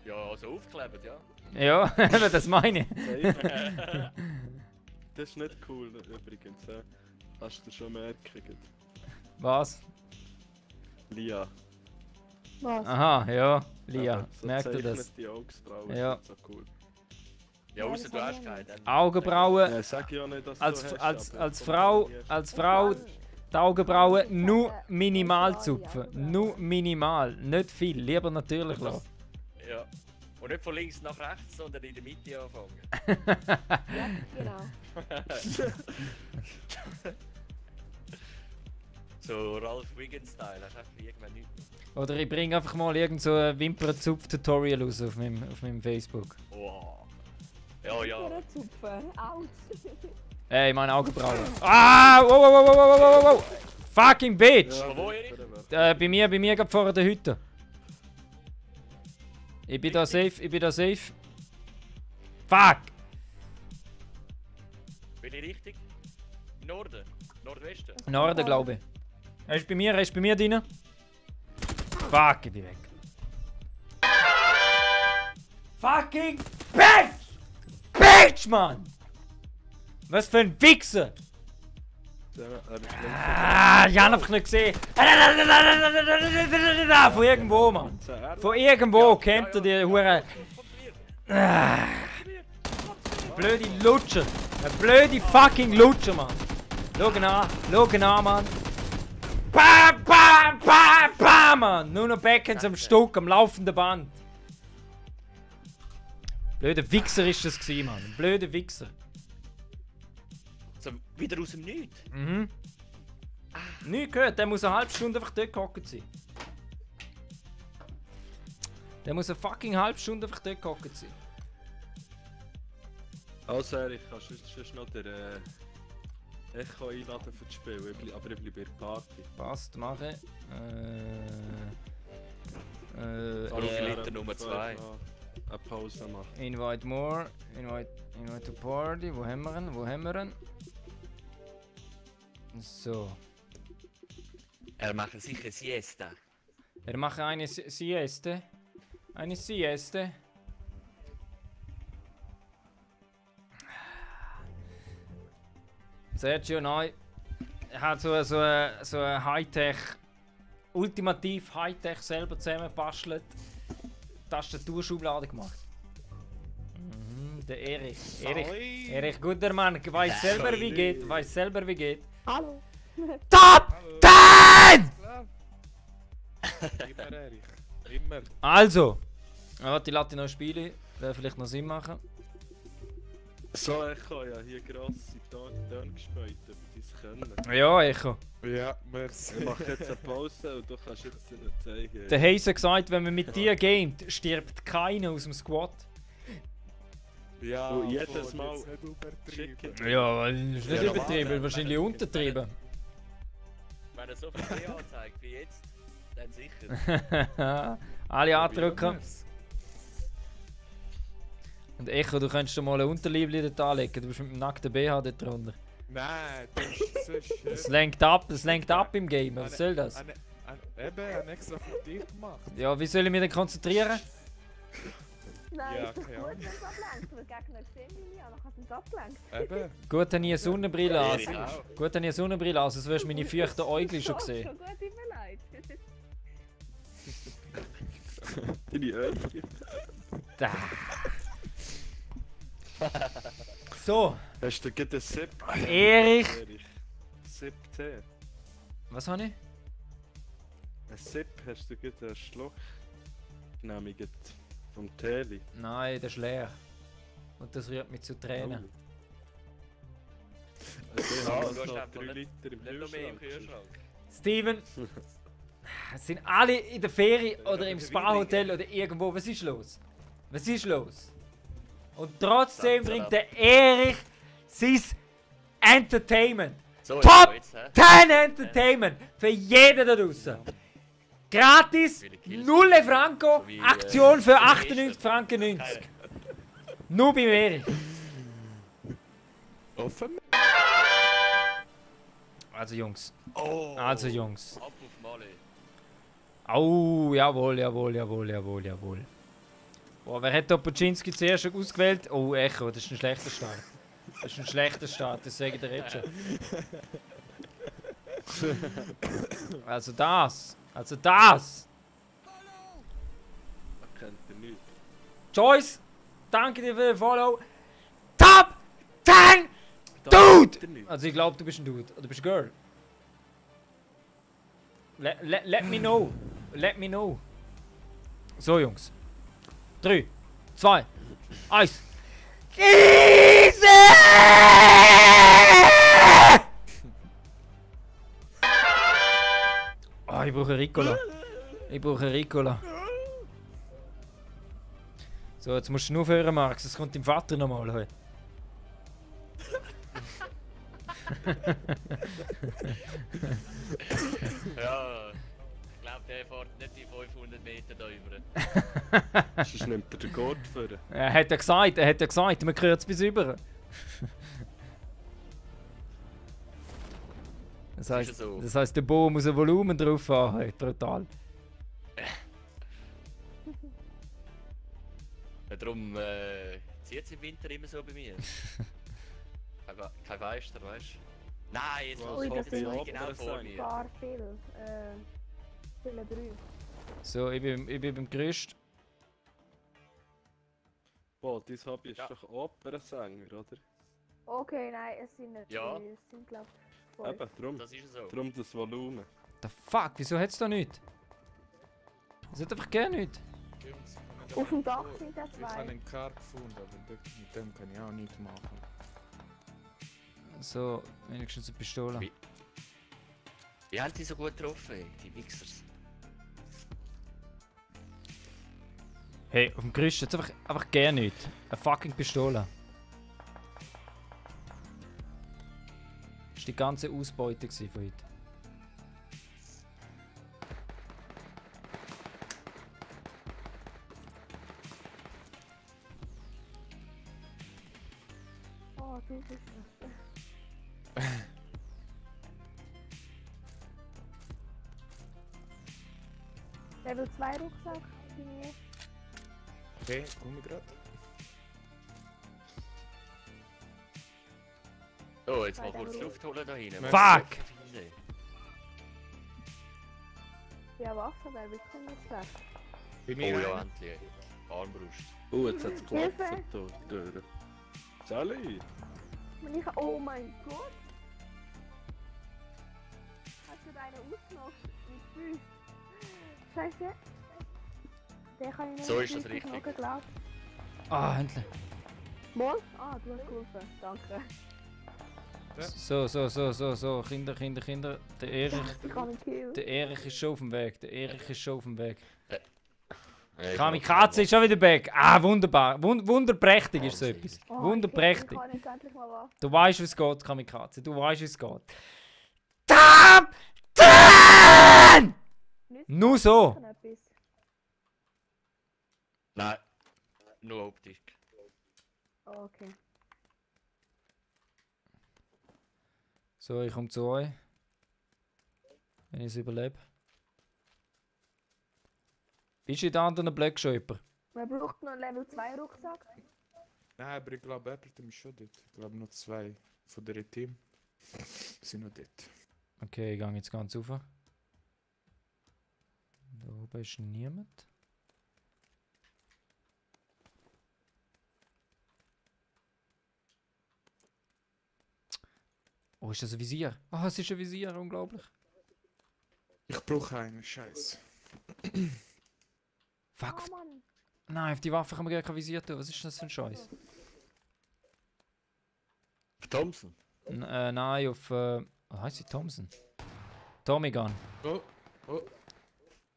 Ja, also aufgeklebt, ja. Ja, das meine ich. Das ist nicht cool übrigens. Ja. Hast du schon merken? Was? Lia. Was? Aha, ja. Lia, Aber so merkt ihr das? Die Augenbrauen Ja. sind so cool. Ja, außer du hast keinen. dann- Augenbrauen, Ja, sag ja nicht, dass du als, hast, als, aber als du Frau, kombinierst. als Frau, die Augenbrauen nur minimal zupfen. Nur minimal, nicht viel. Lieber natürlich lassen. Ja. Und nicht von links nach rechts, sondern in der Mitte anfangen. Ja, genau. So Ralph Wiggins-Style, hast du einfach irgendwann nicht mehr. Oder ich bringe einfach mal irgend so ein Wimpernzupf-Tutorial raus auf meinem Facebook. Oh. Ja, ja. Wieder zupfen. Autsch. Ey, meine Augenbrauen. Ah! Wow, wow, wow, wow, wow, wow, wow. Fucking bitch! Von wo, Erik? Bei mir gerade vor der Hütte. Ich bin da safe, Fuck! Bin ich richtig? Norden? Nordwesten? Norden, glaube ich. Er ist bei mir drin. Fuck, ich bin weg. Fucking Bitch! Bitch, Mann! Was für ein Wichser! Ich hab einfach nicht gesehen. Von irgendwo, Mann. Von irgendwo kennt er die Hure. Blöde Lutscher. Ein blöde fucking Lutscher, Mann. Schau ihn an, Mann. Bam, bam, bam, bam, Mann. Nur noch Backhands am Stück, am laufenden Band. Blöder Wichser ist das gewesen, Mann. Ein blöder Wichser. So, wieder aus dem Nichts? Mhm. Nicht gehört, der muss eine halbe Stunde einfach dort gehockt sein. Der muss eine fucking halbe Stunde einfach dort gehockt sein. Also Erik, kannst du sonst noch den Echo einladen für das Spiel, aber ich bleibe bei der Party. Passt, mache. Liter Nummer 2. Eine Pause machen. Invite more. Invite to party. Wo haben wir ihn? So. Er macht sicher Siesta. Wir machen eine Sieste. Eine Sieste. Sergio neu. Er hat so ein Hightech, ultimativ Hightech selber zusammengebastelt. Tastaturschublade gemacht. Der Erich, guter Mann, weiß selber wie geht. Hallo. Top 10! Immer Erik, immer. Also, warte, ich lasse noch spielen. Wäre vielleicht noch Sinn machen. So, ich habe ja hier grosse Töne gespielt, über dein Können. Ja, Echo. Ja, merci. Ich mache jetzt eine Pause und du kannst jetzt ihnen zeigen. Der Haze gesagt, wenn man mit dir gamet, stirbt keiner aus dem Squad. Ja, Und jedes voll, Mal jetzt nicht übertrieben. schicken. Ja, das ist nicht Ja, übertrieben, wahrscheinlich untertrieben. Wenn er so viel mehr anzeigt wie jetzt, dann sicher. Alle Ja, andrücken. merci. Und Echo, du könntest dir mal ein Unterliebli dort anlegen, du bist mit dem nackten BH dort drunter. Nein, das ist so schön. Es lenkt ab im Game, was soll das? Eben, extra für dich gemacht. Ja, wie soll ich mich denn konzentrieren? Nein, Ja, ist doch keine gut, Ahnung. wenn es ablenkt, weil die Gegner sehen mich ja, dann kannst du es ablenken. Eben. Gut, habe ich eine Sonnenbrille an. Ich auch. Gut, habe ich eine Sonnenbrille an, sonst wirst du meine feuchten Äugel schon sehen. Schon gut, tut mir leid. Deine Augen. Da. So, Hast du gerade einen Sip? Erich. Sip Tee. Was habe ich? Ein Sip hast du gerade einen Schluck genehmigt vom Teli. Nein, das ist leer. Und das rührt mich zu Tränen. Also ich Ja, habe du hast noch einfach 3 nicht- Liter im Nicht noch mehr im Kühlschrank. Kühlschrank. Steven, sind alle in der Ferie oder im Spa-Hotel oder irgendwo? Was ist los? Was ist los? Und trotzdem bringt der Erich sein Entertainment. So, Top jetzt, hä? 10 Entertainment für jeden da draußen. Gratis, Viele Kills. 0 Franco, So wie, Aktion für die 98 Franken 90. Nur beim Erich. Offen? Also Jungs, Oh! also Jungs. Ab auf Mali. Au, jawohl, jawohl, jawohl, jawohl, jawohl. Boah, wer hat Topoczynski zuerst ausgewählt? Oh, Echo, das ist ein schlechter Start. Das ist ein schlechter Start, das sage ich dir jetzt schon. Also das. Also das. Das kennt ihr nicht. Joyce, danke dir für den Follow. Top 10 Dude! Kennt ihr nicht. Also ich glaube, du bist ein Dude. Oder du bist ein Girl. Let me know. Let me know. So, Jungs. 3, 2, 1. Diese! Oh, ich brauche Ricola. Ich brauche Ricola. So, jetzt musst du nur hören, Max. Es kommt dein Vater nochmal heute. Ja, ich glaube, der fährt nicht die 500 Meter da über. Sonst nimmt er den Gurt vor. Er hat ja gesagt, man hört es bis über. Ist ja so. Das heisst, der Bo muss ein Volumen drauf haben. Hey, brutal. Ja, darum zieht es im Winter immer so bei mir. Kein Weister, weißt du? Nein, jetzt Was? Ui, kommt das jetzt ist nicht auch genau vor mir. Gar viel. Viele 3. So, ich bin beim Gerüst. Boah, dein Hobby ist Ja. doch Opernsänger, oder? Okay, nein, es sind nicht Ja. 3, es sind glaube ich 5. Eben, drum. Das ist so. Drum das Volumen. The fuck, wieso hat's da nicht? Es hat einfach gar nicht. Jungs, Auf dem Dach sind da ich 2. habe einen Kar gefunden, aber mit dem kann ich auch nichts machen. So, wenigstens eine Pistole. Wie- Wie haben die so gut getroffen, ey, die Wichsers? Hey, auf dem Gerüst hat's einfach gar nicht. Eine fucking Pistole. Das war die ganze Ausbeute gewesen von heute. Oh, du bist das. Level 2 Rucksack bei mir. Okay, komme ich gerade. Oh, jetzt mal Bei kurz dem Luft holen da hinten. Fuck! Ja, Waffe wäre wirklich nicht schlecht. Bei Oh mir ja, einer. endlich. Armbrust. Jetzt hat es Hilfe! geklappt hier, die Türen. Sally! Und ich, oh mein Gott! Hast du deine ausgenockt mit Füßen? Scheiße! Den kann ich nicht So ist das richtig richtig. geglaubt. Ah, endlich. Mal? Ah, du hast geholfen. Danke. So, Kinder. Der Erich, Ich habe einen Kill. der Erich ist schon auf dem Weg. Der Erich ist schon auf dem Weg. Hey, Kamikaze ist schon wieder back. Ah, wunderbar. Wunderprächtig ist so Wahnsinn. etwas. Oh, Wunderprächtig. Ich kann jetzt endlich mal was. Du weißt, wie es geht, Kamikaze. Du weißt, wie es geht. Captain! Nur so. Etwas. Nein, nur Optik. Oh, okay. So, ich komme zu euch. Wenn ich es überlebe. Ist in den anderen Blöcken schon jemand? Man braucht noch einen Level 2 Rucksack. Nein, aber ich glaube, Appleton ist schon dort. Ich glaube, noch 2 von der Team sind noch dort. Okay, ich gehe jetzt ganz rauf. Da oben ist niemand. Oh, ist das ein Visier? Ah, es ist ein Visier, unglaublich. Ich brauche einen, Scheiß. Fuck. Oh Mann. Nein, auf die Waffe kann man gar kein Visier tun. Was ist das für ein Scheiß? Thompson. Nein, auf. Heißt sie Thompson? Tommy Gun. Oh, oh.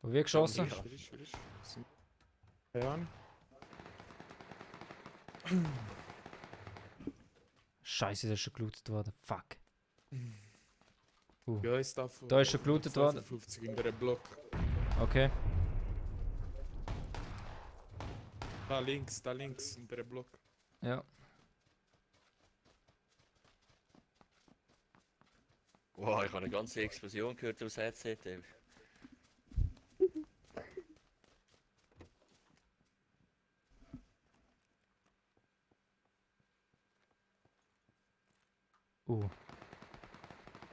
Wo wird geschossen? Tommy Wer ist? Keine Ahnung. Scheiße, das ist schon gelootet worden. Fuck. Ja, ist da von Da ist schon gelootet worden. 55 in der Block. Okay. Da links in der Block. Ja. Wow, ich habe eine ganze Explosion gehört aus HCT.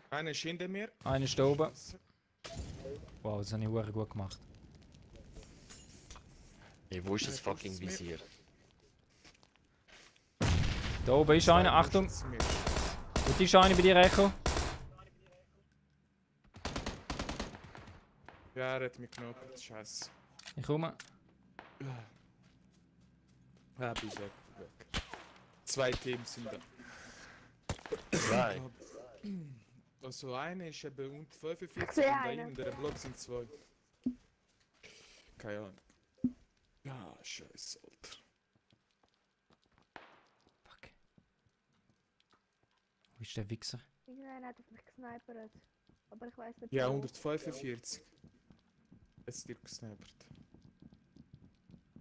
Einer ist hinter mir. Einer ist da oben. Wow, das habe ich verdammt gut gemacht. Hey, wo ist das fucking Visier? Da oben ist einer, Achtung! Und ist einer bei dir, Echo? Ja, er hat mich genommen. Scheiße. Ich komme. Ja, bin weg. 2 Teams sind da. Zwei. Also einer ist eben unter 45 und sehe da einen. in der Block sind 2. Keine Ahnung. Ja, scheiße, Alter. Fuck. Wo ist der Wichser? Irgendeiner hat auf mich gesnipert. Aber ich weiß nicht Ja, wo. 145. Jetzt dir gesnipert.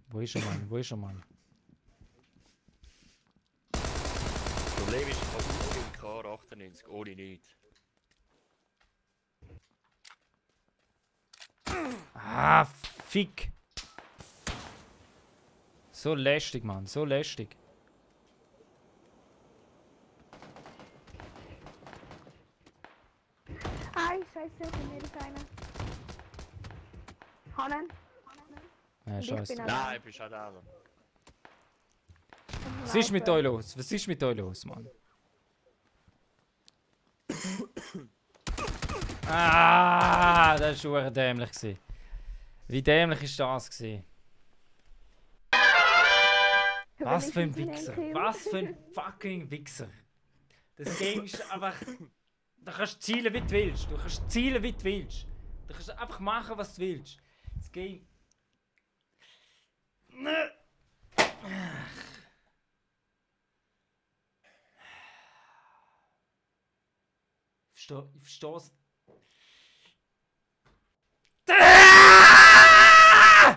Wo ist er, Mann? Wo ist er, Mann? Das Problem ist, ich habe nur im K98, ohne nichts. Ah, fick! So lästig, Mann, so lästig. Ei, scheiße, bei mir ist einer. Hannen. Ja, Ich scheiße. bin Nein, ich bin schon da. Was ist mit euch los? Was ist mit euch los, Mann? Ah, das war schon dämlich gewesen. Wie dämlich ist das gewesen? Was für ein Wichser. Was für ein fucking Wichser. Das Game ist einfach... Du kannst zielen, wie du willst. Du kannst zielen, wie du willst. Du kannst einfach machen, was du willst. Das Game... Ich verstehe es.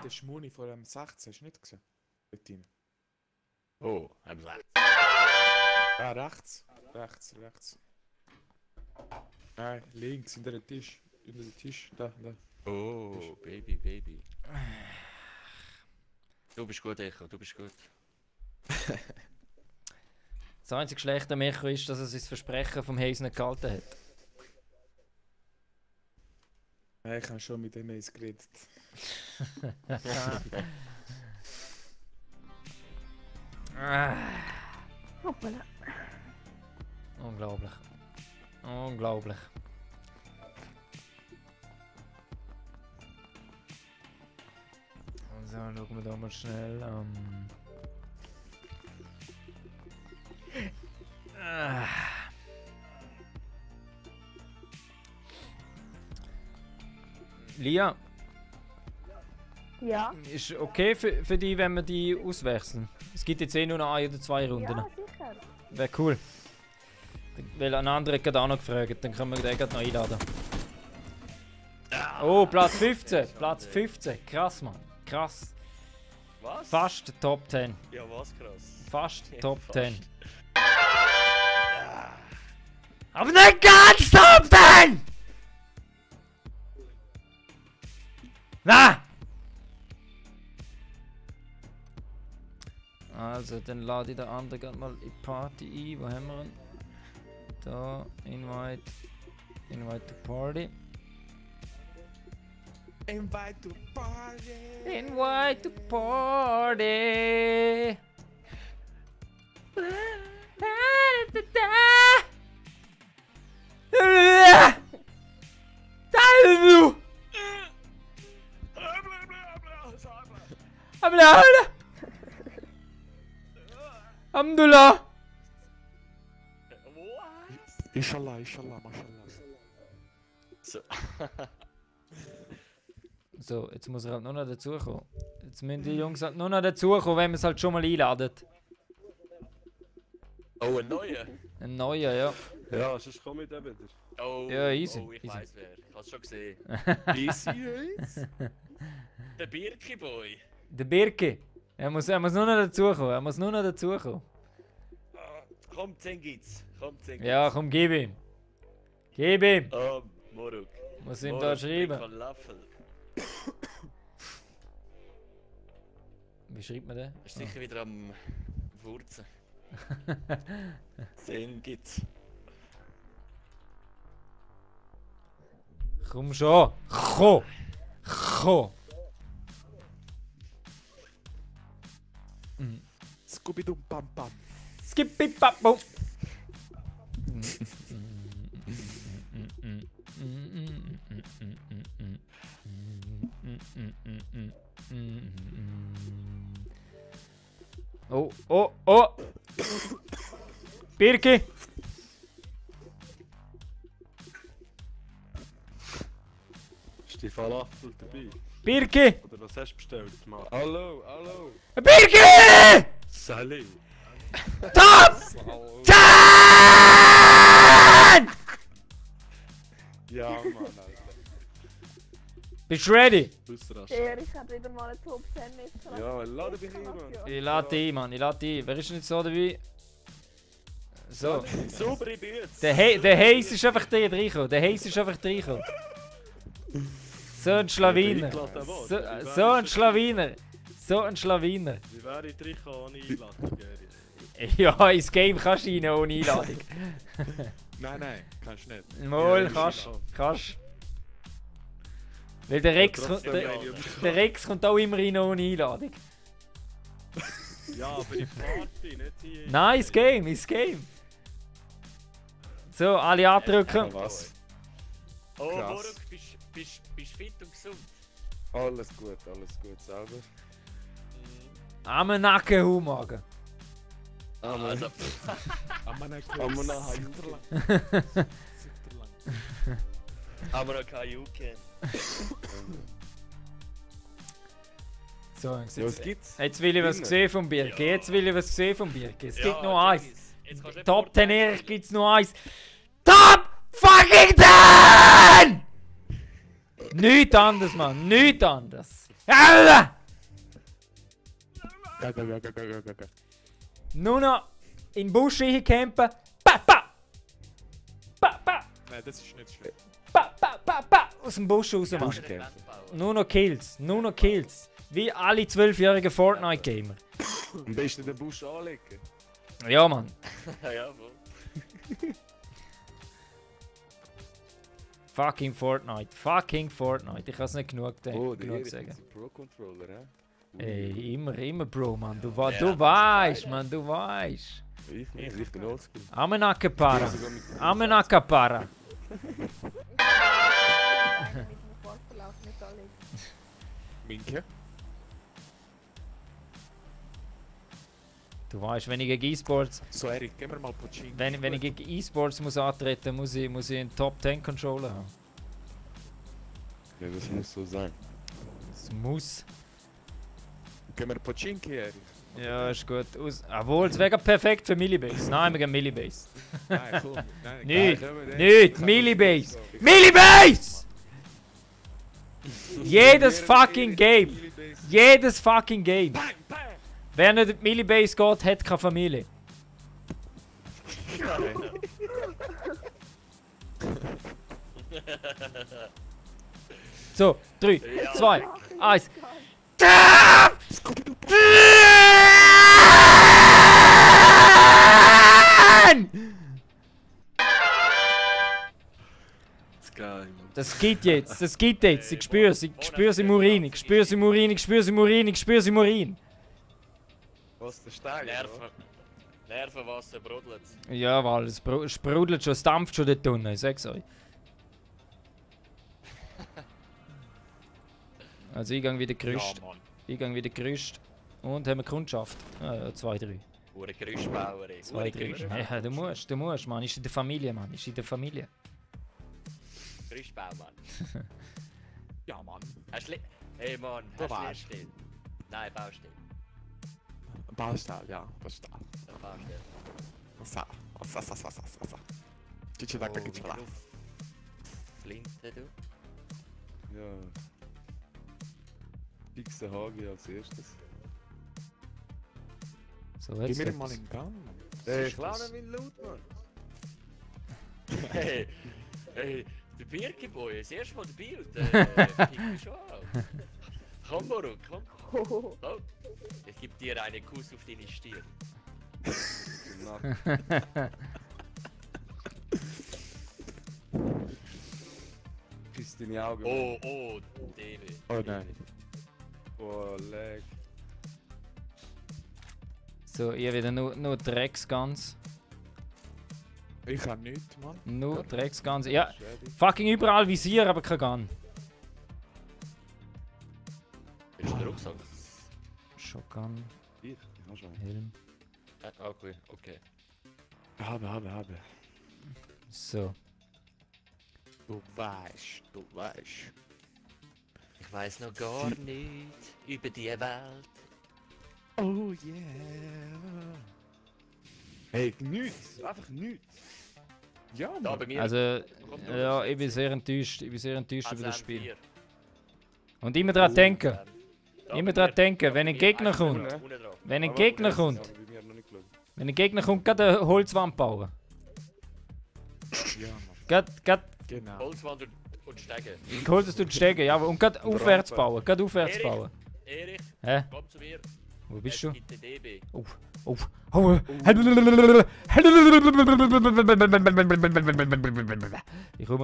Der Schmuni vor dem 16, hast du nicht gesehen? Dort rein. Oh, haben sie recht. Ah, rechts. Rechts. Nein, links, in der Tisch. In der Tisch, da. Oh, Baby. Du bist gut, Echo, du bist gut. Das einzige Schlechte am Echo ist, dass er sein Versprechen vom Hayes nicht gehalten hat. Ja, ich habe schon mit dem Ace geredet. Hoppala. Unglaublich. Unglaublich. Also, schauen wir da mal schnell. Lia, Ja. ist okay für dich, wenn wir die auswechseln? Es gibt jetzt eh nur noch 1 oder 2 Runden. Ja, sicher. Wäre cool. Weil ein anderer hat gerade auch noch gefragt, dann können wir den gerade noch einladen. Oh, Platz 15! Platz 15! Krass, Mann. Krass. Was? Fast Top 10. Ja, was krass. Fast Ja, Top fast. 10. Aber nicht ganz Top 10! Na! Also, dann lade ich den anderen gerade mal in die Party ein. Wo haben wir ihn? Da, Invite to Party. Invite to party! Invite to Party! Alhamdulillah! Inshallah, inshallah, mashallah. So. So, jetzt muss er halt noch dazukommen. Jetzt müssen die Jungs halt noch dazukommen, wenn wir es halt schon mal einladen. Oh, ein neuer? Ein neuer, ja. Ja, sonst komme ich dann wieder. Oh, Ja, easy, oh, ich easy. weiß wer. Ich hab's schon gesehen. Easy, jetzt? Der Birki Boy. Der Birki. Er muss nur noch dazukommen. Komm, 10 gibt's. Komm, 10 gibt's. Ja, komm, gib ihm. Gib ihm. Oh, Moruk. Muss ihm da schreiben. Falafel. Wie schreibt man den? Ist sicher wieder am Wurzen. 10 gibt's. Komm schon. Komm. Scooby-Doo, bam, bam. Skippi-papo. Oh. Birki. Ist die Falafel dabei? Birki. Oder was hast du bestellt, Mann? Hallo, hallo. Birki! Sally. Top 10! Ja, Mann, Alter. Bist du ready? Ausrasten. Ich habe wieder mal eine Top 10 mitgebracht. Ja, lade mich ein, Mann. Ich lade dich ein, Mann. Wer ist nicht so dabei? So. Saubere Bütze. Der Heiß ist einfach reingekommen. So ein Schlawiner. So ein Schlawiner. Wie wäre ich drin ohne Einladung, Gary? Ja, ins Game kannst du rein ohne Einladung. Nein, kannst du nicht. Mal, Ja, kannst. Weil der Rex, trotzdem der Rex kommt auch immer rein ohne Einladung. Ja, aber in Party, nicht hier. Nein, ins Game. So, alle andrücken. Was? Oh, Krass. Moruk, bist fit und gesund? Alles gut, selber. Am Nacken Humagen. Also, Aber nicht Aber nach aber noch kein UK. So, Jungs, Ja, was jetzt, gibt's? jetzt will ich was Dinner. sehen vom Birki. Ja. Es gibt noch Ja, eins. Jengis, jetzt kannst du nicht Top 10 beurteilen. Erich gibt's noch eins. Top fucking 10! Nichts anderes, Mann. Nichts anderes. Alter! Ga. Nur noch in den Busch campen. Pa! Nein, das ist nicht schlimm. Pa! Aus dem Busch raus, Mann. Nur noch Kills. Wie alle 12-jährigen Fortnite-Gamer. Am besten den Busch anlegen. Ja, Mann. Ja, voll. Fucking Fortnite. Ich kann es nicht genug sagen. Pro-Controller, hä? Ey, immer Bro, Mann. Du Ja, weißt. Ich nicht, ich bin oldschool. Amenakapara. Mit dem Fortverlauf nicht alle. Minke? Du weißt, wenn ich gegen E-Sports, So, Erik, gib mir mal Pochinki. wenn ich gegen E-Sports muss antreten, muss ich einen Top 10 Controller haben. Ja, das muss so sein. Das muss. Gib mir Pochinki, Erik. Ja, ist gut. Obwohl, es wäre perfekt für Millibase. Nein, wir gehen Millibase. Nein, komm. Nein, Nicht, geil. nicht, Millibase! Millibase! Jedes fucking Game! Jedes fucking Game! Wer nicht in die Millibase geht, hat keine Familie. So, 3, 2, 1. Das ist geil, Mann. Das geht jetzt, das geht jetzt. Ich spür's im Urin, ich spür's im Urin, ich spür's im Urin, ich spür's im Urin. Was, der Stein? Nervenwasser brodelt. Jawohl, es sprudelt schon, es dampft schon dort unten, ich sag's euch. Also ich gang wieder gerüstet. Ja, Mann. Ich gang wieder gerüstet. Und haben wir Kundschaft. Ja, 2, 3. Hure Gerüstbauer, ey. 2, 3. Ja, du musst, Mann. Ist in der Familie, Mann. Ist in der Familie. Gerüstbau, Mann. Ja, Mann. Hast du... Hey, Mann, Du hast du weißt. Lehrstelle? Nein, Baustelle. Baustelle, ja, Baustelle. Ja, Baustelle. Was? Gitsch da, gitsch da. Flinte, du. Ja. Fixe Hagi als erstes. So, Gib jetzt. mir mal in Gang. Ich lerne meinen Loot, Mann. Hey, hey, der Birkenboy, das erste Mal dabei und pick mich schon an. Komm, Boru, komm. Hoho. Komm. Ich gebe dir einen Kuss auf deine Stirn. Küss deine Augen. Oh, David. Oh nein. Oh, leg. So, ihr wieder nur Drecksguns. Ich hab nichts, Mann. Nur Drecksguns. Ja, Schädig. fucking überall Visier, aber kein Gun. Willst du den Rucksack? Shotgun, Ich hab schon. Helm. Okay. Habe. So. Du weißt. Ich weiß noch gar nicht über die Welt. Oh yeah. Hey, nichts. Einfach nichts. Ja, Da Mann. bei mir. Also, Kommt ja, noch ich bin sehr enttäuscht. Ich bin sehr enttäuscht ASM über das Spiel. 4. Und immer dran denken. Da Immer bei dran mir. denken, Da wenn bei ein mir. Gegner Eins kommt. unten drauf. Wenn ein Aber Gegner das kommt. habe ich bei mir noch nicht geschaut. Wenn ein Gegner kommt, gerade eine Holzwand bauen. Ja, Mann. Gerade Genau. Holzwand und Stege. geholt, dass du steigen, ja, und gerade aufwärts Rampe. bauen. Gerade aufwärts Erich. bauen. Erich, Hä? komm zu mir. Wo bist Es du? gibt den DB. Oh. Es Ich komme.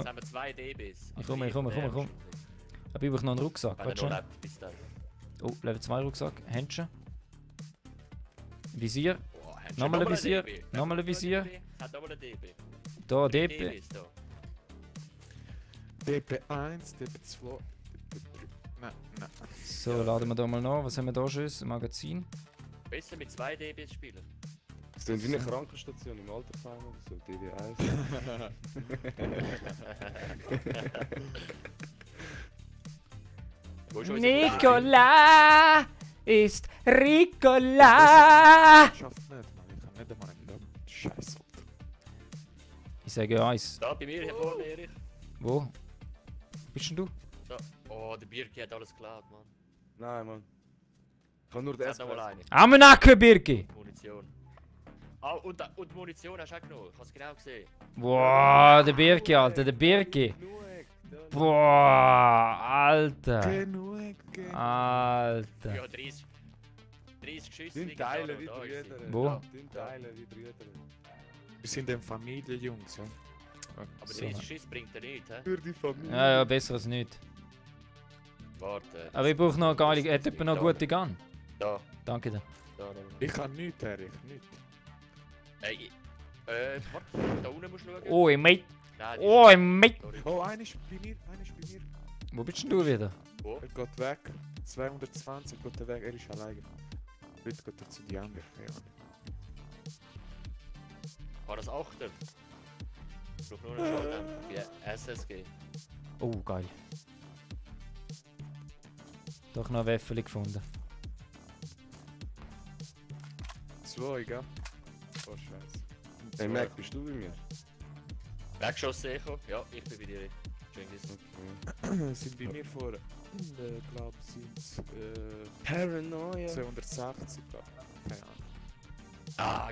haben wir 2 DBs. Ich komme. Aber ich brauche noch einen Rucksack. Wenn Warte er noch schon. lebt, bis dann. Oh, Level 2 Rucksack. Händchen. Visier. Oh, hast du Nochmal ein einen Visier. DB? Nochmal ein Visier. Es hat nochmal einen DB. Da, Die DP. DBs da. DP1, DP2, DP3. Nein. So, laden wir da mal nach. Was haben wir da schon? Magazin. Besser mit 2 DBs spielen. Das ist wie eine Krankenstation im Altersheim oder so. DW1. Wo ist unsere Nicola ist Ricola. Schafft nicht, Mann. Ich kann nicht einmal einen Gun. Scheiße. Ich sage eins. Da bei mir hier vorne, Erich. Wo? Bist denn du? Da. Oh, der Birki hat alles geklaut, Mann. Nein, Mann. Ich kann nur Es das. hat nochmal eine. Am Nacken, Birki. Munition. Ah, und Munition hast du auch genommen. Ich hab's genau gesehen. Boah, der Birki, Alter, der Birki. Boah, Alter. Genug. Alter. Ja, 30 Schüsse. Den liegen da Teilen noch, wie da ist sie. Brüder. Wo? Den Teilen wie Brüder. Wir sind eine Familie, Jungs. Ja? Aber So. 30 Schüsse bringt er nicht, hä? Für die Familie. Ja, besser als nicht. Warte. Aber ich brauche noch geile. Hat jemand noch gute Gun? Da, Danke dir. da. Ich kann nichts, Erich. Nichts. Warte, da unten musst du schauen. Oh, im Mate. Nein, Oh, im Mate. sorry. Oh, einer ist bei mir. Wo bist denn du wieder? Wo? Er geht weg. 220 geht er weg. Er ist alleine. Heute geht er zu die anderen. Ja. War das 8er? Ich brauche nur einen Schalldämpfer wie SSG. Oh, geil. Doch noch Wäffeli gefunden. 2, gell? Oh, scheiße. Hey Mac, bist du bei mir? Weggeschossen, Echo? Ja, ich bin bei dir. Genghis. Sind bei mir vor, glaube ich, sind es Paranoia. 260, glaube ich. Keine Ahnung. Ah,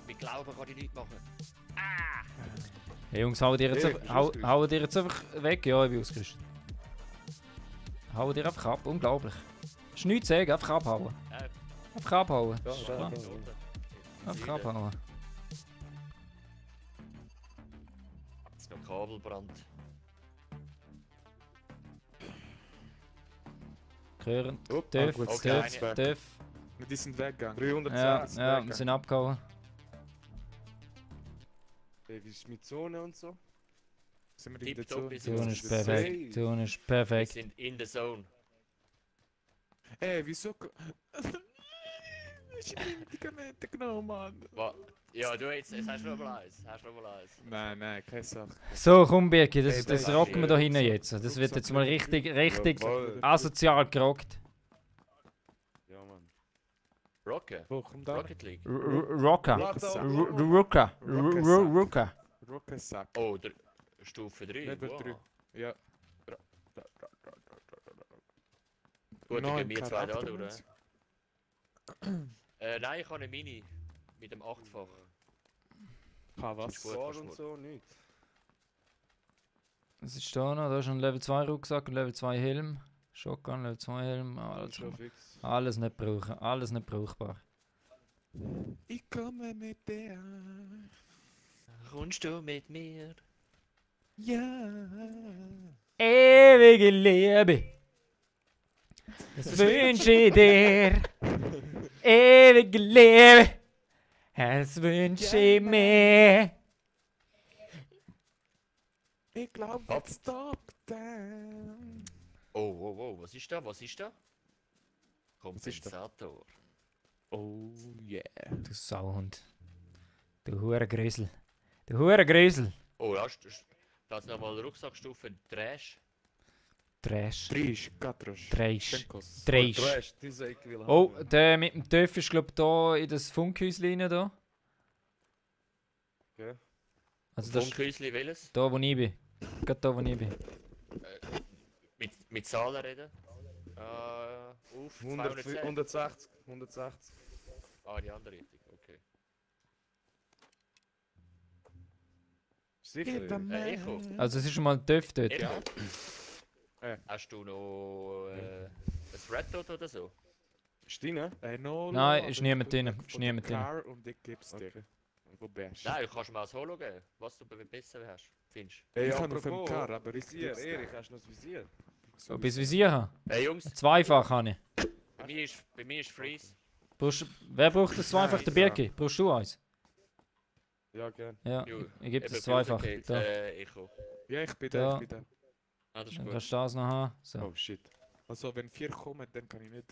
mit Glauben kann ich nichts machen. Hey Jungs, haut ihr jetzt, Hey, bist du haut ihr jetzt einfach weg? Ja, ich bin ausgerüstet. Haut ihr einfach ab, unglaublich. Ist nichts zu sagen, einfach abhauen. Einfach abhauen. Ja, Ist ja, klar. ja. Einfach abhauen. Jetzt noch Kabelbrand. Hören. Upp, Döf, gut, okay, Döf, eine- Döf. Die sind weggegangen. 360. Ja, wir sind abgehauen. Hey, wie ist mit Zone und so? Sind wir in der Tipptopp Zone? ist Zone es. ist perfekt. Zone ist perfekt. Wir sind in der Zone. Ey, wieso... Ich hab die Medikamente genommen, Mann. Ja, du jetzt hast du noch mal eins. Nein, keine Sache. So, komm Birki, das, Hey, das Baby. rocken wir da hinten jetzt. Das wird jetzt mal richtig Jawohl. asozial gerockt. Ja, Mann. Rocket. Wo, komm da. Rocket League. Rocker. Rucksack. Rucker. Rucker. Rucksack. Oh, der Stufe 3. Level Wow. 3. Ja. Gut, dann gehen wir zwei da Charakter durch. Nein, ich habe eine Mini. Mit dem 8-fach. Was? Gut, Sword kannst und du so, nichts. Was ist da noch? Da ist ein Level 2 Rucksack, ein Level 2 Helm. Shotgun, Level 2 Helm. Schon fix. Alles nicht brauchen, alles nicht brauchbar. Ich komme mit dir. Kommst du mit mir? Ja. Ewige Liebe. Das wünsche ich dir. Ewige Liebe. Das wünsche ich mir. Ich glaube, jetzt stop dann. Oh, was ist da? Was ist da? Kompensator. Oh yeah. Du Sauhund. Du Hurengrösel. Du Hurengrösel. Oh, da ist nochmal Rucksackstufe Trash. Trash. Trisch, Katrosch. Trash. Schenkos. Trash. Trash, diese ich will Oh, haben. der mit dem Töff ist glaub da in das Funkhäuschen rein da. Okay. Also das ist Funkhäusli welches? da wo ich bin. Gerade da wo ich bin. Mit Zahlen reden. Auf 100, 210. 160, 160. Ah, die andere Richtung, okay. Sicher. Echo. Also es ist schon mal ein Töff dort. Ja. Ja. Hast du noch ein Red Dot oder so? Ist deine? No, Nein, ist niemand drin. Ist niemand drin. Car und ich geb's dir. Okay. Wo bist Nein, du kannst mir als Holo geben, was du besser hast, findest. Hey, Ich habe noch apropos, 5 Car, aber ich Visier, geb's dir. Erik, hast du noch das Visier? Ob ich das Visier habe? Hey Jungs, Zweifach habe ich. bei mir ist Freeze. Wer braucht das zweifach? Der Nein, Birki. Brauchst du eins? Ja, gern. Ja, Jo, ich gebe das Eben zweifach. Beauty Da. Gate, Echo. Ja, ich bin Da. da, ich bin da. Ah, das ist Dann gut. kannst du das noch haben. So. Oh shit. Also, wenn 4 kommen, dann kann ich nicht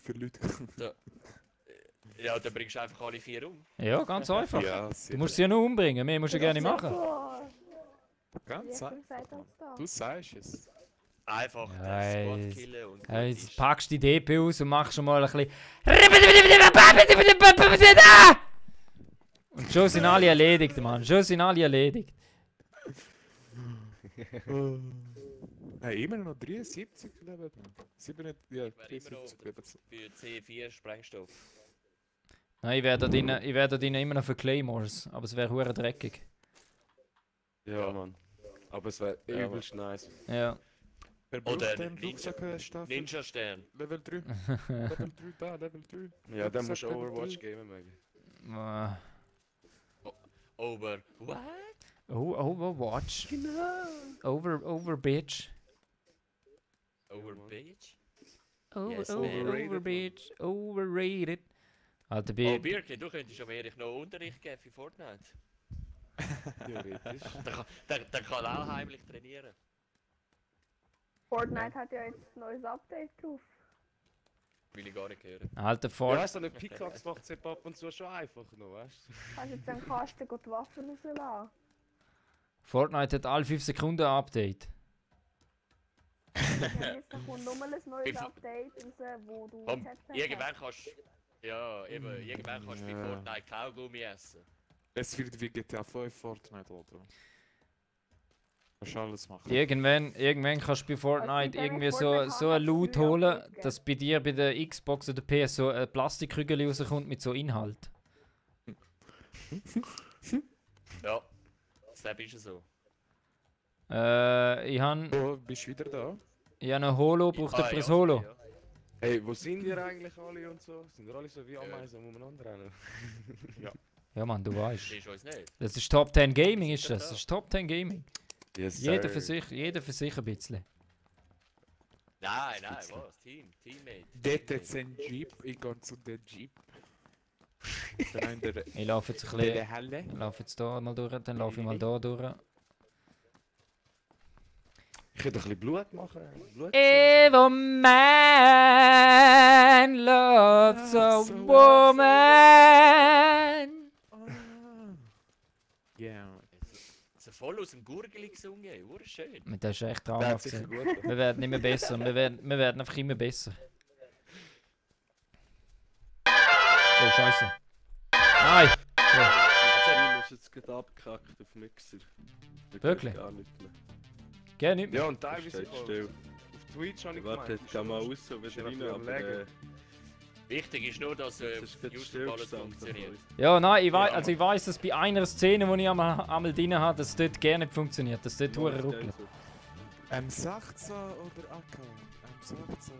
für Leute kommen. Ja, dann bringst du einfach alle 4 um. Ja, ganz einfach. Ja, Du musst sie ja nur umbringen. Mehr musst du gerne machen. Boah, wie Ganz hast du einfach. gesagt, als da? Du sagst es. Einfach Ja, den Squad jetzt- killen und Ja, gut jetzt ist. packst du die DP aus und machst schon mal ein bisschen. Und schon sind alle erledigt, Mann. Schon sind alle erledigt. Hey, immer noch 73 Level. 7, ja, Ich wäre immer 73 noch Level. für C4 Sprengstoff. Nein, ich wäre da drinnen immer noch für Claymores, aber es wäre hure dreckig. Ja, Mann. Aber es wäre Ja, übelst nice. Ja. Wer Oder braucht den Ninja- Rucksack-Staffel? Ninja Stern. Level 3. Level 3 da, Level 3. Ja, dann musst du Level Overwatch 3. gamen, Mega. Over. What? Oh, Overwatch. Over bitch. Over bitch? Over, Yes, overrated, over bitch. Overrated. Alter, Oh, Bi. Birke, du könntest aber Erich noch Unterricht geben für Fortnite. Theoretisch. Dann kann er auch heimlich trainieren. Fortnite hat ja jetzt ein neues Update drauf. Will ich gar nicht hören. Alter, Ja, Fortnite. so eine Pickaxe macht es ab und zu schon einfach noch, weißt du? Kannst du jetzt am Kasten die Waffen rauslassen? Fortnite hat alle 5 Sekunden ein Update. Ja, jetzt kommt nochmal ein neues Wie viel- Update raus, wo du Komm, Jetpack irgendwann kannst du. Ja, eben, irgendwann kannst du bei Ja. Fortnite Kaugummi essen. Es wird wie GTA 5 Fortnite, oder? Kannst alles machen. Irgendwann kannst du bei Fortnite gibt irgendwie nämlich Fortnite so ein hat Loot früher holen, Updates dass bei dir bei der Xbox oder PS so ein Plastikkügel rauskommt mit so Inhalt. Ja, das ist es so. Ich habe Oh, bist du wieder da? ein Holo, braucht jemand ein ja, Holo? ja. Hey, wo sind ihr eigentlich alle und so? Sind ihr alle so wie Ameisen umeinander rennen? Ja Mann, du weißt. Siehst du uns nicht? Das ist Top 10 Gaming, ist das. Das ist Top 10 Gaming. Yes, Jeder für sich ein bisschen. Nein, was? Teammate. Dort jetzt ein Jeep, ich gehe zu dem Jeep. Dann in der Ich laufe jetzt ein in bisschen. der Halle. Ich laufe jetzt hier mal durch, dann laufe ich mal hier durch. Ich könnte ein bisschen Blut machen. Blut If a man loves a So woman. Ja. So voll aus dem Gurgeli gesungen, schön. Mit der ist echt Der hat traumhaft. sicher gewesen. gut. Wir werden immer besser. Wir werden einfach immer besser. Oh, Scheiße. Nein! Der ist jetzt gerade abgekackt auf Mixer. Der Wirklich? geht gar nicht mehr. Geh nicht mehr. Ja, und teilweise Steht auch still. auf Twitch habe ich Warte, gemeint. geh mal raus und Ist wieder noch rein, viel am aber Legen. Wichtig ist nur, dass das ist gerade YouTube alles stillgestanden. funktioniert. Ja, nein, ich weiß, Ja. also ich weiß, dass bei einer Szene, die ich einmal drin habe, dass es dort gerne nicht funktioniert. Dass dort hure ruckelt. M16 oder AK? M16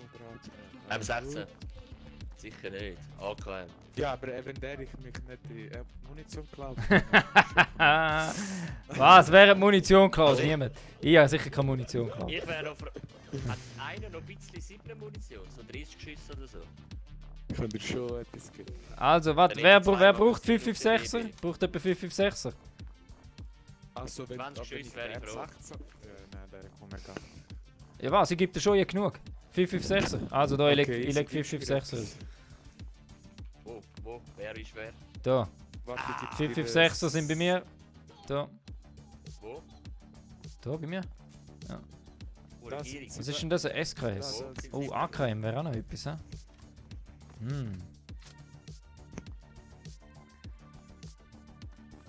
oder AK? M16. Sicher nicht. AKM. Ja, aber wenn der ich mich nicht die Munition klaut. Was? Wer hat Munition geklaut? Niemand. Ich habe sicher keine Munition geklaut. Ich wäre noch. Hat einer noch ein bisschen 7 Munition? So 30 Schüsse oder so? Könnt ihr schon etwas geben? Also, warte, Dann wer, nehmt ihr wer zweimal braucht das 556er? Baby. Braucht jemand 556er? Also, wenn 20 wenn Schüsse wäre ich froh. M16. Ja, nein, der kommt nicht an. Ja was, ich gebe dir schon ja genug. 556er. Also da, ich Okay, leg ich 556er aus. Wo? Wer ist wer? Da. Warte, ich geb dir 556er sind bei mir. Da. Wo? Da bei mir. Oder Das Gierig? Was ist denn das? Ein SKS? Das- Oh, AKM wäre auch noch etwas, hä?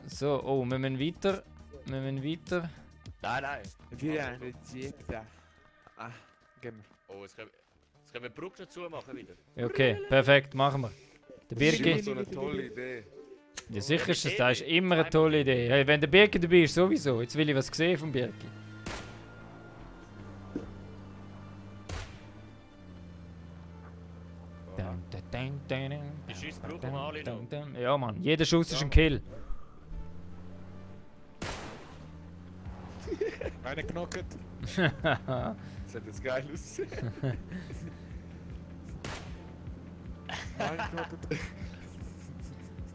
So, oh, wir müssen weiter. Wir müssen weiter. Nein. Wir haben einen Jeep da. Ah, gehen wir. Oh, jetzt können wir die Brücke dazu machen wieder. Okay, perfekt, machen wir. Der Das ist immer Birki. so eine tolle Idee. Ja, sicher ist das ist immer eine tolle Idee. Hey, wenn der Birki dabei ist, sowieso. Jetzt will ich was sehen vom Birki. Die Schüsse brauchen wir alle noch. Ja, Mann, jeder Schuss ist ein Kill. Einer knockt. Das sieht jetzt geil aus. Einer knockt.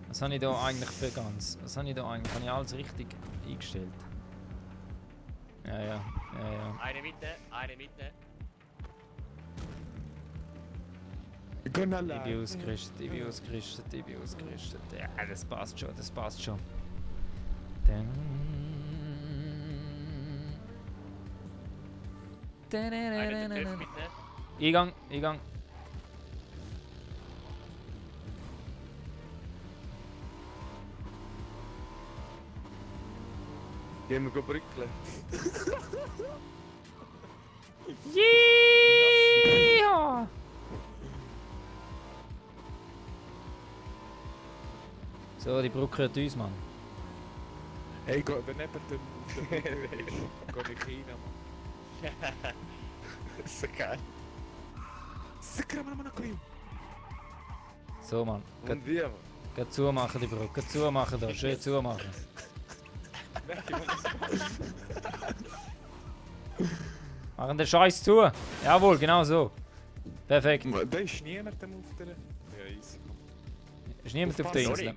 Was habe ich da eigentlich für ganz? Was habe ich da eigentlich? Habe ich alles richtig eingestellt? Ja. Eine mitnehmen. Ich geh Ich allein. bin ausgerüstet. Ja, das passt schon. Dann. Einen den Töpf mitnehmen. Eingang. Gehen wir brückeln. Ja. So, die Brücke hat uns, Mann. Hey, geh, wenn jemand auf der Brücke ist, geh ich rein, Mann. Das ist so geil. Sakra, Mann, So, Mann. Und wie? Geht zumachen, die Brücke. Geht zumachen da. Schön zumachen. Machen den Scheiß zu. Jawohl, genau so. Perfekt. Da ist niemand auf der... Ja, easy. Ist niemand auf der Sorry. Insel.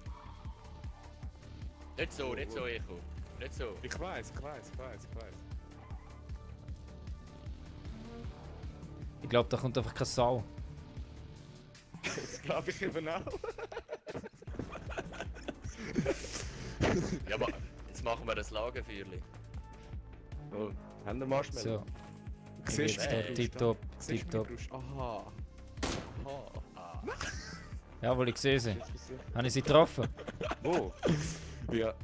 Nicht so, Echo. Nicht so. Ich weiß. Ich glaube, da kommt einfach keine Sau. Habe ich eben auch. Ja, aber jetzt machen wir das Lagerfeuerli. Oh, haben wir Marshmallow? So, Siehst du Hey. tipptopp, Siehst du tipptopp. meine Brust? Aha. Ah. Jawohl, ich sehe sie. Jetzt bist du- Habe ich sie getroffen? Wo? Ja.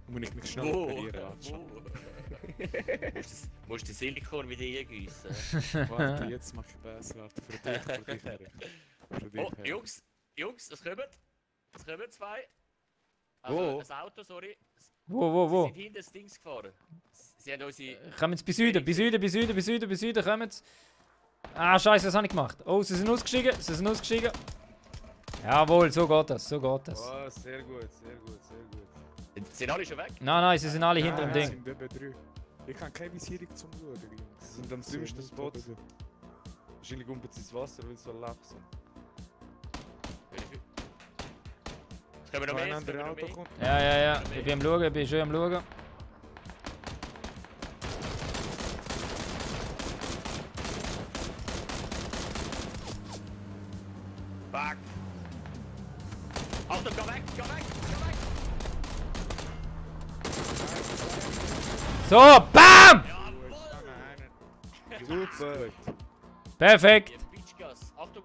Muss ich mich schnell Wo? operieren lassen. Musst du die Silikon wieder eingießen? Warte, jetzt mach ich besser. Warte, für dich her. Für dich Oh, her. Jungs, es kommen. Es kommen zwei. Wo? Also, das Auto, sorry. Wo? Sie sind hinter das Dings gefahren. Sie haben unsere... Kommen jetzt bei Süden, bei Süden, kommen jetzt. Ah, scheiße, was habe ich gemacht? Oh, sie sind ausgestiegen, Jawohl, so geht das, Oh, sehr gut, sehr gut, sehr gut. Sind alle schon weg? Nein, sie sind alle hinter dem Nein, Ding. es sind eben 3. Ich habe keine Visierung zum Schauen, Jungs. Sie sind am dümmsten Spot. Wahrscheinlich umpen sie ins Wasser, weil sie so lach sind. Es kommen noch Ein mehr, es anderes kommen noch Auto mehr. kommt. Ja, ich bin am Schauen, ich bin schön am Schauen. Fuck! Achtung, geh weg! So, BAM! Jawohl! Super! Perfekt. Ihr Bitchgas! Achtung!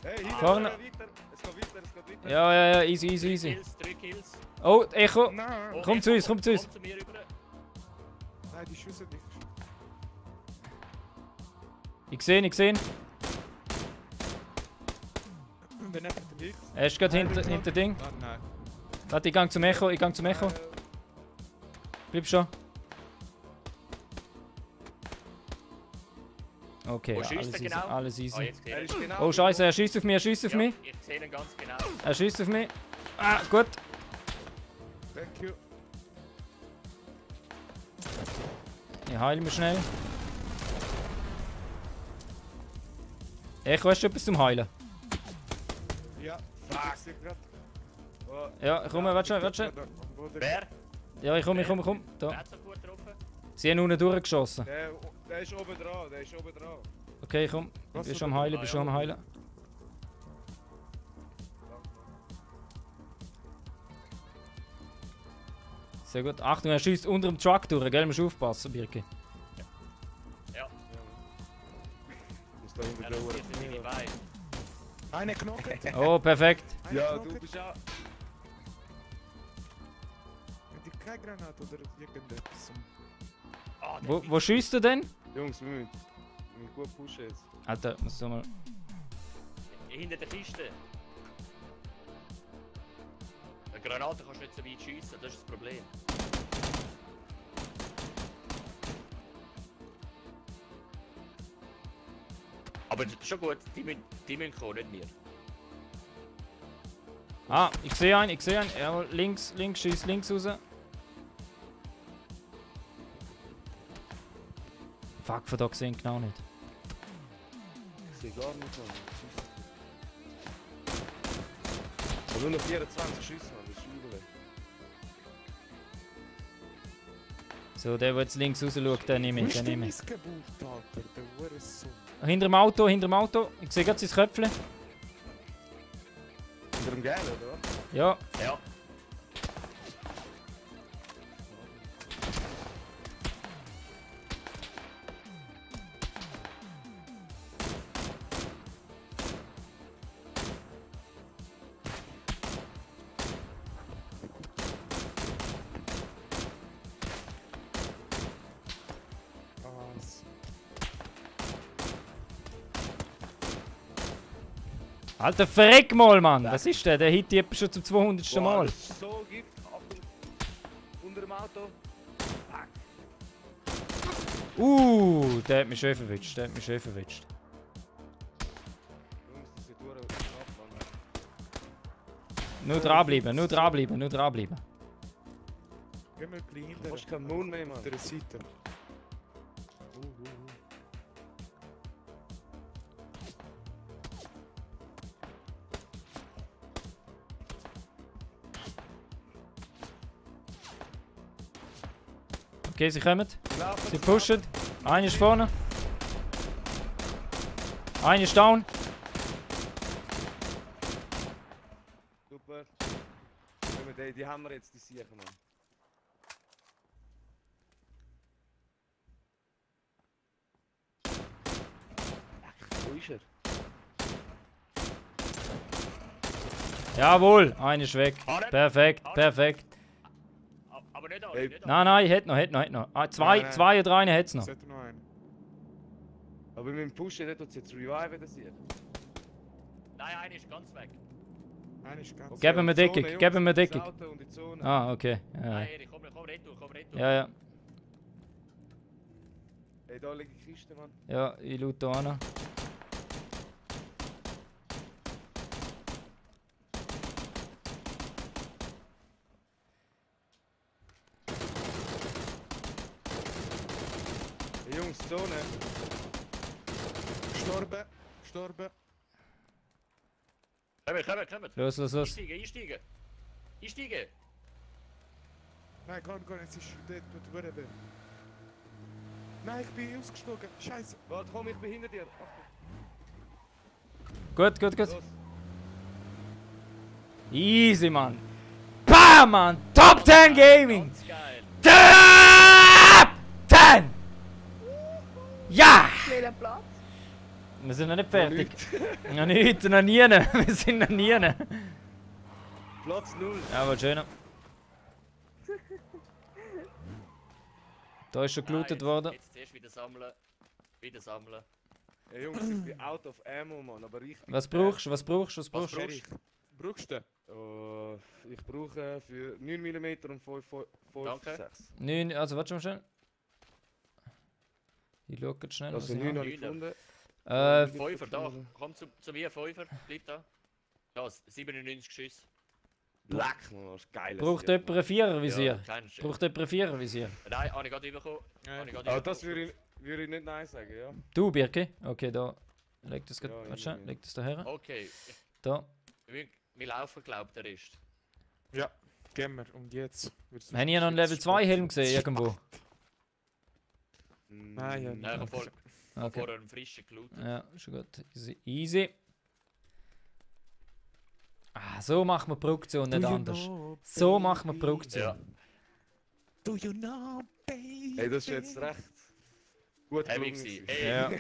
Hey, hinter, Vorne. weiter! Es geht weiter! Ja, easy. 3 Kills. Oh, Echo. Nein! Oh, Komm zu uns, Echo, komm zu uns. Komm zu mir rüber. Nein, die Schüsse nicht. Ich sehe. Wenn er dich. Er ist gerade hinter Ding. Ah, nein. Warte, ich gang zum Echo. Bleib schon. Okay, Wo ja, schießt er genau? alles Ah, easy. jetzt sehe Er ich. ist genau. Oh Scheiße, er schießt auf mich, Ja, ich sehe ihn ganz genau. Er schießt auf mich. Ah, gut. Thank you. Ich heile mich schnell. Echo, hast du etwas zum Heilen? Ja, fuck. Ich sehe grad. Oh, Ja, komm, warte schon. Wer? Ja, ich komm. Da. Wer hat so gut getroffen? Sie haben unten durchgeschossen. der ist oben dran, Okay, komm. Ich bin schon am Heilen, Sehr gut. Achtung, er schießt unter dem Truck durch, gell? Musst aufpassen, Birki. Ja, Muss da hinter er der rasiert mir meine Beine. Eine knockt. Oh, perfekt. Eine Ja, knockt. du bist ja... Hat die keine Granate oder irgendetwas? Ah, der Wo schießt du denn? Jungs, wir müssen gut pushen jetzt. Alter, muss so mal. Hinter der Kiste. Eine Granate kannst du nicht so weit schiessen, das ist das Problem. Aber das ist schon gut, die müssen kommen, nicht wir. Ah, ich sehe einen. Jawohl, links, schießt links raus. Fuck, von da gesehen genau nicht. Ich sehe gar nicht an. Und nur noch 24 Schüsse haben, das ist übel. So, der jetzt links raus schaut, den nehme ich. Wo ist denn mein Geburt, Alter? Der Hurensohn. Hinter dem Auto. Ich sehe gerade sein Köpfchen. Unter dem Gel, oder? Ja, Ja. Was? Alter, verreck mal, Mann! Was ist der? Der hit die schon zum 200. Mal. Das ist so Gift. Achtung. Unter dem Auto. Der hat mich schön verwitscht. Jungs, das ist durch abfangen. Nur dranbleiben. Geh mal ein bisschen hinter. Du hast keinen Mund mehr, Mann. Auf der Seite. Okay, sie kommen. Laufen. Sie pushen. Einer ist vorne. Einer ist down. die haben wir jetzt, die sichern, Mann. Wo ist er? Jawohl, einer ist weg. Harren. Perfekt, Harren. perfekt. Aber nicht alle, Ey, nicht alle. Nein, hätte noch. Ah, zwei Nein. oder einen hätte es noch. Sollte noch einen. Aber mit dem Pushen, der tut es jetzt reviven, das hier. Nein, einer ist ganz weg. Einer ist ganz Geben wir in die Deckung, Zone, Jungs, geben wir ins Deckung. Auto und in die Zone. Ah, okay. Nein, Erich, komm retour. Ja. Ey, da liegt die Kiste, Mann. Ja, ich schaue da an. Hey, Jungs, Zone. Gestorben. Kommt. Los. Einsteigen. Nein, gar nicht, es ist dort, wo du weh. Nein, ich bin ausgestiegen. Scheiße. Warte, komm, ich bin hinter dir. Achtung. Gut. Los. Easy, Mann. Bam, Mann. Top 10 Gaming. Ganz geil. Top 10. Ja. Welcher Platz? Wir sind noch nicht fertig. Noch nicht, noch nie. Wir sind noch nie. Platz 0. Ja, schön. Da ist schon gelootet worden. Jetzt zuerst wieder sammeln. Hey, Jungs, ich bin out of ammo, Mann, aber ich bin... Was brauchst du? Was brauchst Was du? brauchst du? Brauchst du? Ich brauche für 9 mm und 5 Danke. 6. 9, also warte schon mal schnell. Ich schaue jetzt schnell. Also was ich 9 habe. habe ich gefunden. Fünfer, da. Komm zu mir, Fünfer. Bleib da. Da, 97 Schüsse. Black, Mann, das ist geil. Braucht jemand ein Vierervisier? Ja, kennst du. Braucht jemand ein Vierervisier? Nein, habe ich gerade bekommen. Aber das würde ich nicht nein sagen, ja? Du, Birke? Okay, da. Leg das, Ja, warte schnell, ja. leg das da her. Okay, Da. wir laufen, glaubt der Rest. Ja, gehen wir. Und jetzt? Haben ihr noch einen Level 2 Helm gesehen irgendwo? Nein, ja. Nein, ich habe Okay. vorher einen frischen gelootet. Ja, schon gut. Easy. Ah, so machen wir Produktion, nicht anders. So machen wir Produktion. Ja. Do you know, baby? Hey, das ist jetzt recht gut Heavy gelungen. gewesen. Ey, Ja.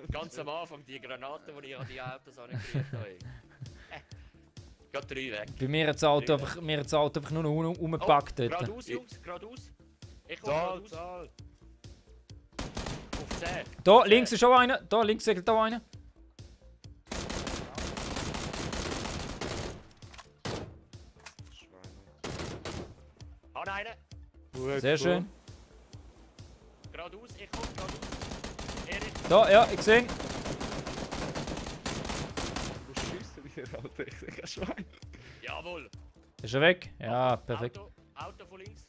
ganz am Anfang die Granaten, die ich an die Autos angekriegt habe. Gerade 3 weg. Bei mir hat das Auto einfach nur noch umgepackt dort. Geradeaus, Jungs, geradeaus. Ich komme Zahl. geradeaus. Auf 10. Da, links ist auch einer. Da, links segelt auch einer. Hat einen. Sehr schön. Geradeaus, ich komme geradeaus. Erich. Da, ja, ich sehe ihn. Du schießt wieder, Alter. Ich denke, ein Schwein. Jawohl. Ist er weg? Ja, perfekt. Auto von links.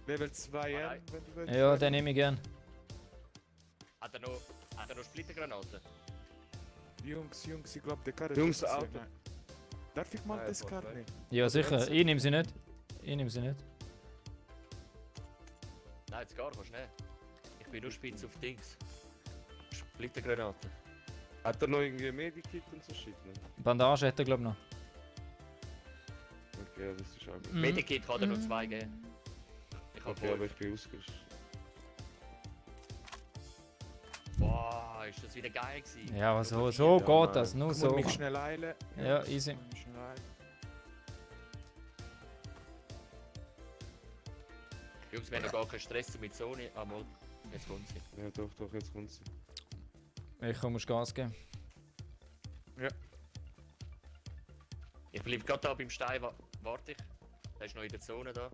Level 2 Ah, nein. wenn du willst. Ja, den nehme ich gern. Hat er noch Splittergranaten? Jungs, ich glaube, der kann Jungs, das Auto. sehen. Darf ich mal Nein, das voll Karte frei. nehmen? Ja, sicher. Ich nehme sie nicht. Nein, jetzt gar kannst du nicht. Ich bin nur spitz auf Dings. Splittergranaten. Hat er noch irgendwie ein Medikit und so Shit? Ne? Bandage hat er, glaube ich, noch. Okay, das ist auch gut. Mhm. Medikit kann er noch 2 geben. Ich habe Okay, aber 5. ich bin ausgerüstet. Boah, ist das wieder geil gewesen. Ja, aber so Ja, geht Mann. das. Nur Ich so. muss mich schnell eilen. Ja, easy. Ich muss mich schnell eilen. Jungs, wir haben noch gar keinen Stress mit Sony. Ah, mal. Jetzt kommt sie. Ja, doch, jetzt kommt sie. Ich muss Gas geben. Ich bleibe gerade da beim Stein. Warte ich. Der ist noch in der Zone da.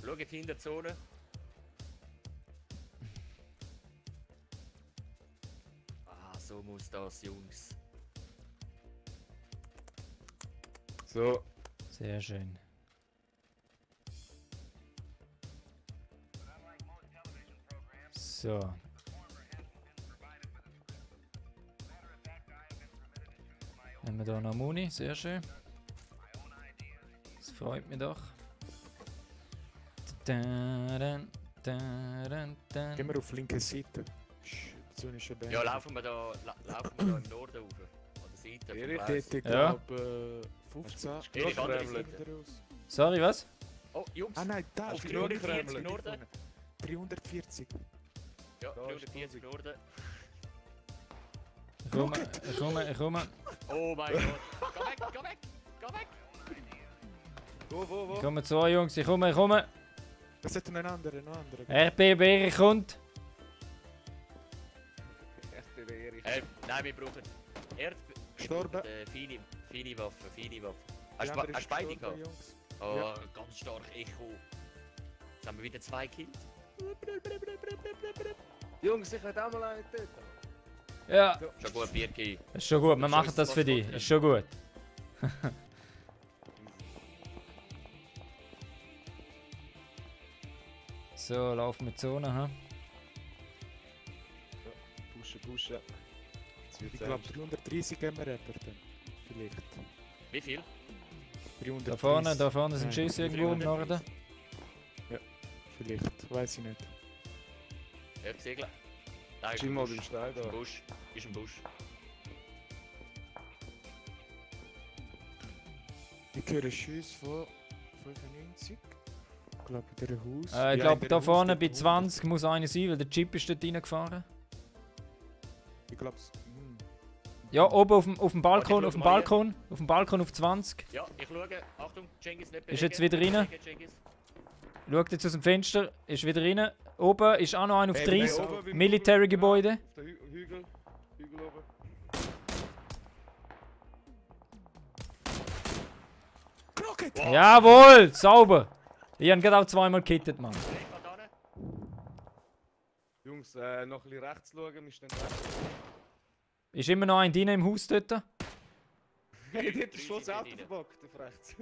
Schaut hinter der Zone. Ah, so muss das, Jungs. So, Sehr schön. So. Nehmen wir hier noch Muni, sehr schön. Das freut mich doch. Gehen wir auf linke Seite. Position ist schon besser. Ja, laufen wir da im Norden rauf. An der Seite. Erich, vom Gleis. Dort, ich Ja. glaube, 15. Erich, andere Kreml. Seite. Sorry, was? Oh, Jungs. Ah nein, da Auf ist die 340 Norden. Norden. 340. Ja, Da ist 340 Norden. Ich komme. Oh mein Gott. Geh weg, geh weg, geh weg. Wo? Ich komme zu euch, Jungs. Ich komme. Das hat einen anderen. RPB, Erich kommt. Echt Erich. Nein, wir brauchen Erd... Gestorben. Feine Waffe. Die Hast andere du ist beide gestorben, gehabt? Jungs. Oh, Ja. ganz stark Echo. Jetzt haben wir wieder 2 Kills. Jungs, ich hätte auch mal einen töten. Ja, Schon gut, Birki. ist schon gut. Wir machen das für dich. Ist schon gut. So, laufen wir Zone, ha? Pushen. Jetzt wird's Ich glaube, ernst. 330 haben wir Rapper dann. Vielleicht. Wie viel? 330. Da vorne sind Nein, Schüsse irgendwo im Norden. Vielleicht, weiß ich nicht. Ja, Segler. Nein, Chill mal Busch. den Stein Ist ein da. Busch. Ist ein Busch. Ich höre Schüsse von 95. Ich glaube, in diesem Haus. Ich Ja, glaube, in da diesem vorne Haus bei dort 20 muss einer sein, weil der Chip ist dort reingefahren. Ich glaube, Ja, oben auf dem Balkon, Warte, ich auf dem schau mal Balkon, auf dem Balkon auf 20. Ja, ich schaue. Achtung, Cengiz nicht Ist jetzt wieder rein? Bewegen, Cengiz. Schaut jetzt aus dem Fenster, ist wieder rein. Oben ist auch noch einer auf Hey, 30. oben beim Military-Gebäude. Auf den Hügel oben. Knocket! Wow. Jawohl, sauber. Ich habe gerade auch zweimal gekittet, Mann. Ich geh da hin. Jungs, noch ein bisschen rechts schauen, wir stehen rechts. Ist immer noch ein Diener im Haus dort? Hey, die hat das 30 Schuss dort Auto rein. verbockt, auf rechts.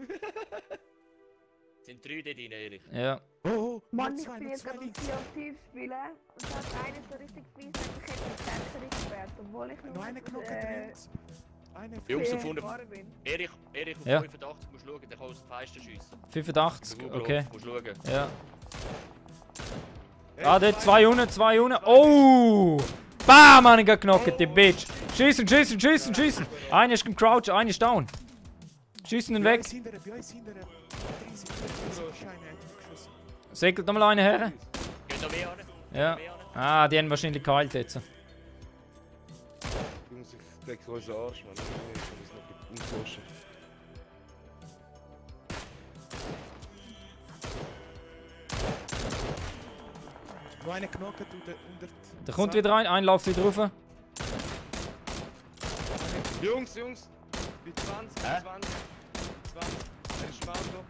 Es sind 3 dort rein, Erich. Ja. Oh, Mann, noch ich zwei, bin noch jetzt zwei gerade links. Sea of Thieves spielen und da hat einer so richtig fies gesagt, ich hätte den Fenster gesperrt, obwohl ich Noch einer knocket links. Einer Jungs, viel auf 100. gefahren bin. Erich auf Ja. 85 musst du schauen, der kann aus dem Fenster schiessen. 85, okay. Musst du schauen. Ja. Hey, Ah, dort 2 unten, 2 unten. Oh! Bam, Mann, ich hab geknockt, die Bitch. Schießen. Einer ist im Crouch, einer ist down. Schießen ihn weg. Bei uns hinterher. 30 Scheine hat er geschossen. Segelt nochmal einer her. Geht noch mehr an? Ja. Ah, die haben wahrscheinlich geheilt jetzt. Jungs, ich decke unseren Arsch, Mann. Ich muss noch umforschen. Noch einer knocket unter... Da kommt wieder ein, ein läuft wieder rauf. Jungs! Bei 20, Hä? 20. Er ist im Auto.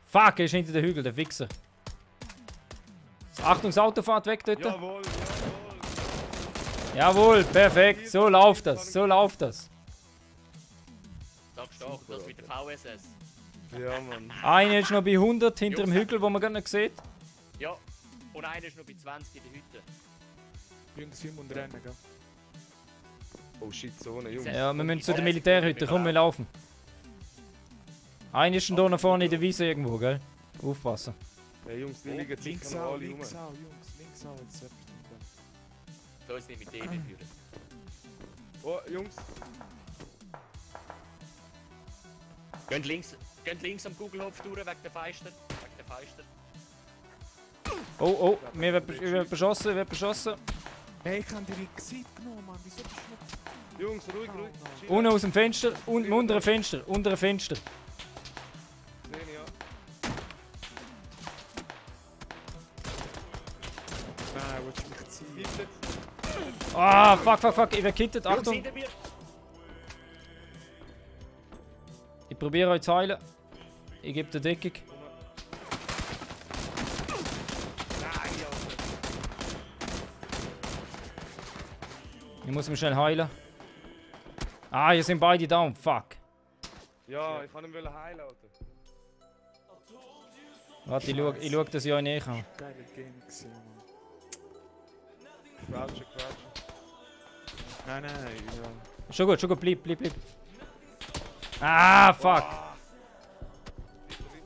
Fuck, er ist hinter den Hügel, der Wichser. Achtung, das Auto fährt weg dort. Jawohl. Jawohl, perfekt. So läuft das. Sag stark, das mit der VSS. Ja, Mann. Einer ist noch bei 100 hinter dem Hügel, wo man gar nicht sieht. Ja, und einer ist noch bei 20 in der Hütte. Jungs, wir müssen rennen, gell? Oh shit, Zone, Jungs. Ja, wir müssen zu der Militärhütte. Komm, wir laufen. Einer ist da vorne in der Wiese irgendwo, gell? Aufpassen. Hey Jungs, die liegen Links sicher noch auch, alle rum. links auch, Jungs. Links auch, jetzt hab ich den. Da ist nicht mit dem führen. Oh, Jungs. Geht links am Kugelhopf durch, wegen der Feister. Oh, wir werden beschossen. Hey, ich hab dir die Gesicht genommen, Mann. Wieso bist du Jungs, ruhig. Chill. Unten aus dem Fenster, unten untere Fenster. Sehen, ja. Nein, willst du mich ziehen? Hittet. Ah, fuck, ich werde gekittet. Jungs, Achtung. hinter mir! Ich probiere euch zu heilen. Ich gebe dir Deckung. Nein, Alter. Ich muss mich schnell heilen. Ah, hier sind beide down. Fuck. Ja, ich kann ihn heilen, Alter. Warte, ich schau, dass ich euch näher kann. Geiler Game gesehen, Mann. Crouchen. Nein, ja. Schon gut, bleib. Ah, fuck.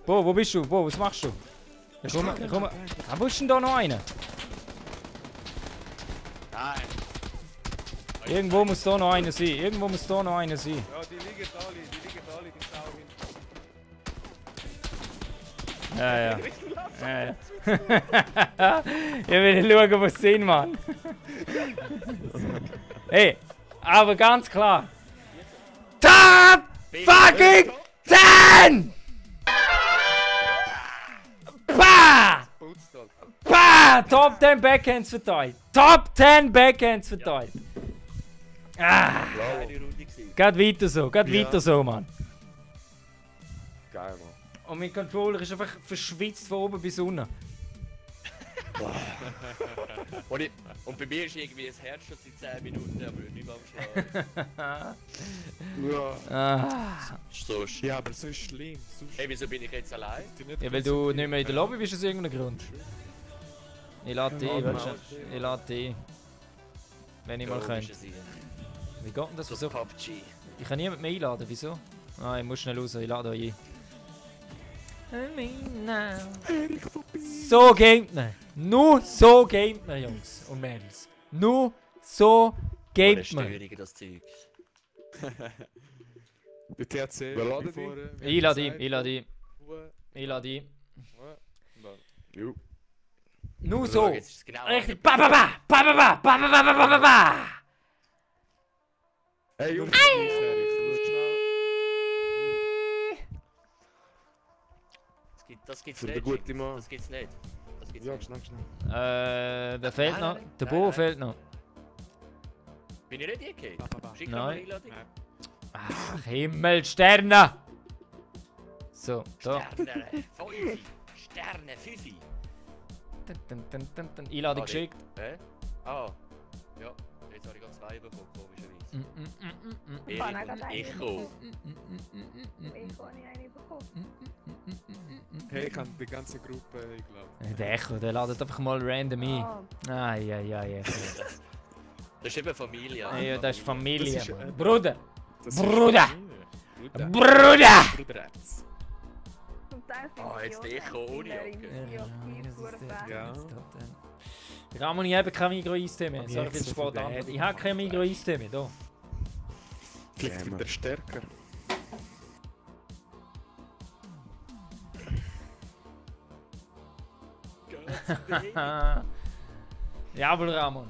Bo, wo bist du? Bo, was machst du? Ich komme. Ah, wo ist denn da noch einer? Irgendwo muss da noch einer sein. Irgendwo muss da noch einer sein. Ja, die liegen alle genau hinten. Ja, ja. Ja, ja. Ich will schauen, wo sie sind, Mann. Hey, aber ganz klar. Top fucking 10! Bah! Bah! Top 10 Backhands verteilt. Top 10 Backhands verteilt. Ah! Geile Runde gewesen. Geht weiter so, geht weiter so, Mann. Geil, Mann. Und mein Controller ist einfach verschwitzt von oben bis unten. Und bei mir ist irgendwie das Herz schon seit 10 Minuten, aber nicht mehr am Schlagen. Ja. Ah. So schön. Ja, aber so ist schlimm. Sonst Hey, wieso bin ich jetzt allein? die nicht Ja, weil du nicht mehr in der Lobby bist aus irgendeinem Grund. Ich lade dich, Ja, weißt du? Ich lade dich. Wenn ich mal könnte. Wie geht denn das? So Wieso? PUBG. Ich kann niemanden mehr einladen, wieso? Ah, ich muss schnell raus, ich lade euch ein. So gamet man! Nur so gamet man, Jungs und Mädels. Nur so gamet man. Störungen, das Zeug. Der THC. Wer ladet bevor, Ich lade ihn, ich lade ihn, ihn. ich lade ihn. Jo. Nur Schau, so! jetzt ist es genau Richtig! Ba ba ba! Ba ba ba! Ba ba ba ba ba ba ba! Hey, Jungs. Das gibt's Für nicht. den guten Mann. Das gibt's nicht. Das gibt's Ja, nicht. schnell. Wer fehlt noch? Der Nein, Bo nein. fehlt noch. Bin ich nicht hier? Schick Nein. noch mal Einladung. Ach, Himmel, Sterne! So, da. Sterne, 5. Sterne, 5. Einladung Ah, geschickt. Hä? Ah. Ja, jetzt habe ich gerade 2 bekommen, komischerweise. Banner Erik und gerade Echo. Ich habe nicht eine bekommen. Hey, ich kann die ganze Gruppe eingeladen. Der Echo, der ladet einfach mal random ein. Ah, Ai. Das ist eben Familie. Ja, das ist Familie. Das ist, Mann. Bruder! Das Bruder! Bruder! Bruder! Bruderherz. zum Teil sind Ah, die jetzt auch der Echo ohne Kinder in Jacke. Aktivkurven. Ja. Ramon, ich habe kein Migros-Eis mehr. Aber Sorry jetzt für den so Sport viel Antwort. Werbung Ich habe kein Migros-Eis mehr. Da. Vielleicht wird er stärker. Jawohl, Ramon.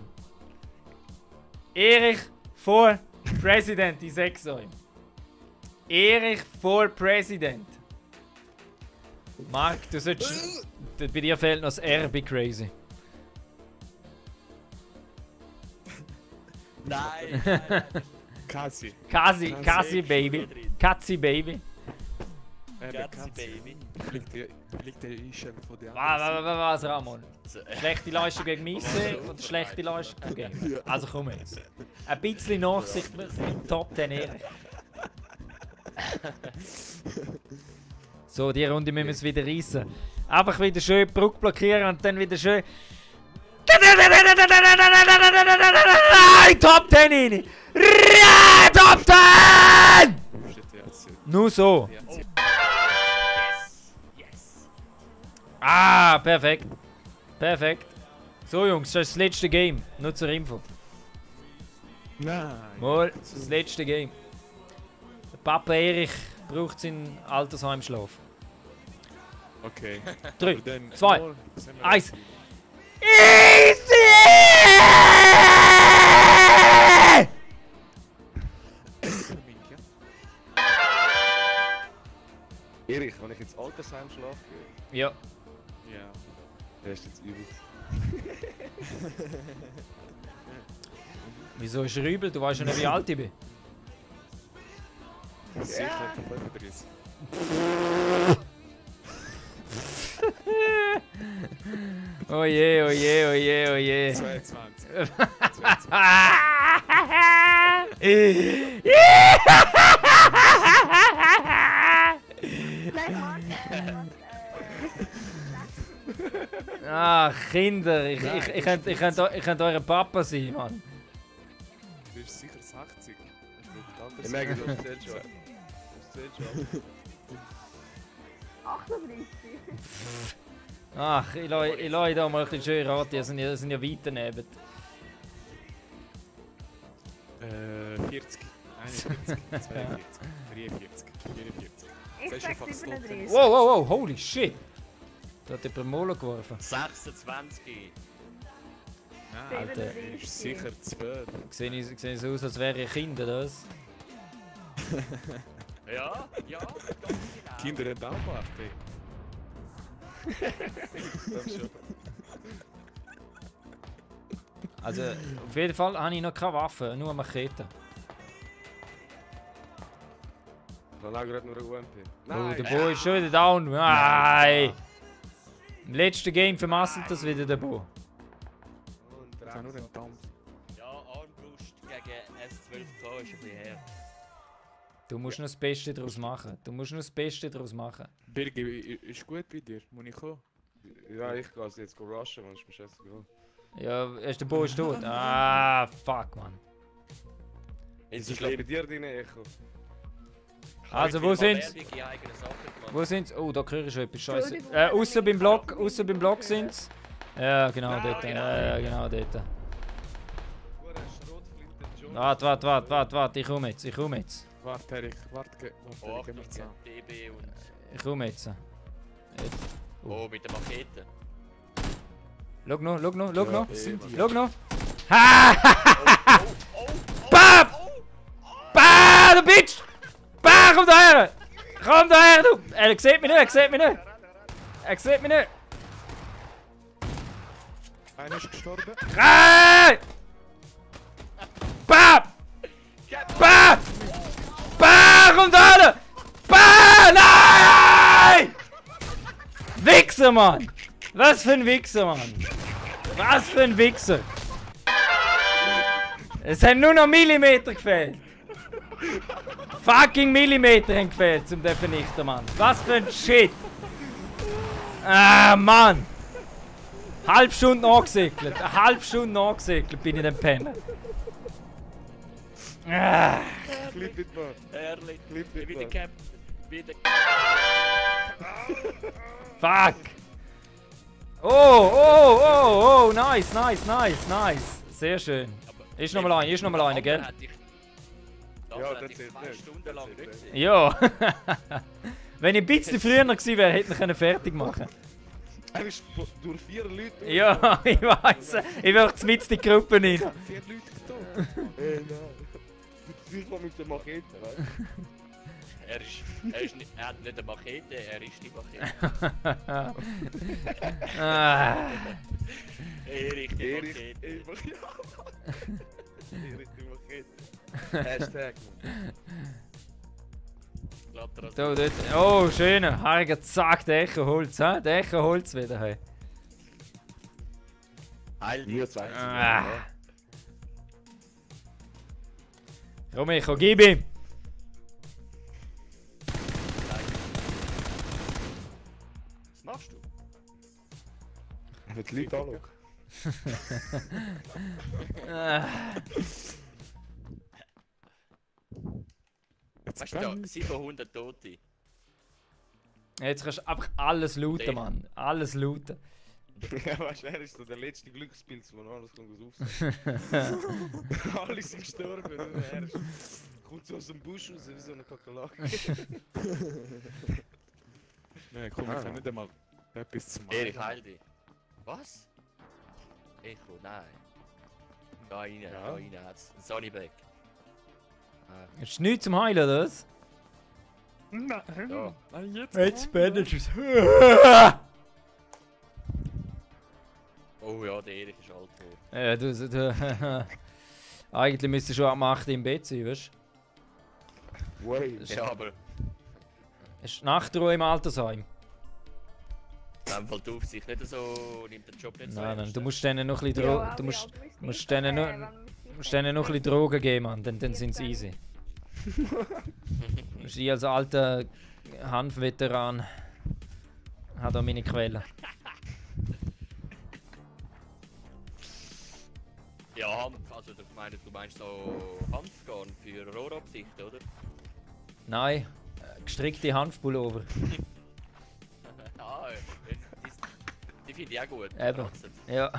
Erich vor President, ich sag's euch. Erich vor President. Marc, du solltest. Bei dir fehlt noch das R, be crazy. Nein. Kasi. Kasi Baby. Katzi Baby. Katzi Baby. Fliegt der Einschäfer von der Was, Ramon? Schlechte Leistung gegen Misse und schlechte Leistung gegen. Also komm jetzt. Ein bisschen Nachsicht mit dem Top 10 Erich. So, die Runde müssen wir es wieder reissen. Einfach wieder schön die Brücke blockieren und dann wieder schön. Top 10 rein! Top 10! Nur so. Yes. Ah, perfekt. Perfekt. So Jungs, das ist das letzte Game. Nur zur Info. Nein. Mal, das letzte Game. Der Papa Erich braucht seinen Altersheimschlaf. Okay. 3, Dann 2, mal, sehen wir 1. das. Easy! Mika. Erich, wenn ich jetzt Altersheim schlafe, Ja. Ja. der ist jetzt übel. Wieso ist er übel? Du weißt ja nicht, wie alt ich bin. Sicher 35. Oh je, oh je, oh je, oh je. 22. Nein, Mann. Ach, Kinder, ich könnte euer Papa sein, Mann. Du bist sicher 80. Ich merke, du erzählst schon. Du erzählst schon. 38. Ach, ich lasse da mal ein bisschen schön raten, die sind ja weit daneben. 40, 41, 42, 43, 44. Ich Das ist sag schon fast 37. Wow, wow, wow, holy shit! Da hat jemand Molo geworfen. 26. Nein, Alter. ist sicher 12. Sehe ich so aus, als wäre ich ein Kind, oder was? Ja, ja, ganz genau. Kinder haben auch Party. Das schon. Also, auf jeden Fall habe ich noch keine Waffe, nur Machete. Ich habe auch gerade nur eine UMP. Oh, der Bo ist schon wieder down. Nein! Im letzten Game vermasselt das wieder der Bo. Ich habe nur einen Dampf. Ja, Armbrust gegen S12K ist ein bisschen her. Du musst noch das Beste daraus machen. Du musst noch das Beste daraus machen. Birgi, ist gut bei dir? Muss ich kommen? Ja, ich gehe jetzt rushen, man ist mir scheißegal. Ja, ist der Bo ist tot. Ah, fuck, man. Jetzt Ich glaube bei dir drin, Echo. Also, wo sind's? Wo sind's? Oh, da höre ich schon etwas Scheiße. Außer beim Block sind's. Ja, genau dort. Ja, genau dort. Warte, ich komme jetzt. Warte, Erik, warte, Oh, gehen wir zusammen. DB und... Ich komme jetzt. Oh, mit der Machete. Schau noch. Sind die? Schau noch. Ha! Bam! Bam, du Bitch! Bam, komm daher! Komm daher, du! Er sieht mich nicht! Einer ist gestorben. Nein! Bam! Bam! Bam, komm daher! Bam! Nein! Wichser, Mann! Was für ein Wichser, Mann! Was für ein Wichser! Es haben nur noch Millimeter gefehlt! Fucking Millimeter haben gefehlt zum den vernichten, Mann! Was für ein Shit! Ah, Mann! Halb Stunde nachgesegelt! Eine halbe Stunde nachgesegelt bin ich den Penner! Ah, Clip it, man. Ehrlich. Clip it, Wie der man. Captain. Wie der... fuck! Oh, nice! Sehr schön. Ist noch mal einer, gell? Ja, hätte das ich zählt 2 nicht. Stunden lang nicht gesehen. Ja! Wenn ich ein bisschen früher gewesen wäre, hätte ich ihn fertig machen. Er ist durch 4 Leute. Ja, ich weiß. Ich will auch mit in die Gruppe rein. 4 Leute getötet. Nein. Ich komme mit der Machete, weißt du? Er hat nicht eine Machete, er ist die Machete. Ah, Erich, die Erich, Machete. Erich, die Machete. Hashtag, man. Glatter da, dort. Oh, schöner. Harriger, zack, der Echo-Holz. Der Echo-Holz wieder. Hey. Heil Mir zwei. Ah. Komm, Echo, gib ihm. Was machst du? Mit Leuten anschauen. Ah. Weißt du, da 700 Tote. Jetzt kannst du einfach alles looten, Mann. Alles looten. Ja, weißt du, er ist so der letzte Glückspilz, der noch alles aufsaugen. Alle sind gestorben. Und er kommt so aus dem Busch raus wie so eine Kakerlake. Nein, komm, ich kann nicht einmal etwas zu machen. Erich, heil dich. Was? Echo, nein. Da rein hat's. Sonnyback. Ist nichts zum Heilen, oder was? Nein, Ja. nein, jetzt. Jetzt bandages es. Oh ja, der Erich ist alt tot. Du. Eigentlich müsstest du schon am 8 im Bett sein, weißt du? Wait. Ja, aber Es ist Nachtruhe im Altersheim. dann fällt auf sich nicht so, nimmt den Job nicht so Nein, ernst. du musst denen noch ein bisschen Ja, du wie musst, alt bist du? musst denen noch, musst denen noch ein bisschen Drogen geben, Mann. Dann sind sie easy. Du bist ich als alter Hanfveteran. Hat auch meine Quelle. Ja, Hanf, also du meinst so Hanfgarn für Rohrabdicht, oder? Nein, gestrickte Hanfpullover. Die finde ich auch gut. Eben. Kratzen. Ja.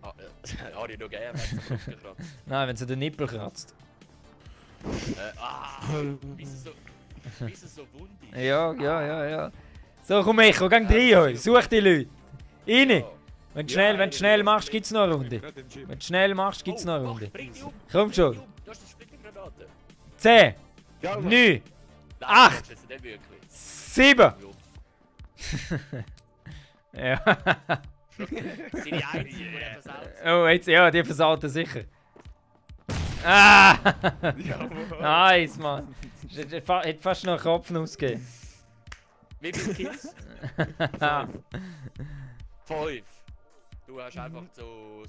Ah, ja. Habe ich noch gern, wenn es gekratzt. Nein, wenn sie den Nippel kratzt. Wie es so wund ist. Ja. So, komm Echo, gang rein, such die Leute. Rein! Wenn du schnell machst, gibt's noch eine Runde. Gerade im Gym. Wenn du schnell machst, gibt's noch eine Runde. Bring die um! Komm schon. Du hast die Splittergranate. 10, Ja, Mann. 9, Nein, Acht. das ist jetzt nicht wirklich. 7. Ja. Seine einzige, die er versaut. Oh, jetzt, ja, die versaut er sicher. Ah! Nice, Mann. Hätte fast noch einen Kopf ausgegeben. Wie viele Kills? 5. Du hast einfach so,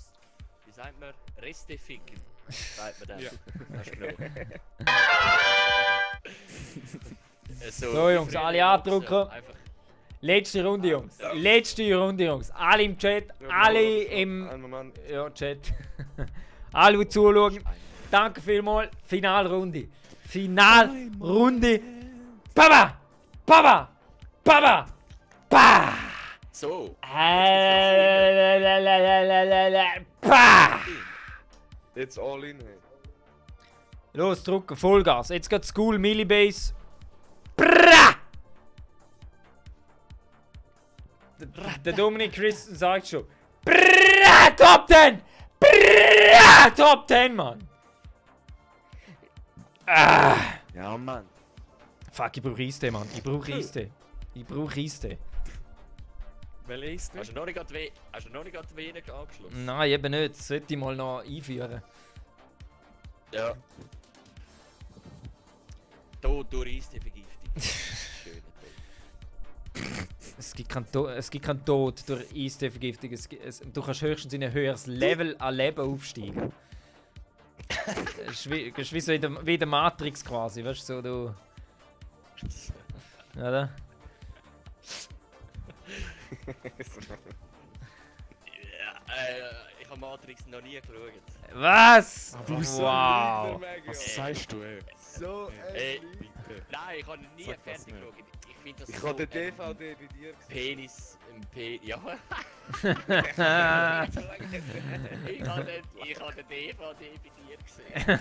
wie sagt man, Resteficken, sagt man das. Ja. Hast du genug. So, Jungs, alle andrücken. Einfach. Letzte Runde, Jungs. Letzte Runde, Jungs. Alle im Chat, alle im Einen Moment. ja, Chat. Alle, die zuschauen. Danke vielmals. Finalrunde. Finalrunde. Papa! Papa! Papa! Pa! So. Pa! Jetzt all in. Hey. Los, drücken, Vollgas. Jetzt geht School, Millibase. Bra! Der Dominik Christen sagt schon. Bra! Top 10! Bra! Top 10, Mann! Ah! Ja, Mann. Fuck, ich brauche Eistee, Mann. Ich brauche Eistee. Ich brauche Eistee. Welcher ist Hast du noch nicht gerade die Vene angeschlossen? Nein, eben nicht. Das sollte ich mal noch einführen. Ja. Tod durch Eistee-Vergiftung. Schöner Tod. Es gibt keinen Tod durch Eistee-Vergiftung. Du kannst höchstens in ein höheres Level an Leben aufsteigen. Es ist wie so wie in der Matrix quasi, weißt du, so du. Oder? Ich habe Matrix noch nie geschaut. Was? wieso? Wow! Was sagst du, ey? So, Bitte. Nein, ich habe ihn nie Sag das fertig nicht. geschaut. Ich finde das ich so habe den DVD bei dir gesehen. Penis im Penis. Ja. Ich habe den DVD bei dir gesehen.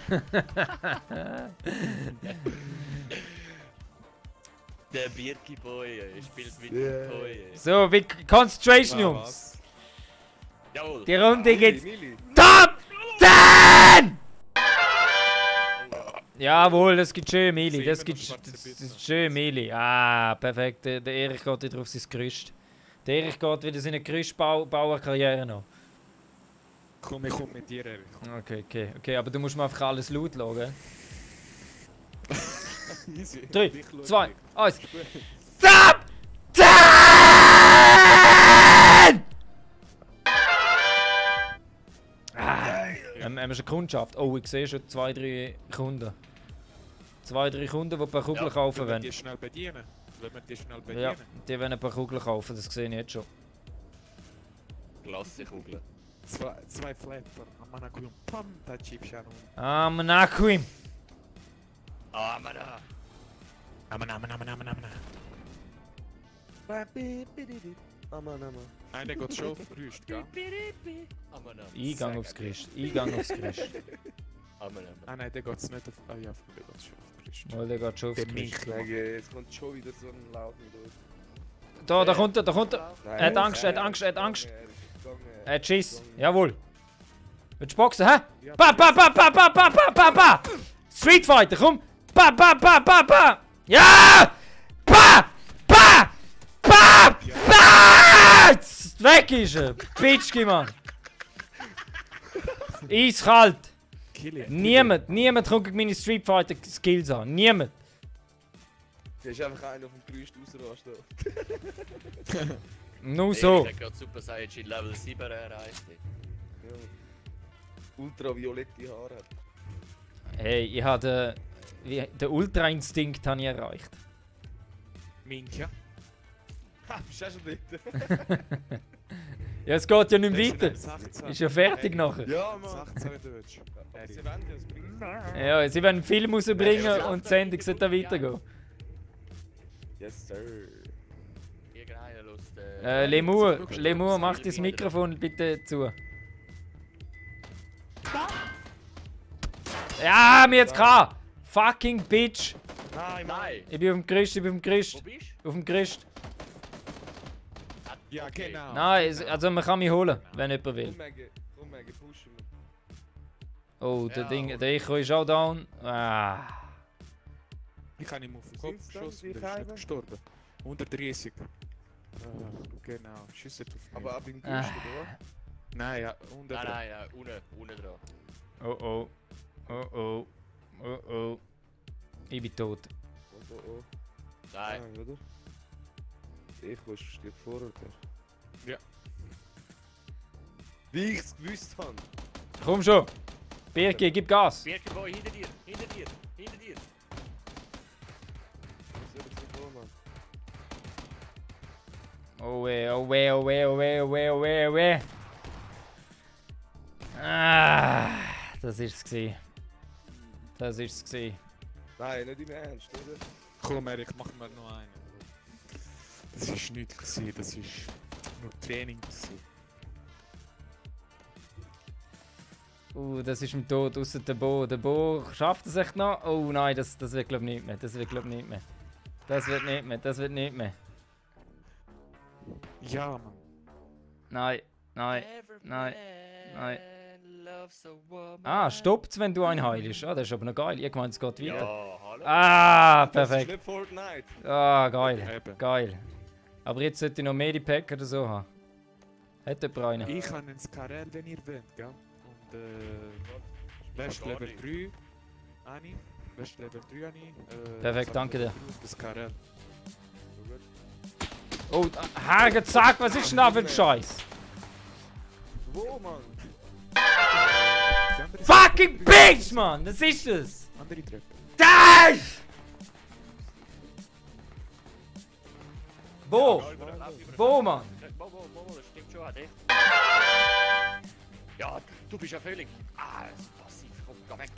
Der Birki Boy spielt mit dem Boy. So, Concentration, Ah, Jungs! was? Jawohl. Die Runde geht's. Mili. Top 10! Jawohl, das gibt schön Mili. Das gibt schön Mili. Ah, perfekt. Der Erich geht wieder auf sein Gerüst. Der Erich geht wieder seine Gerüstbauerkarriere noch. Komm, ich komme mit dir, Erich. Okay, aber du musst mir einfach alles laut schauen. Easy. 3, Ich schau 2, dich. 1. Top 10! Haben wir schon Kundschaft? Oh, ich sehe schon 2-3 Kunden. 2-3 Kunden, die ein paar Kugeln kaufen Wenn wir wollen. die schnell bedienen. Wenn wir die schnell Ja, bedienen. die wollen ein paar Kugeln kaufen, das sehe ich jetzt schon. Klasse Kugel. Zwei Flatter. Amana kuyum. Pam, da chip sharon. Nakuim! Ah, man da. Amana. Aman. Einer geht schon auf Rüst, gell? Eingang aufs Gerüst. Eingang aufs Gerüst. Ah nein, der geht's nicht auf... Ah ja, der geht schon auf Rüst. Mal, der geht schon aufs Der Gerüst. Michel. Jetzt kommt schon wieder so ein Lauf durch. Da kommt er. Er hat Angst, er hat Angst. Er hat Schiss. Jawohl. Willst du boxen, hä? Ja, Pa! Street Fighter, komm! Pa! Ja! Pa! Weg ist er! Bitschki, Mann! Eiskalt! Kill ihn. Niemand kommt gegen meine Street Fighter Skills an. Niemand! Da ist einfach einer auf dem Gerüst rausrastet. Nur so. Der hat Super Saiyajin Level 7 erreicht. Ja. Ultraviolette Haare hat. Hey, ich habe den Ultra-Instinkt habe ich erreicht. Mincha. Ha, bist du auch schon dort? Ja, es geht ja nicht Der mehr weiter. ist 16. Ist ja fertig nachher. Ja, Mann. 16 Deutsch. Sie wollen ja, das bringt Ja, sie werden einen Film rausbringen und die Sendung sollte dann weitergehen. Yes, sir. Irgendeiner Lust. Lemur, mach das Mikrofon bitte zu. Ja, mir jetzt gehabt! Fucking Bitch! Nein, Nein! Ich bin auf dem Gerüst, ich bin auf dem Gerüst. Wo bist Auf dem Gerüst. Ja, genau. Nein, also man kann mich holen, wenn jemand will. Komm, Mega, pushen wir. Oh, der Ja, Ding, oder? der Echo ist auch down. Ah. Ich habe ihm auf den Kopf Sind's dann geschossen die und er ist Scheiben? nicht gestorben. 130. Genau, schießt auf mich. Aber ab im Gerüst, oder? Nein, ja, 100. Nein, nein, ja, unten dran. Oh oh. Oh oh. Oh oh. Ich bin tot. Oh, oh, oh. Nein. Nein, oder? Ich steht vorher. Ja. Wie ich es gewusst habe. Komm schon! Birki, gib Gas! Birkenboy, hinter dir! Hinter dir! Hinter dir! Was soll ich nicht tun, Mann? Oh weh, oh weh, oh weh, oh weh, oh weh, oh weh, oh weh. Ah, das ist's gsi. Das ist's gsi. Nein, nicht im Ernst, oder? Komm, Erik, mach mir noch einen. Das war nichts, gewesen, das war nur Training. Gewesen. Das ist im Tod, ausser der Bo. Der Bo schafft es echt noch? Oh nein, das wird glaub nicht mehr. Das wird glaub nicht mehr. Das wird nicht mehr, das wird nicht mehr. Ja, Mann. Nein, nein. nein, nein. Loves a woman. Ah, stoppt's, wenn du einen heilst. Ah, das ist aber noch geil. Ich meine, es geht weiter. Ja, hallo? Ah, Das ist perfekt. nicht Fortnite. Ah, geil. Eben. Geil. Aber jetzt sollte ich noch Medipack oder so haben. Hat jemand einen? Ich habe einen Skarel, wenn ihr wollt, gell? Und West Gar Level nicht. 3 Ani. West Level 3 Ani. Perfekt, danke dir. Das Skarel. Oh, Herrgott, sag, was ist denn da für ein Scheiß? Wo, Mann? Die andere Fucking Seite- Bitch, Mann! Was ist das? Andere Treppe. Das! Wo? Ja, über- lauf über- Wo, Mann? Das stimmt schon, echt. Ja, du bist ja völlig. Ah, das ist passiv. Komm, geh weg.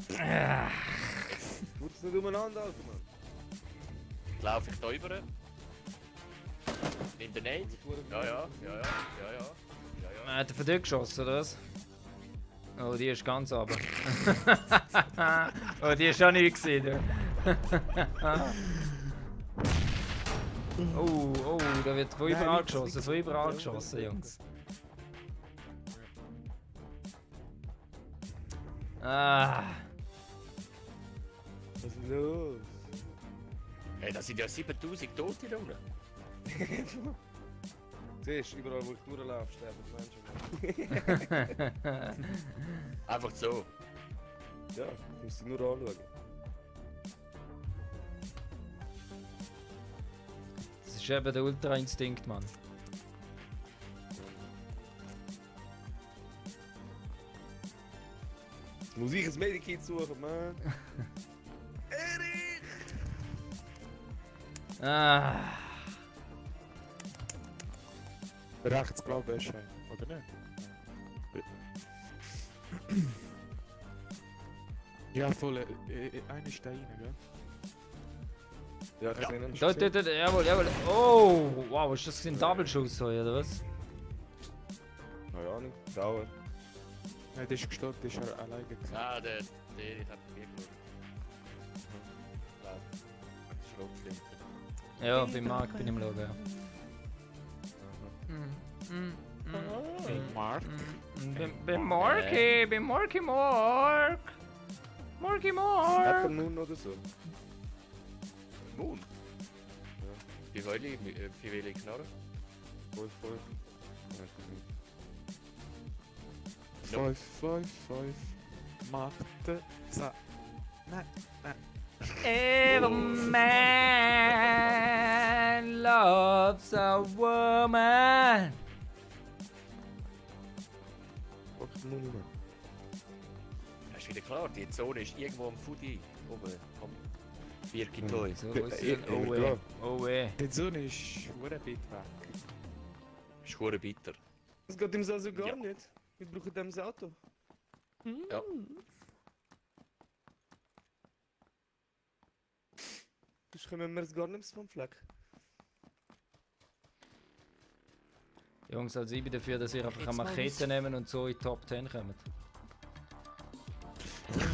Tut's nicht umeinander, Alter, Mann. Jetzt laufe ich da rüber. In der Nate. Ja. Hat er von dir geschossen, oder was? Oh, die ist ganz runter. Oh, die ist schon nicht gesehen, du. Oh, da wird von überall Nein, geschossen, nix. von überall geschossen, Jungs. Ah, Was ist los? Hey, da sind ja 7000 Tote da unten. Siehst du, überall wo ich durchlaufe, sterben die Menschen. Einfach so. Ja, ich muss sie nur anschauen. das ist eben der Ultra-Instinkt, Mann. Jetzt muss ich ein Medikit suchen, Mann. Ah, Rechts, glaube ich, ist einer, oder nicht? Ja, voll. Einer ist da rein, gell? Ja, ich sehe ihn. dort, jawohl, jawohl. Oh, wow, ist das ein Double-Schuss, oder was? Keine Ahnung, Dauer. Nein, der ist gestorben, der ist alleine gewesen. Ah, der ich hab mir geschaut. Schrotflinte. Ja, beim Markt bin ich am Schauen, ja. Mark. Beim Morky, beim Morky Mork. Morky Mork. Hat er nun oder so? Moon? Wie will ich knarren? Voll. 5, 5, 5. Mathe, Za. Nein. Every man loves a woman. Fuck nun, Mann. Das ist wieder klar, die Zone ist irgendwo am Foodie. Oben, am Birkentoy. So, Ja, ist ja, es? Oh ja, weh, klar. oh weh. Die Sonne ist hure weit weg. Ist hure bitter. Das geht ihm so gar Ja. nicht. Wir brauchen dem das Auto. Ja. Sonst kommen wir es gar nicht vom Fleck. Jungs, also ich bin dafür, dass ihr einfach eine Machete nehmen und so in die Top 10 kommt.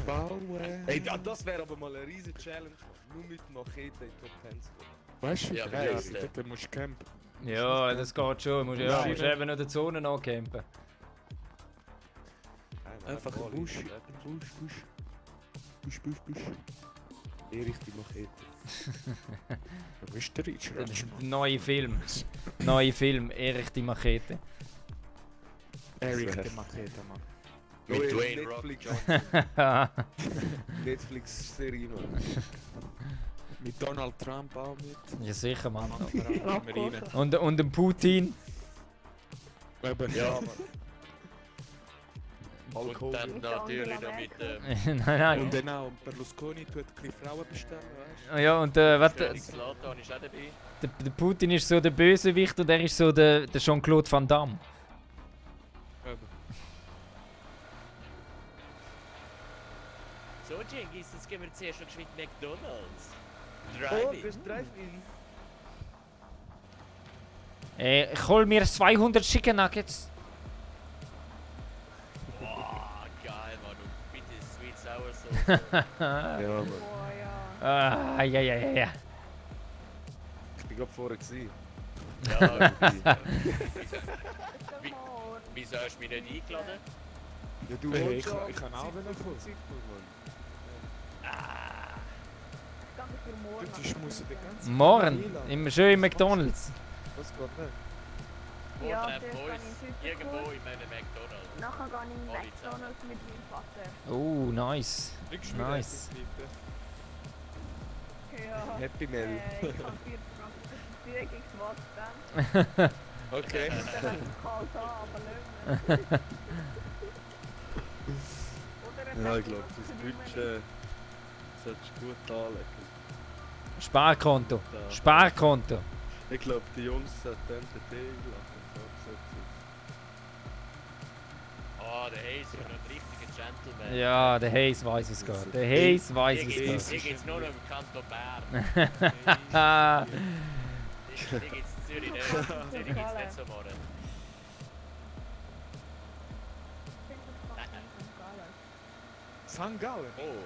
bauen. Ey, das wäre aber mal eine riesige Challenge. Nur mit Machete in Top 10 zu kommen. Weißt du, wie Ja, aber geil? das, Dort musst du campen. Ja, das geht schon. Du Ja, musst eben noch die Zone angecampen. Einfach ein Busch. Busch. Erich die Machete. Du bist der Richard. Neue Film. Neue Film. Erich die Machete. Eric, der Machete, Mann. Mit Dwayne Rock Netflix, Johnson. Netflix-Serie, Mann. Mit Donald Trump auch mit. Ja, sicher, Mann. Marine. Und dem Putin. Eben. Ja, Hulk und Hogan. dann natürlich noch mit Nein. Und dann auch Berlusconi tut ein bisschen Frauen bestellen, weißt Ja, und was, Felix Zlatan ist auch dabei. der Putin ist so der Bösewicht und er ist so der Jean-Claude Van Damme. du? Eben. So, Jengis, jetzt gehen wir zuerst noch geschwind McDonalds. Oh, Drive-In. gehst du Drive-In? Ich hol mir 200 Chicken Nuggets. Boah, geil, Mann. Und bitte Sweet Sour Sauce. Ja, Mann. Oh ja. Ja. Ich bin gerade vorher gewesen. Ja, Wie? wieso hast du mich nicht eingeladen? Ja, du Hey, wolltest ich ja kann auch wieder kommen. Danke für morgen. Du schmusst den ganzen Morgen, schön im McDonalds. Was geht nicht? Wo Ja, treffen wir das uns? kann ich Irgendwo super in einem McDonalds. Nachher gehe ich in Alle McDonalds mit meinem Vater. Oh, nice. Liegst du mir Nice. etwas, Leute? Ja. Happy Meal. Ich habe 4 Franken direkt ins WhatsApp. Okay. Dann kalt an, aber nicht mehr. Oder Ja, ich glaube, das Budget solltest du gut anlegen. Sparkonto. Sparkonto. Ich glaube, die Jungs sollten MTT einladen. Ah, der Hayes ist noch ein richtiger Gentleman. Ja, der Hayes weiß es geht. Der Hayes weiß es Hier geht. gibt es nur noch im Kanton Bern. Hier gibt es Zürich nicht. Zürich gibt es nicht so morgen. St. Gallen? Oh.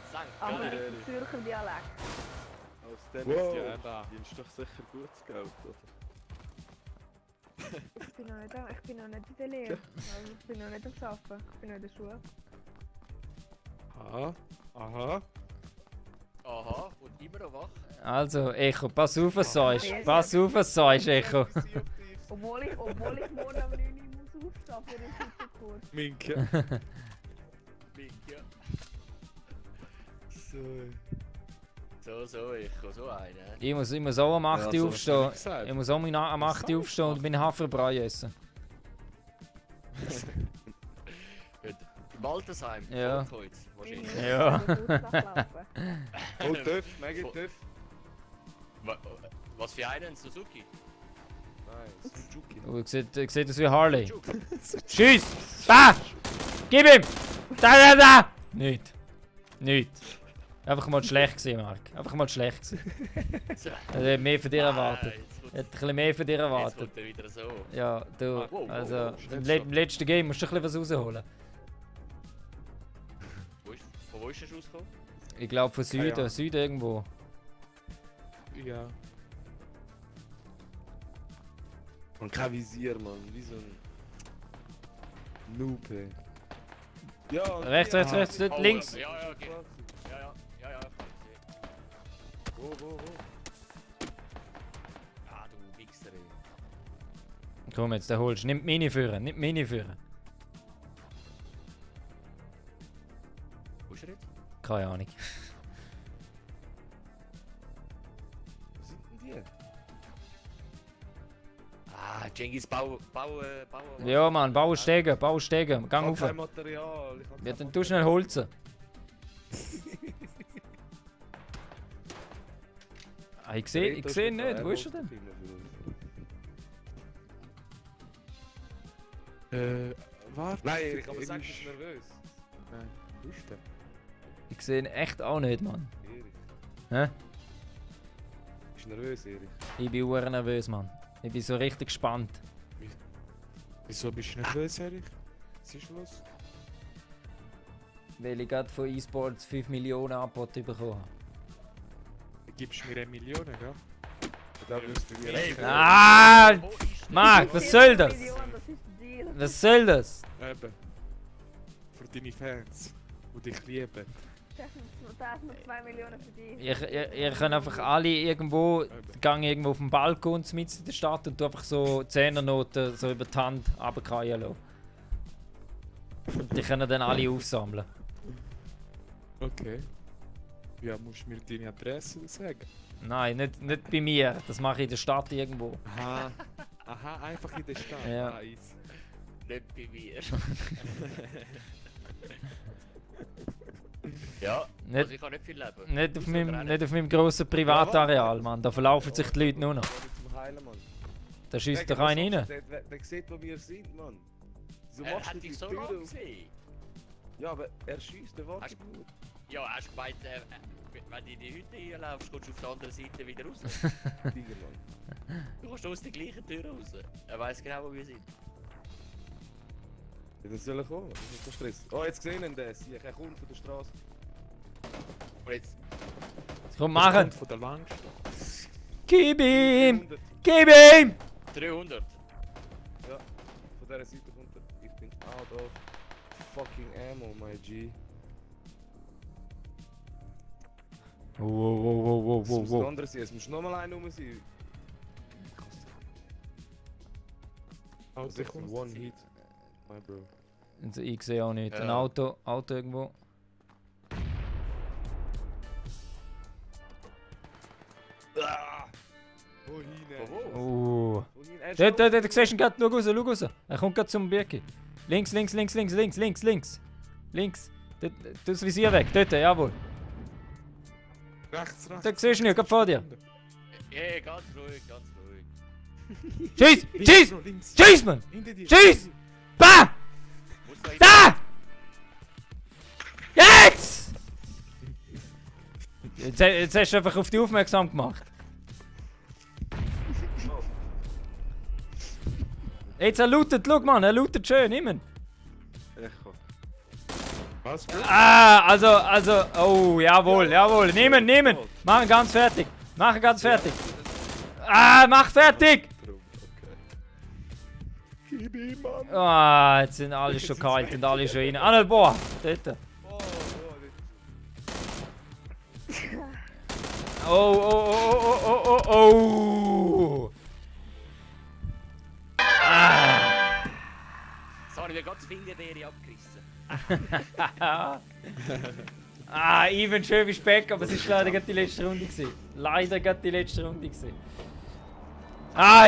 St. Aber Gallen. Zürcher Dialekt. Aus dem Wow. ist Ja, ja ist doch sicher gutes Geld, oder? Ich bin noch nicht in der Lehre. Also ich bin noch nicht am Arbeiten. Ich bin noch in der Schule. Aha. Aha, und immer noch wach. Also, Echo, pass auf, was du sagst. Pass auf, was du sagst, Echo. Obwohl ich morgen um 9 Uhr muss aufstehen für den Superkurs. Minke. Mink, ja. So. Ich kann so einen. Ich muss auch am 8 Uhr so aufstehen. gesagt. Ich muss auch am 8 Uhr aufstehen und meinen Haferbrei essen. Im Altersheim, Ja. Volkholz, wahrscheinlich. Ja. Oh, TÜV, mega TÜV. Was für einen? Suzuki? Nein, Suzuki. Oh, sieht das wie Harley. Schieß! Da! Gib ihm! Da! Nicht. Einfach mal schlecht gewesen, Marc. Einfach mal schlecht gewesen. Er hat mehr von dir erwartet. Er hat ein bisschen mehr von dir Jetzt erwartet. kommt er wieder so. Ja, du. Wow, Also, wow, im letzten Game musst du ein bisschen was rausholen. Von wo ist er rausgekommen? Ich glaube von Süden, Ahnung. Süden irgendwo. Ja. Und kein Visier, Mann. Wie so ein Noob, ey. Ja, Rechts, dort, Oh, links. Ja, okay. Ja, ich kann sehen. Wo? Ah, du Wichser, ey. Komm jetzt, der holst. Nimm die Mini führen. Wo ist er jetzt? Keine Ahnung. Wo sind denn die? Ah, Cengiz, bau. Ja, Mann, bau Stege. Gang Ich hab rauf. kein Material. Ich hab Ja, kein dann tu schnell holzen. Ich sehe nicht. Wo ist er denn? Warte. Nein, Erik, aber er sag, ist- bist du nervös? Nein, wo ist der? Ich sehe ihn echt auch nicht, Mann. Erik. Hä? Bist du nervös, Erik? Ich bin sehr nervös, Mann. Ich bin so richtig gespannt. Wieso bist du nervös, Erik? Was ist los? Weil ich gerade von eSports 5 Millionen Angebote bekommen habe. Gibst du mir 1 Million, gell? Da wirst du wieder. Hey, Ah! wo ist Marc, was soll das? Million, das ist der Deal. Was soll das? Eben. Für deine Fans, die dich lieben. Da ist noch 2 Millionen für dich. Ihr könnt einfach alle irgendwo, gang irgendwo auf dem Balkon mitten in der Stadt und tu einfach so Zehnernoten so über die Hand runterfallen lassen. Und die können dann alle aufsammeln. Okay. Ja, musst du mir deine Adresse sagen? Nein, nicht bei mir. Das mache ich in der Stadt irgendwo. Aha. Aha, einfach in der Stadt. Ja. Ah, easy. nicht bei mir. Ja, Nicht- also ich kann nicht viel leben. Nicht auf meinem grossen Privatareal, Mann. Da verlaufen sich die Leute nur noch. Zum Heilen, Mann. Da schießt doch einer rein. Der sieht, wo wir sind, Mann. So Er machst hat du dich die so Tür lange auf. gesehen. Ja, aber er schießt, der wartet Hast- nur. Ja, hast du gemeint, wenn du in die Hütte reinlaufst, kommst du auf der anderen Seite wieder raus. Digga, Mann. Du kommst aus der gleichen Tür raus. Er weiß genau, wo wir sind. Ja, dann soll er kommen. Das ist kein Stress. Oh, jetzt gesehen ihn, der Sieg. Er kommt von der Straße. Und jetzt, Komm, Das machen! kommt von der Langstrasse. Gib ihm! 100. Gib ihm! 300. Ja, von dieser Seite kommt er. Ich bin out of fucking ammo, my G. Wow, wow, wow, wow, Es wow, muss wow. der andere sein. Es muss nochmal einer rum sein. Also, Sicher One Hit. My bro. Also, ich sehe auch nicht. Ein Ja. Auto irgendwo. Wohin? Wo? Wohin? Er Dort, schaut- dort, siehst du ihn gerade. Schau raus. Er kommt gerade zum Birki. Links. Links. Dort, tu das Visier weg. Dort, jawohl. rechts. Da siehst du ihn, gerade vor dir. Ja, ganz ruhig, ganz ruhig. Schieß! Links, Schieß! Bro, links. Schieß, Mann! Hinter dir. Schieß! Bah! Muss da Da! Jetzt! Jetzt hast du einfach auf die aufmerksam gemacht. Jetzt er lootet, schau Mann, er lootet schön, nimm ihn. Echo. Was, Bro? Also, oh, jawohl, nimm ihn. Mach ihn ganz fertig. Mach fertig! Gib ihm, Mann. Ah, jetzt sind alle schon kalt und alle schon rein. Anel, boah, dort. Oh. Sorry, wir haben gerade die Fingerbeere abgerissen. Even schön wie Speck, aber es war leider gerade die letzte Runde gewesen.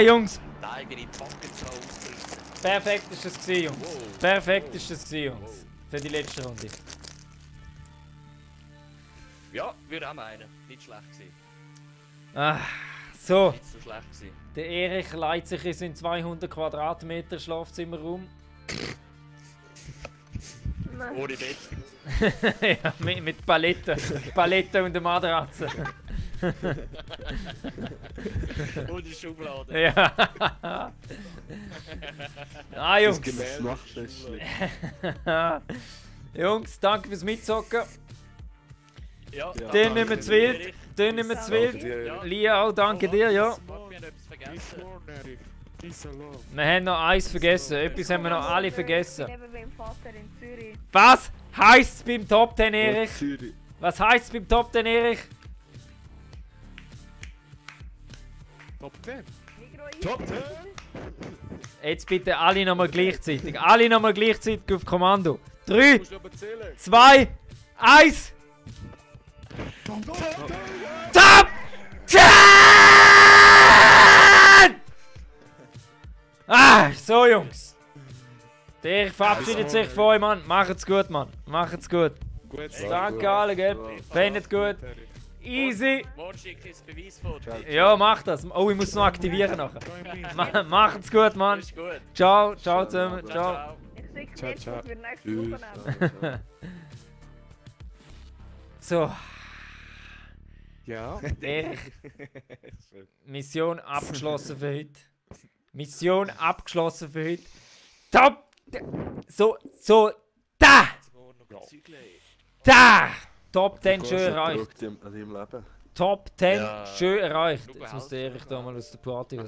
Jungs, Die eigene Pocket so ausgerissen. perfekt ist das gewesen, Jungs. Wow. Perfekt ist das gewesen, Jungs. Für die letzte Runde. Ja, würde auch meinen. Nicht schlecht gewesen. So, Nicht so schlecht gewesen. der Erich leitet sich in seinen 200 Quadratmeter Schlafzimmerraum. Ohne Bett. Ja, mit Paletten und der Matratze. Und die Schublade. Ja. Jungs. Das Nachttischli. Jungs, danke fürs Mitzocken. Ja, Den nehmen wir zu wild. Ja. Lia, auch danke dir, ja. Fuck, wir haben etwas Peace vergessen. more, Erich. Peace and love. Wir haben noch eins vergessen. Etwas haben wir noch alle vergessen. Ich lebe beim Vater in Zürich. Was heisst es beim Top 10, Erich? Zürich. Was heisst es beim Top 10, Erich? Top 10. Top 10? Jetzt bitte alle nochmal gleichzeitig. Alle nochmal gleichzeitig auf Kommando. 3, Musst du aber zählen. 2, 1. Top 10! So Jungs. Der Erich verabschiedet sich von euch, Mann. Macht's gut, Mann. Macht's gut. Gut, Danke alle, gell? Fändet gut. Erich. Easy. Morgen schicke ich das Beweisfoto. Ja, mach das. Oh, ich muss noch aktivieren nachher. Macht's gut, Mann. Ist gut. Ciao zusammen. Ciao. Ciao. Ich schicke Ciao, jetzt, ciao. dass wir nächste Woche nehmen. So, Ja. Erich. Mission abgeschlossen für heute. Mission abgeschlossen für heute. Top! So, da! Zügle. Da! Top 10 schön erreicht. An deinem Leben. Top 10 Ja. schön erreicht. Schau, Jetzt muss der Erich da mal aus der Party.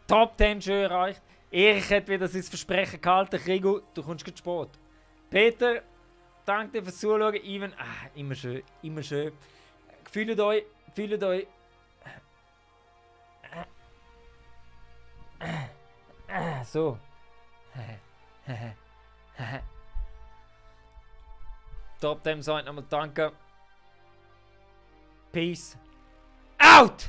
Top 10 schön erreicht. Erich hat wieder sein Versprechen gehalten. Krigo, du kommst gut spät. Peter, danke dir fürs Zuschauen. Ivan, immer schön, immer schön. Fühlt euch. So. Top dem sagt nochmal danke. Peace out!